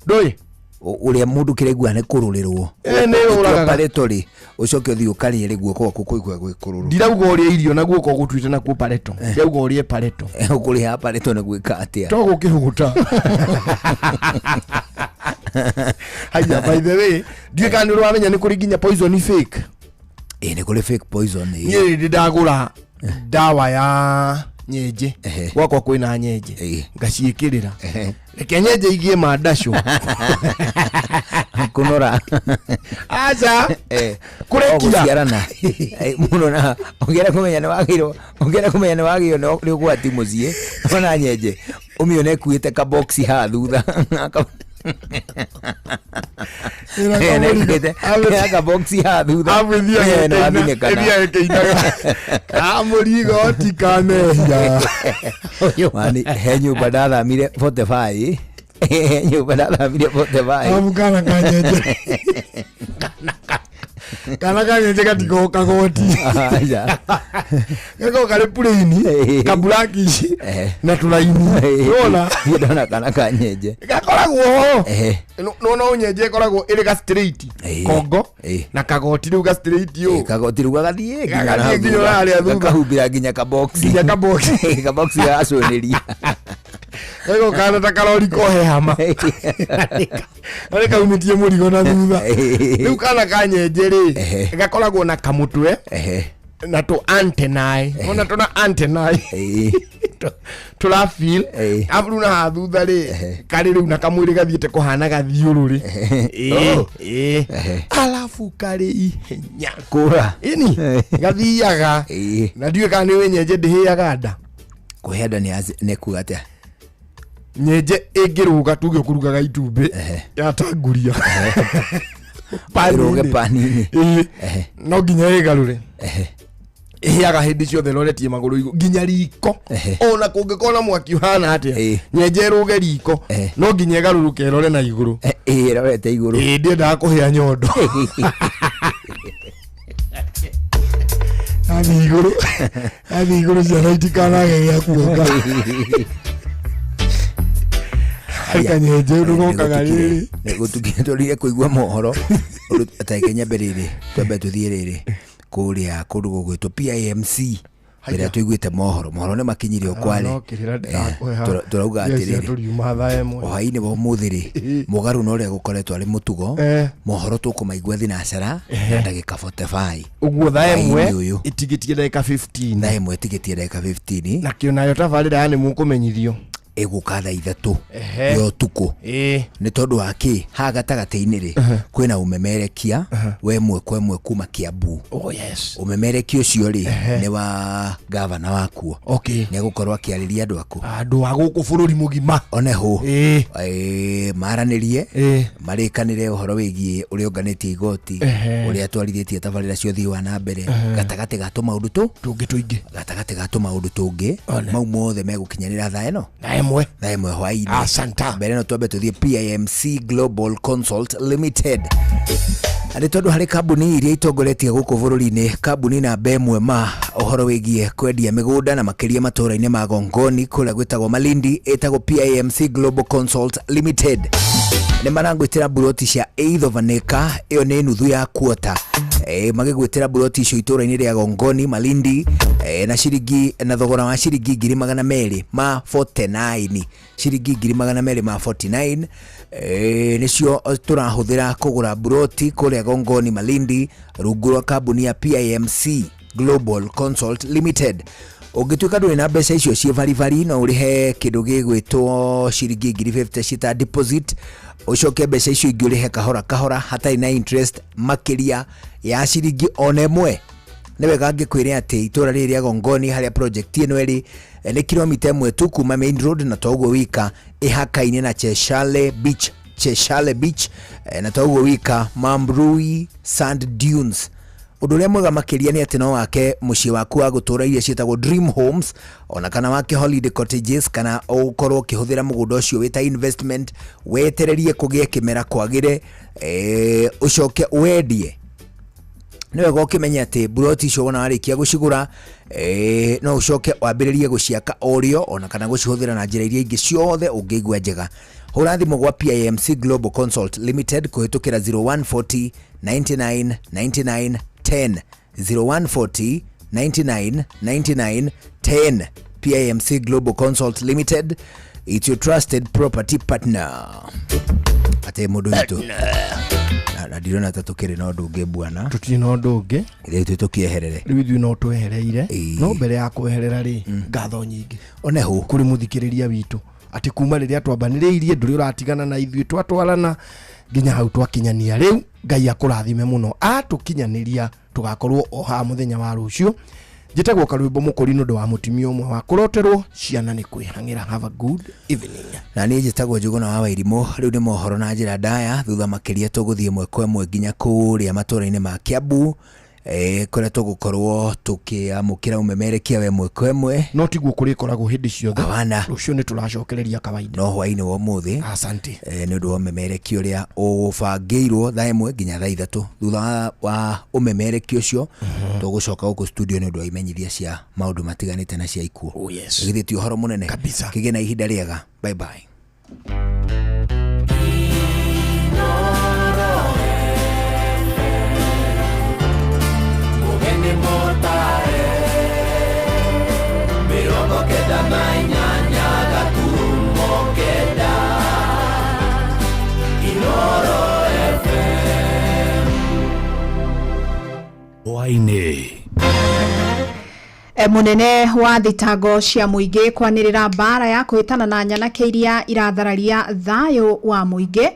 Ndũĩ? Ũrĩa mũndũ kĩraigua nĩ kũrũrĩrwo. Nĩ ũragaga. Pareto rĩ, ũcoke ũthiĩ ũkarĩe rĩ guoko gwaku kũigua gwĩ kũrũrũ. Ndirauga ũrĩe irio na guoko gũtuĩte nakuo pareto. Ndirauga ũrĩe pareto. Ũkũrĩa pareto nĩ gwĩka atĩa? To gũkĩhũta. Haya, by the way, ndiũĩ kana nĩ ũramenya nĩ kũrĩ nginya poison fake. Ĩ nĩ kũrĩ fake poison. Niĩ ndĩ ndagũra ndawa ya nyenje gwakwa kwĩna nyenje ngaciĩkĩrĩra reke nyenje igie mandacũ kũnora aca kũrekia gũciarana mũno na ũngĩenda kũmenya nĩ wagĩirwo ũngĩenda kũmenya nĩ wagĩirwo nĩ ũgwati mũciĩ ona nyenje ũmĩone ĩkuĩte kaboksi haha thutha kaboksi haha thutha nĩ wathinĩkana kamũrigo ti kamehia. Mani, he nyũmba ndathamire 45 he nyũmba ndathamire 45 Amu kana kanyenje kana kanyenje gatigoka goti Aca. gako karĩ puraini kaburakici na tũraini nona Niĩ ndona kana kanyenje gakoragwo ho nona ũnyenje ĩkoragwo ĩrĩ ga straight kongo na kagoti rĩu ga straight ũ kagoti rĩu gagathiĩ nginya Gagathiĩ nginya harĩa thutha. gakahumbĩra nginya kaboksi nginya kaboksi kaboksi gagacũnĩria gako kana ta karori kohe hama na nĩ kaumĩtie mũrigo na thutha rĩu kana kanyenje rĩ gakoragwo na kamũtwe na tũ antennae ona tũna antennae tũra feel arabu rĩu na haha thutha rĩ karĩ rĩu na kamwĩrĩ gathiĩte kũhana gathiũrũrĩ ĩĩ alafu karĩ ihenya kũra ĩni gathiaga na ndiũĩ kana nĩ ũĩ nyenje ndĩhĩaga nda kũhĩa nda nĩ kuga atĩa nyenje ĩngĩrũga tuge ũkũrugaga itumbĩ yatanguria Ĩrũge pani-inĩ. Ĩĩ. No nginya ĩgarũre ĩhĩaga hĩndĩ ciothe ĩroretie magũrũ igũrũ nginya riko ona kũngĩkorwo na mwaki ũhana atĩa nyenje ĩrũge riko no nginya ĩgarũrũke ĩrore na igũrũ ĩrorete igũrũ ĩĩ ndiendaga kũhĩa nyondo Athiĩ igũrũ athiĩ igũrũ ciana itikanage gĩa kuonga kanyenje ũndũ gokaga rĩrĩ gũtukia tũrire kũigua mohoro tareke nyambe rĩrĩ twambe tũthiĩ rĩrĩ kũrĩa kũndũ gũgwĩtwo PIMC. Mbere tũiguĩte mohoro, mohoro nĩ makinyire o Kwale. No kĩrĩra ndĩrakũhe. Tũrauga Mbia cia atĩrĩrĩ, tũriuma thaa 1. Hwaĩ-inĩ wa ũmũthĩ rĩ, mũgarũ na ũrĩa gũkoretwo arĩ mũtugo, mohoro tũkũmaigua thinacara na ndagĩka 45. Ũguo thaa Hwaĩ-inĩ 1 ũyũ. Ĩtigĩtie ndagĩka 15. Thaa 1 ĩtigĩtie ndagĩka 15. Nakĩo nayo tabarĩra ya nĩ mũkũmenyithio ĩgũka thaa 3 ya ũtukũ. Nĩ tondũ wa kĩ haha gatagatĩ-inĩ rĩ, kwĩna ũmemerekia wa ĩmwe kwa ĩmwe kuma Kiambu. Oh yes. Ũmemerekia ũcio rĩ, nĩ wa gavana wakuo. Nĩ egũkorwo akĩarĩria andũ aku, andũ a gũkũ bũrũri mũgima. One hũ maranĩrie, marĩkanĩre ũhoro wĩgiĩ ũrĩa ũnganĩtie igoti, ũrĩa twarithĩtie tabarĩra cia ũthii wa na mbere, gatagatĩ ga tũmaũndũ tũ tũngĩ tũingĩ, gatagatĩ ga tũmaũndũ tũngĩ mau mothe megũkinyanĩra thaa ĩno, thaa 1, thaa 1 hwaĩ-inĩ. Asanta. Mbere no twambe tũthiĩ PIMC Global Consult Limited. Na nĩ tondũ harĩ kambuni iria itongoretie gũkũ bũrũri-inĩ, kambuni namba 1 ma ũhoro wĩgiĩ kwendia mĩgũnda na makĩria matũũra-inĩ ma Gongoni kũrĩa gwĩtagwo Malindi, ĩtagwo PIMC Global Consult Limited. Nĩ marangwĩtĩra mburoti cia eighth of an acre, ĩyo nĩ nuthu ya quarter. Magĩgwĩtĩra mburoti icio itũũra-inĩ rĩa Gongoni Malindi, na ciringi, na thogora wa ciringi ngiri magana merĩ ma 49, ciringi ngiri magana merĩ ma 49, nĩcio tũrahũthĩra kũgũra mburoti kũrĩa Gongoni Malindi rungu rwa kambuni ya PIMC Global Consult Limited. Ũngĩtuĩka ndũrĩ na mbeca icio ciĩ baribari, no ũrĩhe kĩndũ gĩgwĩtwo ciringi ngiri 50 cita deposit, ũcoke mbeca icio ingĩ ũrĩhe kahora kahora hatarĩ na interest makĩria ya ciringi ona 1. Nĩ wega ngĩkwĩre atĩ itũũra rĩrĩ rĩa Gongoni harĩa project ĩno ĩrĩ, nĩ kilomita 1 tu kuma main road, na toguo wika ĩhakaine na Cheshale Beach, Cheshale Beach, na toguo wika Mambrui Sand Dunes. Ũndũ ũrĩa mwega makĩria nĩ atĩ no wake mũciĩ waku wa gũtũũra iria ciĩtagwo dream homes, ona kana wake holiday cottages, kana ũkorwo ũkĩhũthĩra mũgũnda ũcio wĩ ta investment, wetererie kũgĩe kĩmera kwagĩre, ũcoke wendie. Nĩ wega ũkĩmenye atĩ mburoti icio wona warĩkia gũcigũra, no ũcoke wambĩrĩrie gũciaka o rĩo, ona kana gũcihũthĩra na njĩra iria ingĩ ciothe ũngĩigua njega. Hũra thimũ gwa PIMC Global Consult Limited kũhĩtũkĩra 0140 99 99 10, 0140 99 99 10. PIMC Global Consult Limited, it's your trusted property partner. Ate mũndũ witũ. Na ndirona ta tũkĩrĩ na ũndũ ũngĩ bwana. Tũtirĩ na ũndũ ũngĩ. Rĩu ithuĩ tũkĩeherere. Rĩu ithuĩ no twehereire. No mbere ya kweherera rĩ, ngatho nyingĩ. One hũ. Kũrĩ mũthikĩrĩria witũ. Atĩ kuma rĩrĩa twambanĩrĩirie ndũrĩ ũratigana na ithuĩ, twatwarana nginya hau twakinyania rĩu. Ngai akũrathime mũno. Atũkinyanĩria tũgakorwo o haha mũthenya wa rũciũ. Njĩtagwo Karwĩmbo Mũkũri nĩ ũndũ wa mũtumia ũmwe wa kũroterwo ciana nĩ kwĩhang'ĩra. Have a good evening. Na niĩ njĩtagwo Njũgũna wa Wairimũ. Rĩu nĩ mohoro na njĩra ndaya, thutha makĩria tũgũthiĩ ĩmwe kwa ĩmwe nginya kũrĩa matũũra-inĩ ma Kiambu, kũrĩa tũgũkorwo tũkĩamũkĩra ũmemerekia wa ĩmwe kwa ĩmwe. No tiguo kũrĩkoragwo hĩndĩ ciothe. Hawana. Rũciũ nĩ tũracokereria kawaida. No hwaĩ-inĩ wa ũmũthĩ. Asante. Nĩ ũndũ wa ũmemerekia ũrĩa ũbangĩirwo thaa 1 nginya thaa 3. Thutha wa ũmemerekia ũcio, tũgũcoka gũkũ studio nĩ ũndũ wa imenyithia cia maũndũ matiganĩte na cia ikuũ. Oh, yes. Githĩ ti ũhoro mũnene? Kabisa. Kĩgĩe na ihinda rĩega. Bye bye. Hwaĩ-inĩ. Munene wa thitango cia mũingĩ kwanĩrĩra mbara ya kũhĩtana na nyanake iria irathararia thayũ wa mũingĩ.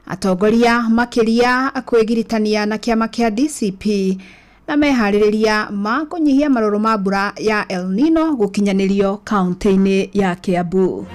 Atongoria makĩria kwĩgiritania na kĩama kĩa DCP na meharĩrĩria ma kũnyihia marũrũ ma mbura ya El Nino gũkinyanĩrio kaunti-inĩ ya Kiambu.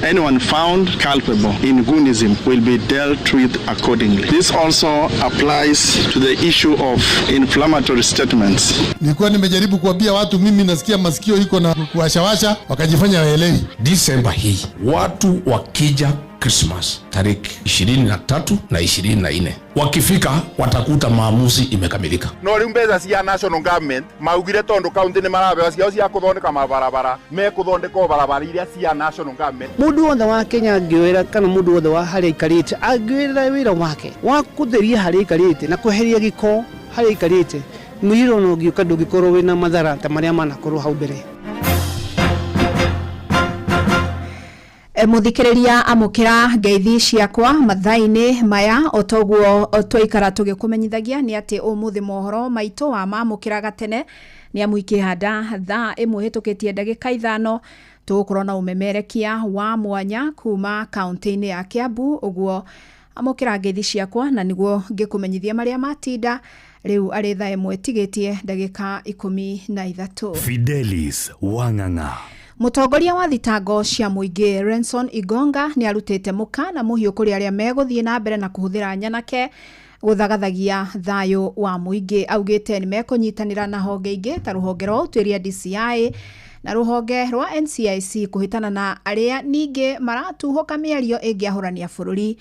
Anyone found culpable in Gunism will be dealt with accordingly. This also applies to the issue of inflammatory statements. Nilikuwa nimejaribu kuambia watu mimi nasikia masikio iko na kuwashawasha, wakajifanya waelewi. December hii watu wakija Christmas tariki 23 na 24. Wakifika watakuta maamuzi imekamilika. No riu mbeca cia national government maugire tondu county ni marabewa ciao cia kuthondeka mabarabara mekuthondeka barabara iria cia national government. Mundu wothe wa Kenya angĩoera kana mundu wothe wa harĩa aikarĩte angĩoera wĩra wake wa kũtheria harĩa aikarĩte na kweheria gĩko harĩa aikarĩte, mũiyũro no ũngĩũka ndũngĩkorwo wĩna mathara ta marĩa manakorwo hau mbere. Muthikiriria amukira ngeithi ciakwa mathaini maya otoguo twaikara tugikumenyithagia ni ati umuthi mohoro maitu wa mamukira gatene ni amu ikihanda thaa imwe hitukitie ndagika 5 tugukorwo na umemerekia wa mwanya kuma kaunti-ini ya Kiambu. Uguo amukira ngeithi ciakwa na niguo ngikumenyithia maria matinda riu ari thaa imwe tigitie ndagika 13. Fidelis Wang'ang'a. Mutongoria wa thitango cia muingi Renson Igonga ni arutite mukana muhiu kuri aria meguthie na mbere na kuhuthira nyanake guthagathagia thayo wa muingi. Augite ni mekunyitanira na honge ingi ta ruhonge rwa utuiria DCI na ruhonge rwa NCIC kuhitana na aria ningi maratuhuka miario ingiahurania bururi.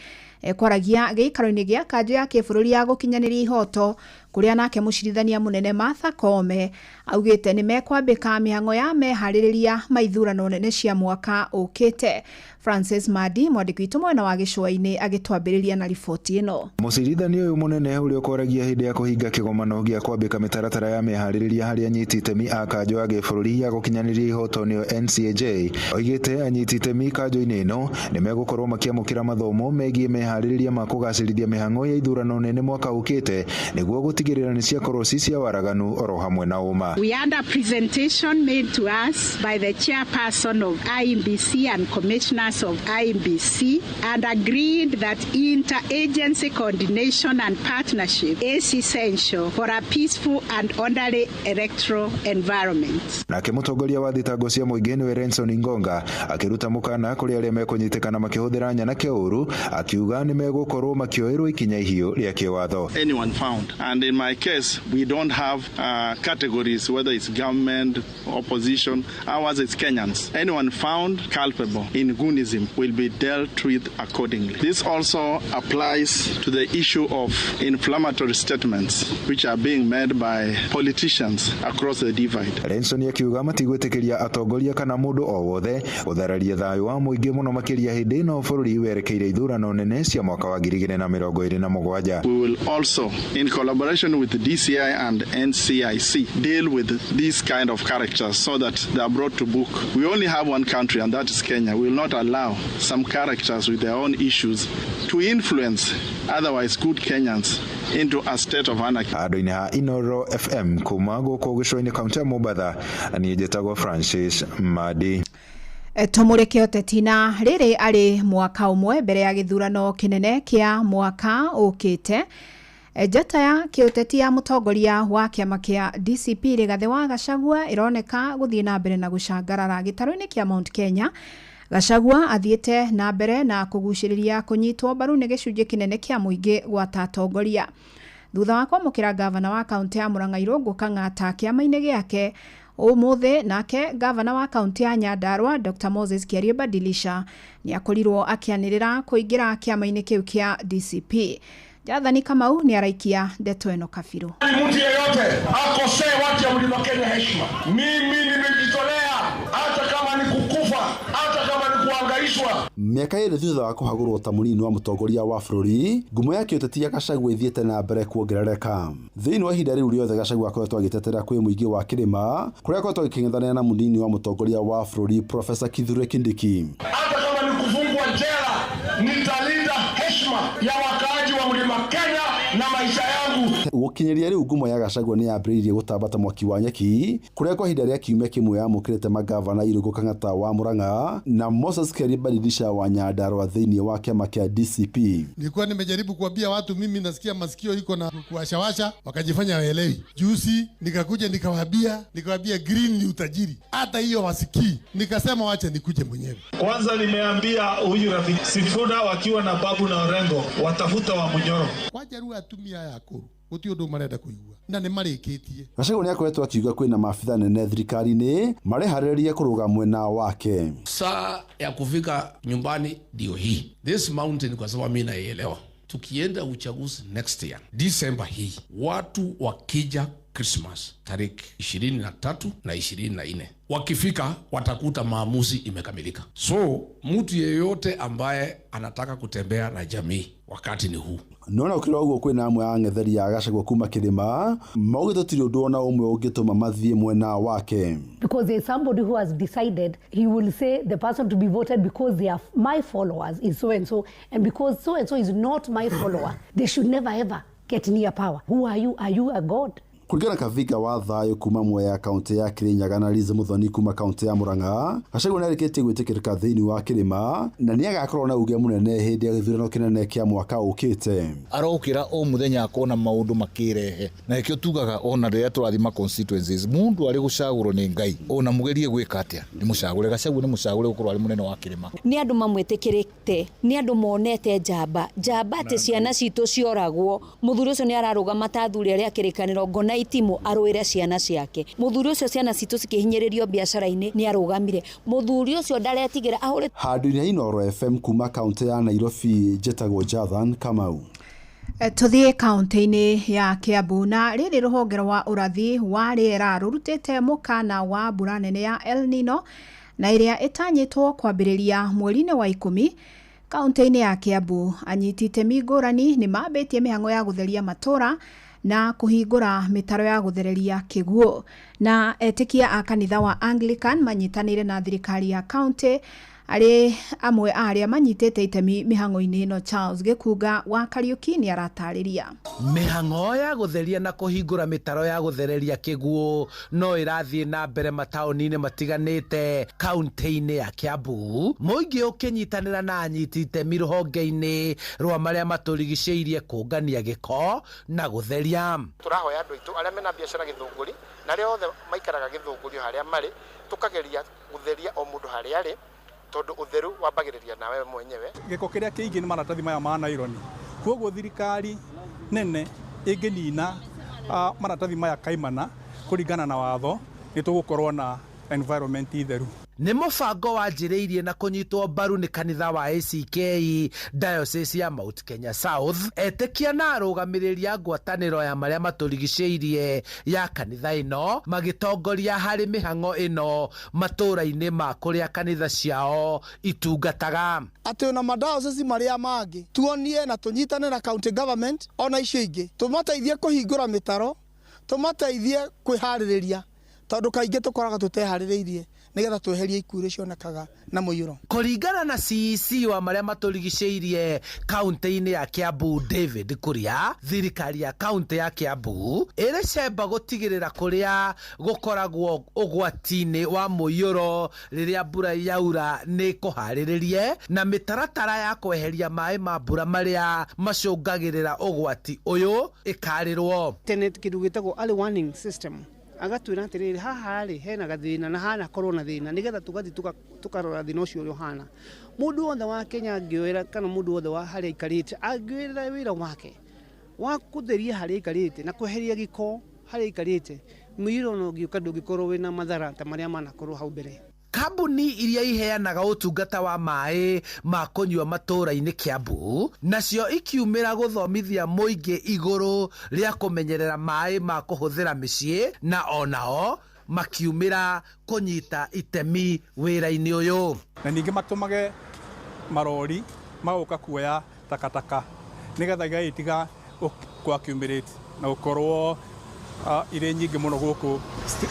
Kwaragia giikaro-ini gia kanjo ya kibururi ya gukinyaniria ihoto kuria nake mucirithania munene Martha Koome augite ni mekwambika mihango ya mehaririria maithurano nene cia mwaka ukite. Francis Madi mwandiki witu mwena wa gicũa-inĩ agĩtwambĩrĩria na riboti ĩno. Mũcirithania ũyũ mũnene ũrĩa ũkoragia hĩndĩ ya kũhinga kĩgomano gĩa kwambĩka mĩtaratara ya meharĩrĩria harĩ anyiti itemi a kanjo ya gĩbũrũri ya gũkinyanĩria ihoto nĩyo NCAJ oigĩte anyiti itemi kanjo-inĩ ĩno nĩ megũkorwo makĩamũkĩra mathomo megiĩ meharĩrĩria ma kũgacĩrithia mĩhang'o ya ithurano nene mwaka ũkĩte nĩguo gũtigĩrĩra nĩ ciakorwo ci cia waraganu oro hamwe na ũma. We had a presentation made to us by the chairperson of IEBC and commissioners of IEBC and agreed that interagency coordination and partnership is essential for a peaceful and orderly electoral environment. Nake mũtongoria wa thitango cia mũingĩ nĩwe Renson Ingonga akĩruta mũkana kũrĩ arĩa mekũnyitĩkana makĩhũthĩra nyanake ũru, akiuga nĩ megũkorwo makĩoerwo ikinya ihiũ rĩa kĩwatho. Anyone found, and in my case we don't have categories whether it's government, opposition, ours is Kenyans. Anyone found culpable in Gunism will be dealt with accordingly. This also applies to the issue of inflammatory statements which are being made by politicians across the divide. Renson akiuga matigwĩtĩkĩria atongoria kana mũndũ o wothe gũthararia thayũ wa mũingĩ mũno makĩria hĩndĩ ĩno bũrũri werekeire ithurano nene cia mwaka wa 2027. We will also, in collaboration with the DCI and NCIC, deal with these kind of characters so that they are brought to book. We only have one country, and that is Kenya. We will not allow some characters with their own issues to influence otherwise good Kenyans into a state of anarchy. Andũ-inĩ ha Inoro FM kuma gũkũ gĩcũa-inĩ kaunti ya Mombatha, niĩ njĩtagwo Francis Madi. Tumurike ũteti na rĩrĩ arĩ mwaka ũmwe mbere ya gĩthurano kĩnene kĩa mwaka ũkĩte. Njata ya kĩũteti ya mũtongoria wa kĩama kĩa DCP Rigathĩ wa Gachagua ĩroneka gũthiĩ na mbere na gũcangarara gĩtarũ-inĩ kĩa Mount Kenya. Gachagua athiĩte na mbere na kũgucĩrĩria kũnyitwo mbaru nĩ gĩcunjĩ kĩnene kĩa mũingĩ gwata atongoria. Thutha wa kwamũkĩra gavana wa kaunti ya Murang'a Irũngũ Kang'ata kĩama-inĩ gĩake ũmũthĩ, nake gavana wa kaunti ya Nyandarua Dr. Moses Kiarie Badilisha nĩ akorirwo akĩanĩrĩra kũingĩra kĩama-inĩ kĩu kĩa DCP. Jathani Kamau ni araikia ndeto ĩno kabirũ. Mtu yeyote akosee watu ya Mlima Kenya heshima, mimi nimejitolea, hata kama ni kukufa, hata kama ni kuhangaishwa. Mĩaka ĩrĩ thutha wa kũhagũrwo ta mũnini wa mũtongoria wa bũrũri, ngumo ya kĩũteti ya Gachagua ĩthiĩte na mbere kuongerereka. Thĩinĩ wa ihinda rĩu rĩothe Gachagua akoretwo agĩtetera kwĩ mũingĩ wa kĩrĩma, kũrĩa akoretwo agĩkĩng'ethanĩra na mũnini wa mũtongoria wa bũrũri Profesa Kithure Kindiki. Hata kama ni kufungwa jela, nitalinda heshima ya wakaaji wa Mlima Kenya na maisha yangu. Gũkinyĩria rĩu ngumo ya Gachagua nĩ yambĩrĩirie gũtamba ta mwaki wa nyeki, kũrĩa kwa ihinda rĩa kiumia kĩmwe yamũkĩrĩte magavana Irũngũ Kang'ata wa Murang'a na Moses Kiarie Badilisha wa Nyandarua thĩinĩ wa kĩama kĩa DCP. Nilikuwa nimejaribu kuambia watu mimi nasikia masikio iko na kuwashawasha, wakajifanya waelewi. Juzi nikakuja nikawaambia green ni utajiri, hata hiyo wasikii. Nikasema wacha nikuje mwenyewe. Kwanza nimeambia huyu rafiki Sifuna wakiwa na Babu na Orengo watafuta wa Munyoro. Wajarua atumia ya akuru Gũtirĩ ũndũ marenda kũigua na nĩ marĩkĩtie. Gachagua nĩ akoretwo akiuga kwĩna maabitha nene thirikari-inĩ mareharĩrĩria kũrũga mwena wake. Saa ya kufika nyumbani ndio hii. This mountain, kwa sababu mimi naielewa, tukienda uchaguzi next year December hii, watu wakija Christmas tariki 23 na 24, wakifika watakuta maamuzi imekamilika. So mtu yeyote ambaye anataka kutembea na jamii, wakati ni huu. No na ũkĩrĩ ũguo kwĩna amwe a ang'etheri a Gachagua kuma kĩrĩma maugĩte gũtirĩ ũndũ ona ũmwe ũngĩtũma mathiĩ mwena wake. Because there's somebody who has decided he will say the person to be voted because they are my followers is so and so, and because so and so is not my follower, they should never ever get near power. Who are you? Are you a god? Kũringana na Kavinga wa Thayo kuma Mwea kaunti ya Kirinyaga na Liz Muthoni kuma kaunti ya Murang'a, Gachagua nĩarĩkĩtie gwĩtĩkĩrĩka thĩinĩ wa kĩrĩma na nĩagakorwo na uge mũnene hĩndĩ ya gĩthurano kĩnene kĩa mwaka ũkĩte. Arokĩra o mũthenya akona maũndũ makĩrehe, na nĩkĩo tugaga ona rĩrĩa tũrathi ma constituencies, mũndũ arĩ gũcagũrwo nĩ Ngai ona mũgerie gwĩka atĩa, nĩ mũcagũre. Gachagua nĩ mũcagũre gũkorwo arĩ mũnene wa kĩrĩma. Nĩ andũ mamwĩtĩkĩrĩte, nĩ andũ monete njamba njamba atĩ ciana citũ cioragwo. Mũthuri ũcio nĩ ararũgama ta athuri arĩa kĩrĩkanĩro ngona itimũ arũĩre ciana ciake. Mũthuri ũcio ciana citũ cikĩhinyĩrĩrio biacara-inĩ nĩ arũgamire. Mũthuri ũcio ndaretigĩra ahũrĩ. Handũ-inĩ ha Inooro FM kuma kaunti ya Nairobi, njĩtagwo Jathan Kamau. Tũthiĩ kaunti-inĩ ya Kiambu na rĩrĩ rũhonge rwa ũrathi wa rĩera rũrutĩte mũkana wa mbura nene ya El Nino na ĩrĩa ĩtanyĩtwo kwambĩrĩria mweri-inĩ wa 10 kaunti-inĩ ya Kiambu. Anyiti itemi ngũrani nĩ mambĩtie mĩhang'o ya gũtheria matũra na kũhingũra mĩtaro ya gũthereria kĩguũ, na etĩkia a kanitha wa Anglican manyitanĩire na thirikari ya kaunti arĩ amwe a arĩa manyitĩte itemi mĩhang'o-inĩ ĩno. Charles Gĩkunga wa Kariũki nĩ aratarĩria. Mĩhang'o ya gũtheria na kũhingũra mĩtaro ya gũthereria kĩguũ no ĩrathiĩ na mbere mataũni-inĩ matiganĩte kaunti-inĩ ya Kiambu, mũingĩ ũkĩnyitanĩra na anyiti itemi rũhonge-inĩ rwa marĩa matũrigicĩirie kũngania gĩko na gũtheria. Tũrahoya andũ aitũ arĩa mena biacara Gĩthũngũri na arĩa othe maikaraga Gĩthũngũri harĩa marĩ, tũkageria gũtheria o mũndũ harĩa arĩ, tondũ ũtheru wambagĩrĩria nawe mwenyewe. Gĩko kĩrĩa kĩingĩ nĩ maratathi maya ma naironi, koguo thirikari nene ĩngĩnina maratathi maya kaimana kũringana na watho, nĩ tũgũkorwo na environment itheru. Nĩ mũbango wanjĩrĩirie na kũnyitwo mbaru nĩ kanitha wa ACK Diocese ya Mount Kenya South, etĩkia na arũgamĩrĩri a ngwatanĩro ya marĩa matũrigicĩirie ya kanitha ĩno magĩtongoria harĩ mĩhang'o ĩno matũũra-inĩ ma kũrĩa kanitha ciao itungataga. Atĩ ona madiocese marĩa mangĩ tuonie na tũnyitane na county government ona icio ingĩ, tũmateithie kũhingũra mĩtaro, tũmateithie kwĩharĩrĩria, tondũ kaingĩ tũkoraga tũteharĩrĩirie nĩgetha tweherie ikuũ iria cionekaga na mũiyũro. Kũringana na CEC wa marĩa matũrigicĩirie kaunti-inĩ ya Kiambu David Kuria, thirikari ya kaunti ya Kiambu ĩrĩ cemba gũtigĩrĩra kũrĩa gũkoragwo ũgwati-inĩ wa mũiyũro rĩrĩa mbura yaura nĩ kũharĩrĩrie na mĩtaratara ya kweheria maĩ ma mbura marĩa macũngagĩrĩra ũgwati ũyũ ĩkarĩrwo. Tene kĩndũ gĩtagwo early warning system, agatwĩra atĩrĩrĩ haha rĩ hena gathĩna na hana korwo na thĩna, nĩgetha tũgathiĩ tũkarora thĩna ũcio ũrĩa ũhana. Mũndũ wothe wa Kenya angĩoera kana mũndũ wothe wa harĩa aikarĩte angĩoera wĩra wake wa kũtheria harĩa aikarĩte na kweheria gĩko harĩa aikarĩte, mũiyũro ona ũngĩũka ndũngĩkorwo wĩna mathara ta marĩa manakorwo hau mbere. Kambuni iria iheanaga ũtungata wa maĩ ma kũnyua matũũra-inĩ Kiambu nacio ikiumĩra gũthomithia mũingĩ igũrũ rĩa kũmenyerera maĩ ma kũhũthĩra mĩciĩ, na onao makiumĩra kũnyita itemi wĩra-inĩ ũyũ. Na ningĩ matũmage marori magoka kuoya takataka nĩgetha igagĩtiga kũ accumulate na gũkorwo irĩ nyingĩ mũno gũkũ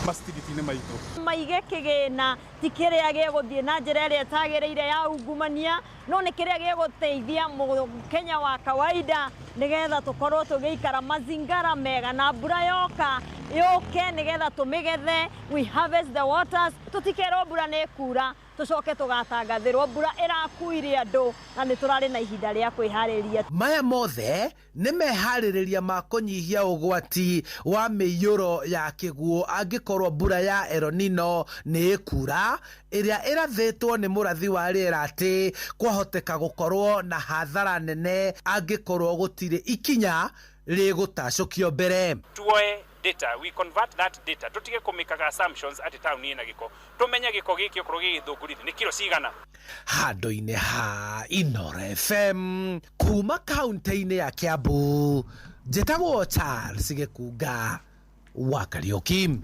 mastriti-inĩ maitũ. Maige kĩgĩna ti kĩrĩa gĩgũthiĩ na njĩra ĩrĩa ĩtagĩrĩire ya ungumania, no nĩ kĩrĩa gĩgũteithia Mũkenya wa kawaida nĩgetha tũkorwo tũgĩikara mazingara mega, na mbura yoka yũke nĩgetha tũmĩgethe, we harvest the waters, tũtikerwo mbura nĩ ĩkura tũcoke tũgatangathĩrwo mbura ĩrakuire andũ, na nĩ tũrarĩ na ihinda rĩa kwĩharĩria. Maya mothe nĩ meharĩrĩria ma kũnyihia ũgwati wa mĩiyũro ya kĩguũ angĩkorwo mbura ya El Nino nĩ ĩkura, ĩrĩa ĩrathĩtwo nĩ mũrathi wa rĩera atĩ kwahoteka gũkorwo na hathara nene angĩkorwo gũtirĩ ikinya Rĩgũtacũkio mbere. Tuoe data, we convert that data, tutige kũmĩkaga assumptions atĩ taũni ĩna gĩko, tũmenye gĩko gĩkĩ okorwo gĩ Gĩthũngũri nĩ kiro cigana. Handũ-inĩ ha Inoro FM kuma kaunti-inĩ ya Kiambu, njĩtagwo Charles Gĩkunga wa Kariũki.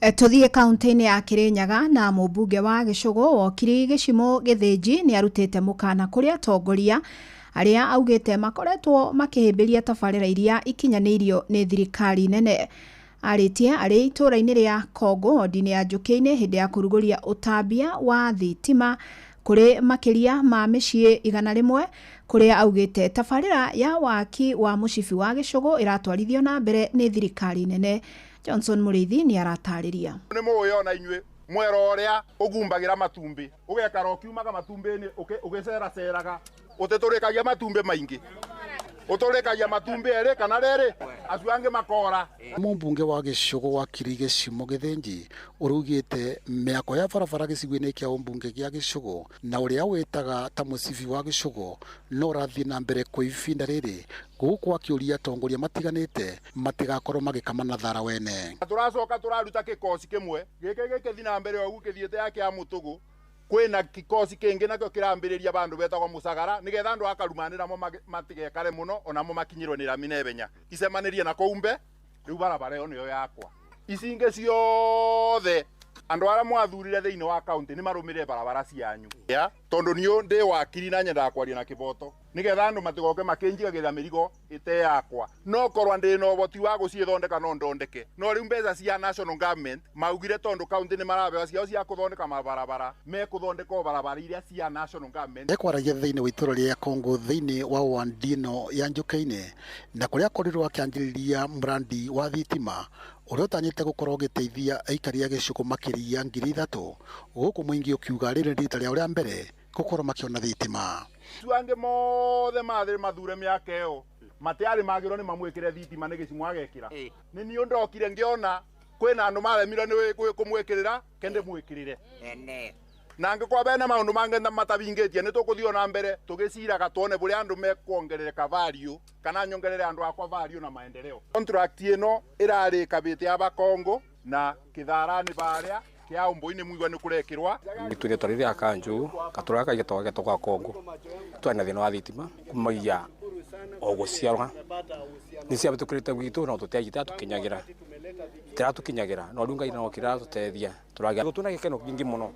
Tũthiĩ kaunti-inĩ ya Kirinyaga na mũmbunge wa Gĩcũgũ Wokiri Gĩcimũ Gĩthĩnji nĩ arutĩte mũkana kũrĩ atongoria arĩa augĩte makoretwo makĩhĩmbĩria tabarĩra iria ikinyanĩirio nĩ thirikari nene. Arĩtie arĩ itũũra-inĩ rĩa Kongo wodi-inĩ ya Njũkĩ-inĩ hĩndĩ ya kũrugũria ũtambia wa thitima kũrĩ makĩria ma mĩciĩ 100 kũrĩa augĩte tabarĩra ya waki wa mũcibi wa Gĩcũgũ ĩratwarithio na mbere nĩ thirikari nene. Johnson Mũrĩithi nĩ aratarĩria. Nĩ mũĩ ona inyuĩ mwero ũrĩa ũgumbagĩra matumbĩ ũgekara ũkiumaga matumbĩ-inĩ ũgĩceraceraga ũtĩtũrĩkagia matumbĩ maingĩ ũtũrĩkagia matumbĩ erĩ kana rĩrĩ acio angĩ makora. Mũmbunge wa Gĩcũgũ Wakiri Gĩcimũ Gĩthĩnji ũraugĩte mĩako ya barabara gĩcigo-inĩ kĩa ũmbunge gĩa Gĩcũgũ na ũrĩa wĩtaga ta mũcibi wa Gĩcũgũ no ũrathiĩ na mbere kwa ibinda rĩrĩ gũkũ akĩũria atongoria matiganĩte matigakorwo magĩkama na thara wene. Tũracoka tũraruta gĩkosi kĩmwe gĩkĩ gĩkĩthiĩ na mbere ũguo kĩthiĩte ya kĩa mũtũgũ kwĩna kikosi kĩngĩ nakĩo kĩrambĩrĩria bandũ betagwo mũcagara nĩgetha andũ akarumanĩra mo matigekare mũno onamo makinyĩrwo nĩ rami naihenya icemanĩrie na kũu mbe rĩu barabara ĩyo nĩyo yakwa. Ici ingĩ ciothe andũ arĩa mwathurire thĩinĩ wa kaunti nĩ marũmĩrĩre barabara cianyu tondũ niũ ndĩ wakiri na nyendaga kwaria na kĩboto nĩgetha andũ matigoke makĩnjigagĩrĩra mĩrigo ĩte yakwa no korwa ndĩ na ũhoti wa gũciĩthondeka no ndondeke no rĩu mbeca cia national government maugire tondũ kaunti nĩ marabewa ciao cia kũthondeka mabarabara mekũthondeka barabara iria cia national government. Ekwaragia thĩinĩ wa itũũra rĩa Kongo thĩinĩ wa wandino ya Njũkĩ-inĩ na kũrĩa akorirwo akĩanjĩrĩria mrandi wa thitima ũrĩa ũtanyĩte gũkorwo ũgĩteithia aikari a Gĩcũgũ makĩria 3,000 gũkũ mũingĩ ũkiuga rĩrĩ rita rĩao rĩa mbere gũkorwo makĩona thitima. Acio angĩ mothe mathĩ mathure mĩaka ĩyo matiarĩ magĩrwo nĩ mamwĩkĩre thitima nĩ Gĩcimũ agekĩra. Nĩ niĩ ndokire ngĩona kwĩna andũ maremirwo nĩ kũmwĩkĩrĩra kende mwĩkĩrĩre na angĩkorwo bena maũndũ mangĩ matabingĩtie nĩ tũkũthiĩ na mbere tũgĩciraga tuone bũrĩa andũ mekuongerereka value kana nyongerere andũ akwa value na maendeleo. Contract ĩno ĩrarĩkabĩte ya Bakongo na Kĩtharani barĩa kĩa Ũmbũinĩ mũigua nĩ kũrekĩrwa. Gĩtũrĩtwa rĩrĩa kanjũ gatũraga kaigĩtwo getwo gwa Kongo twarĩ na thĩna wa thitima kumagia o gũciarwa nĩ ciabĩtũkĩrĩte gwitũ no tũtiagĩte tũkinyagĩra tiratũkinyagĩra no rĩu Ngai no kĩratũteithia tũragĩa tũna gĩkeno kĩingĩ mũno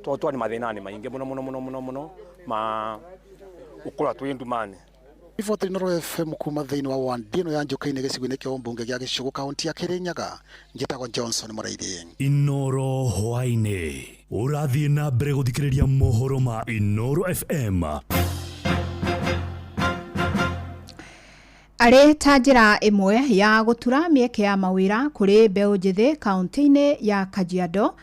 tondũ twarĩ mathĩna-inĩ maingĩ mũno mũno mũno mũno mũno ma gũkorwo twĩ ndumani. Riboti Inoro FM kuma thĩinĩ wa wandino ya Njũkĩ-inĩ gĩcigo-inĩ kĩa ũmbunge gĩa Gĩcũgũ kaunti ya Kĩrĩnyaga njĩtagwo Johnson Mũraithi. Inoro hwaĩ-inĩ ũrathiĩ na mbere gũthikĩrĩria mohoro ma Inoro FM. Arĩ ta njĩra ĩmwe ya gũtura mĩeke ya mawĩra kũrĩ mbeũ njĩthĩ kaunti-inĩ ya Kajiado,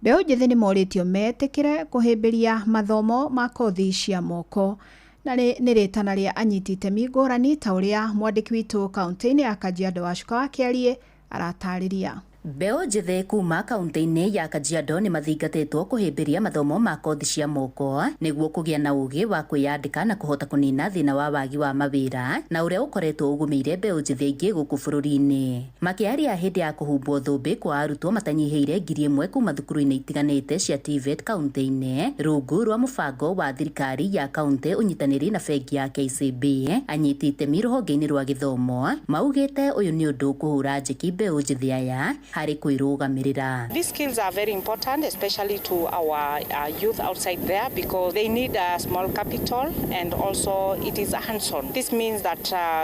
mbeũ njĩthĩ nĩ morĩtio metĩkĩre kũhĩmbĩria mathomo ma kothi cia moko na nĩ rĩtana rĩa anyiti itemi ngũrani ta ũrĩa mwandĩki witũ kaunti-inĩ ya Kajiado Wacuka wa Kĩarie aratarĩria. Mbeũ njĩthĩ kuma kaunti-inĩ ya Kajiado nĩ mathingatĩtwo kũhĩmbĩria mathomo ma kothi cia moko nĩguo kũgĩa na ũgĩ wa kwĩyandĩka na kũhota kũnina thĩna wa wagi wa mawĩra na ũrĩa ũkoretwo ũgũmĩire mbeũ njĩthĩ aingĩ gũkũ bũrũri-inĩ. Makĩaria hĩndĩ ya kũhumbwo thũmbĩ kwa arutwo matanyihĩire 1,000 kuma thukuru-inĩ itiganĩte cia TVET kaunti-inĩ rungu rwa mũbango wa thirikari ya kaunti ũnyitanĩri na bengi ya KCB, anyiti itemi rũhonge-inĩ rwa gĩthomo maugĩte ũyũ nĩ ũndũ kũhũra njeki mbeũ njĩthĩ aya harĩ kwĩrũgamĩrĩra. These skills are very important, especially to our youth outside there, because they need a small capital and also it is hands-on. This means that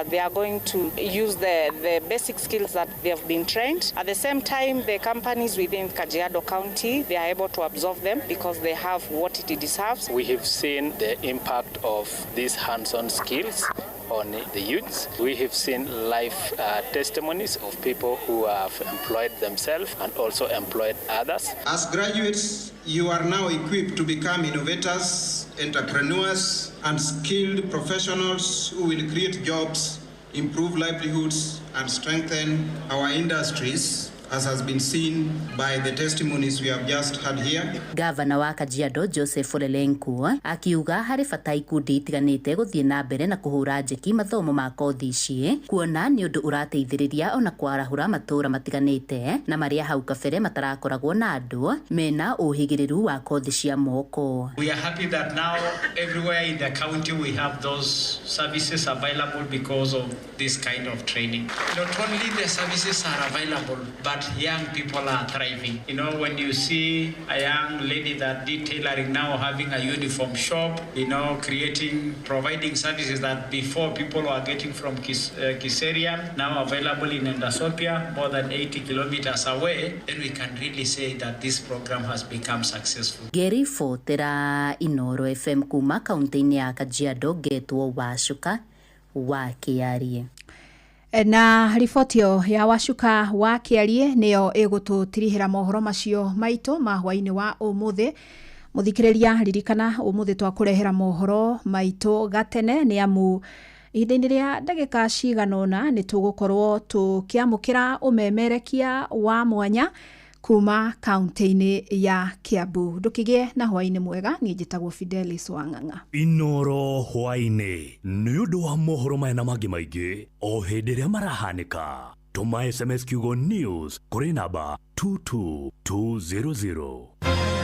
they are going to use the basic skills that they have been trained. At the same time, the companies within Kajiado County, they are able to absorb them because they have what it deserves. We have seen the impact of these hands-on skills on the youths. We have seen life testimonies of people who have employed themselves and also employed others. As graduates, you are now equipped to become innovators, entrepreneurs, and skilled professionals who will create jobs, improve livelihoods, and strengthen our industries as has been seen by the testimonies we have just had here. Gavana wa Kajiado Joseph Ole Lenku akiuga harĩ bata ikundi itiganĩte gũthiĩ na mbere na kũhũra njeki mathomo ma kothi ici, kuona nĩ ũndũ ũrateithĩrĩria ona kwarahũra matũũra matiganĩte na marĩa hau kabere matarakoragwo na andũ mena ũhĩgĩrĩru wa kothi cia moko. We are happy that now everywhere in the county we have those services available because of this kind of training. Not only the services are available, but young people are thriving. You know, when you see a young lady that did tailoring now having a uniform shop, you know, creating, providing services that before people were getting from Kiserian, now available in Endasopia, more than 80 kilometers away, then we can really say that this program has become successful. Ngĩribotera Inoro FM kuma kaunti-inĩ ya Kajiado, ngetwo Wacuka wa Kĩarie. Na riboti ĩyo ya Wacuka wa Kĩarie nĩyo ĩgũtũtirihĩra mohoro macio maitũ ma hwainĩ wa ũmũthĩ. Mũthikĩrĩria, ririkana ũmũthĩ twakũrehera mohoro maitũ gatene nĩ amu ihinda-inĩ rĩa ndagĩka cigana ũna nĩ tũgũkorwo tũkĩamũkĩra ũmemerekia wa mwanya kuma kaunti-inĩ ya Kiambu. Ndũkĩgĩe na hwainĩ mwega. Niĩ njĩtagwo Fidelis Wang'ang'a. Inoro hwainĩ nĩ ũndũ wa mohoro maya na mangĩ maingĩ o hĩndĩ ĩrĩa marahanĩka, tũma SMS kiugo news kũrĩ namba 22200.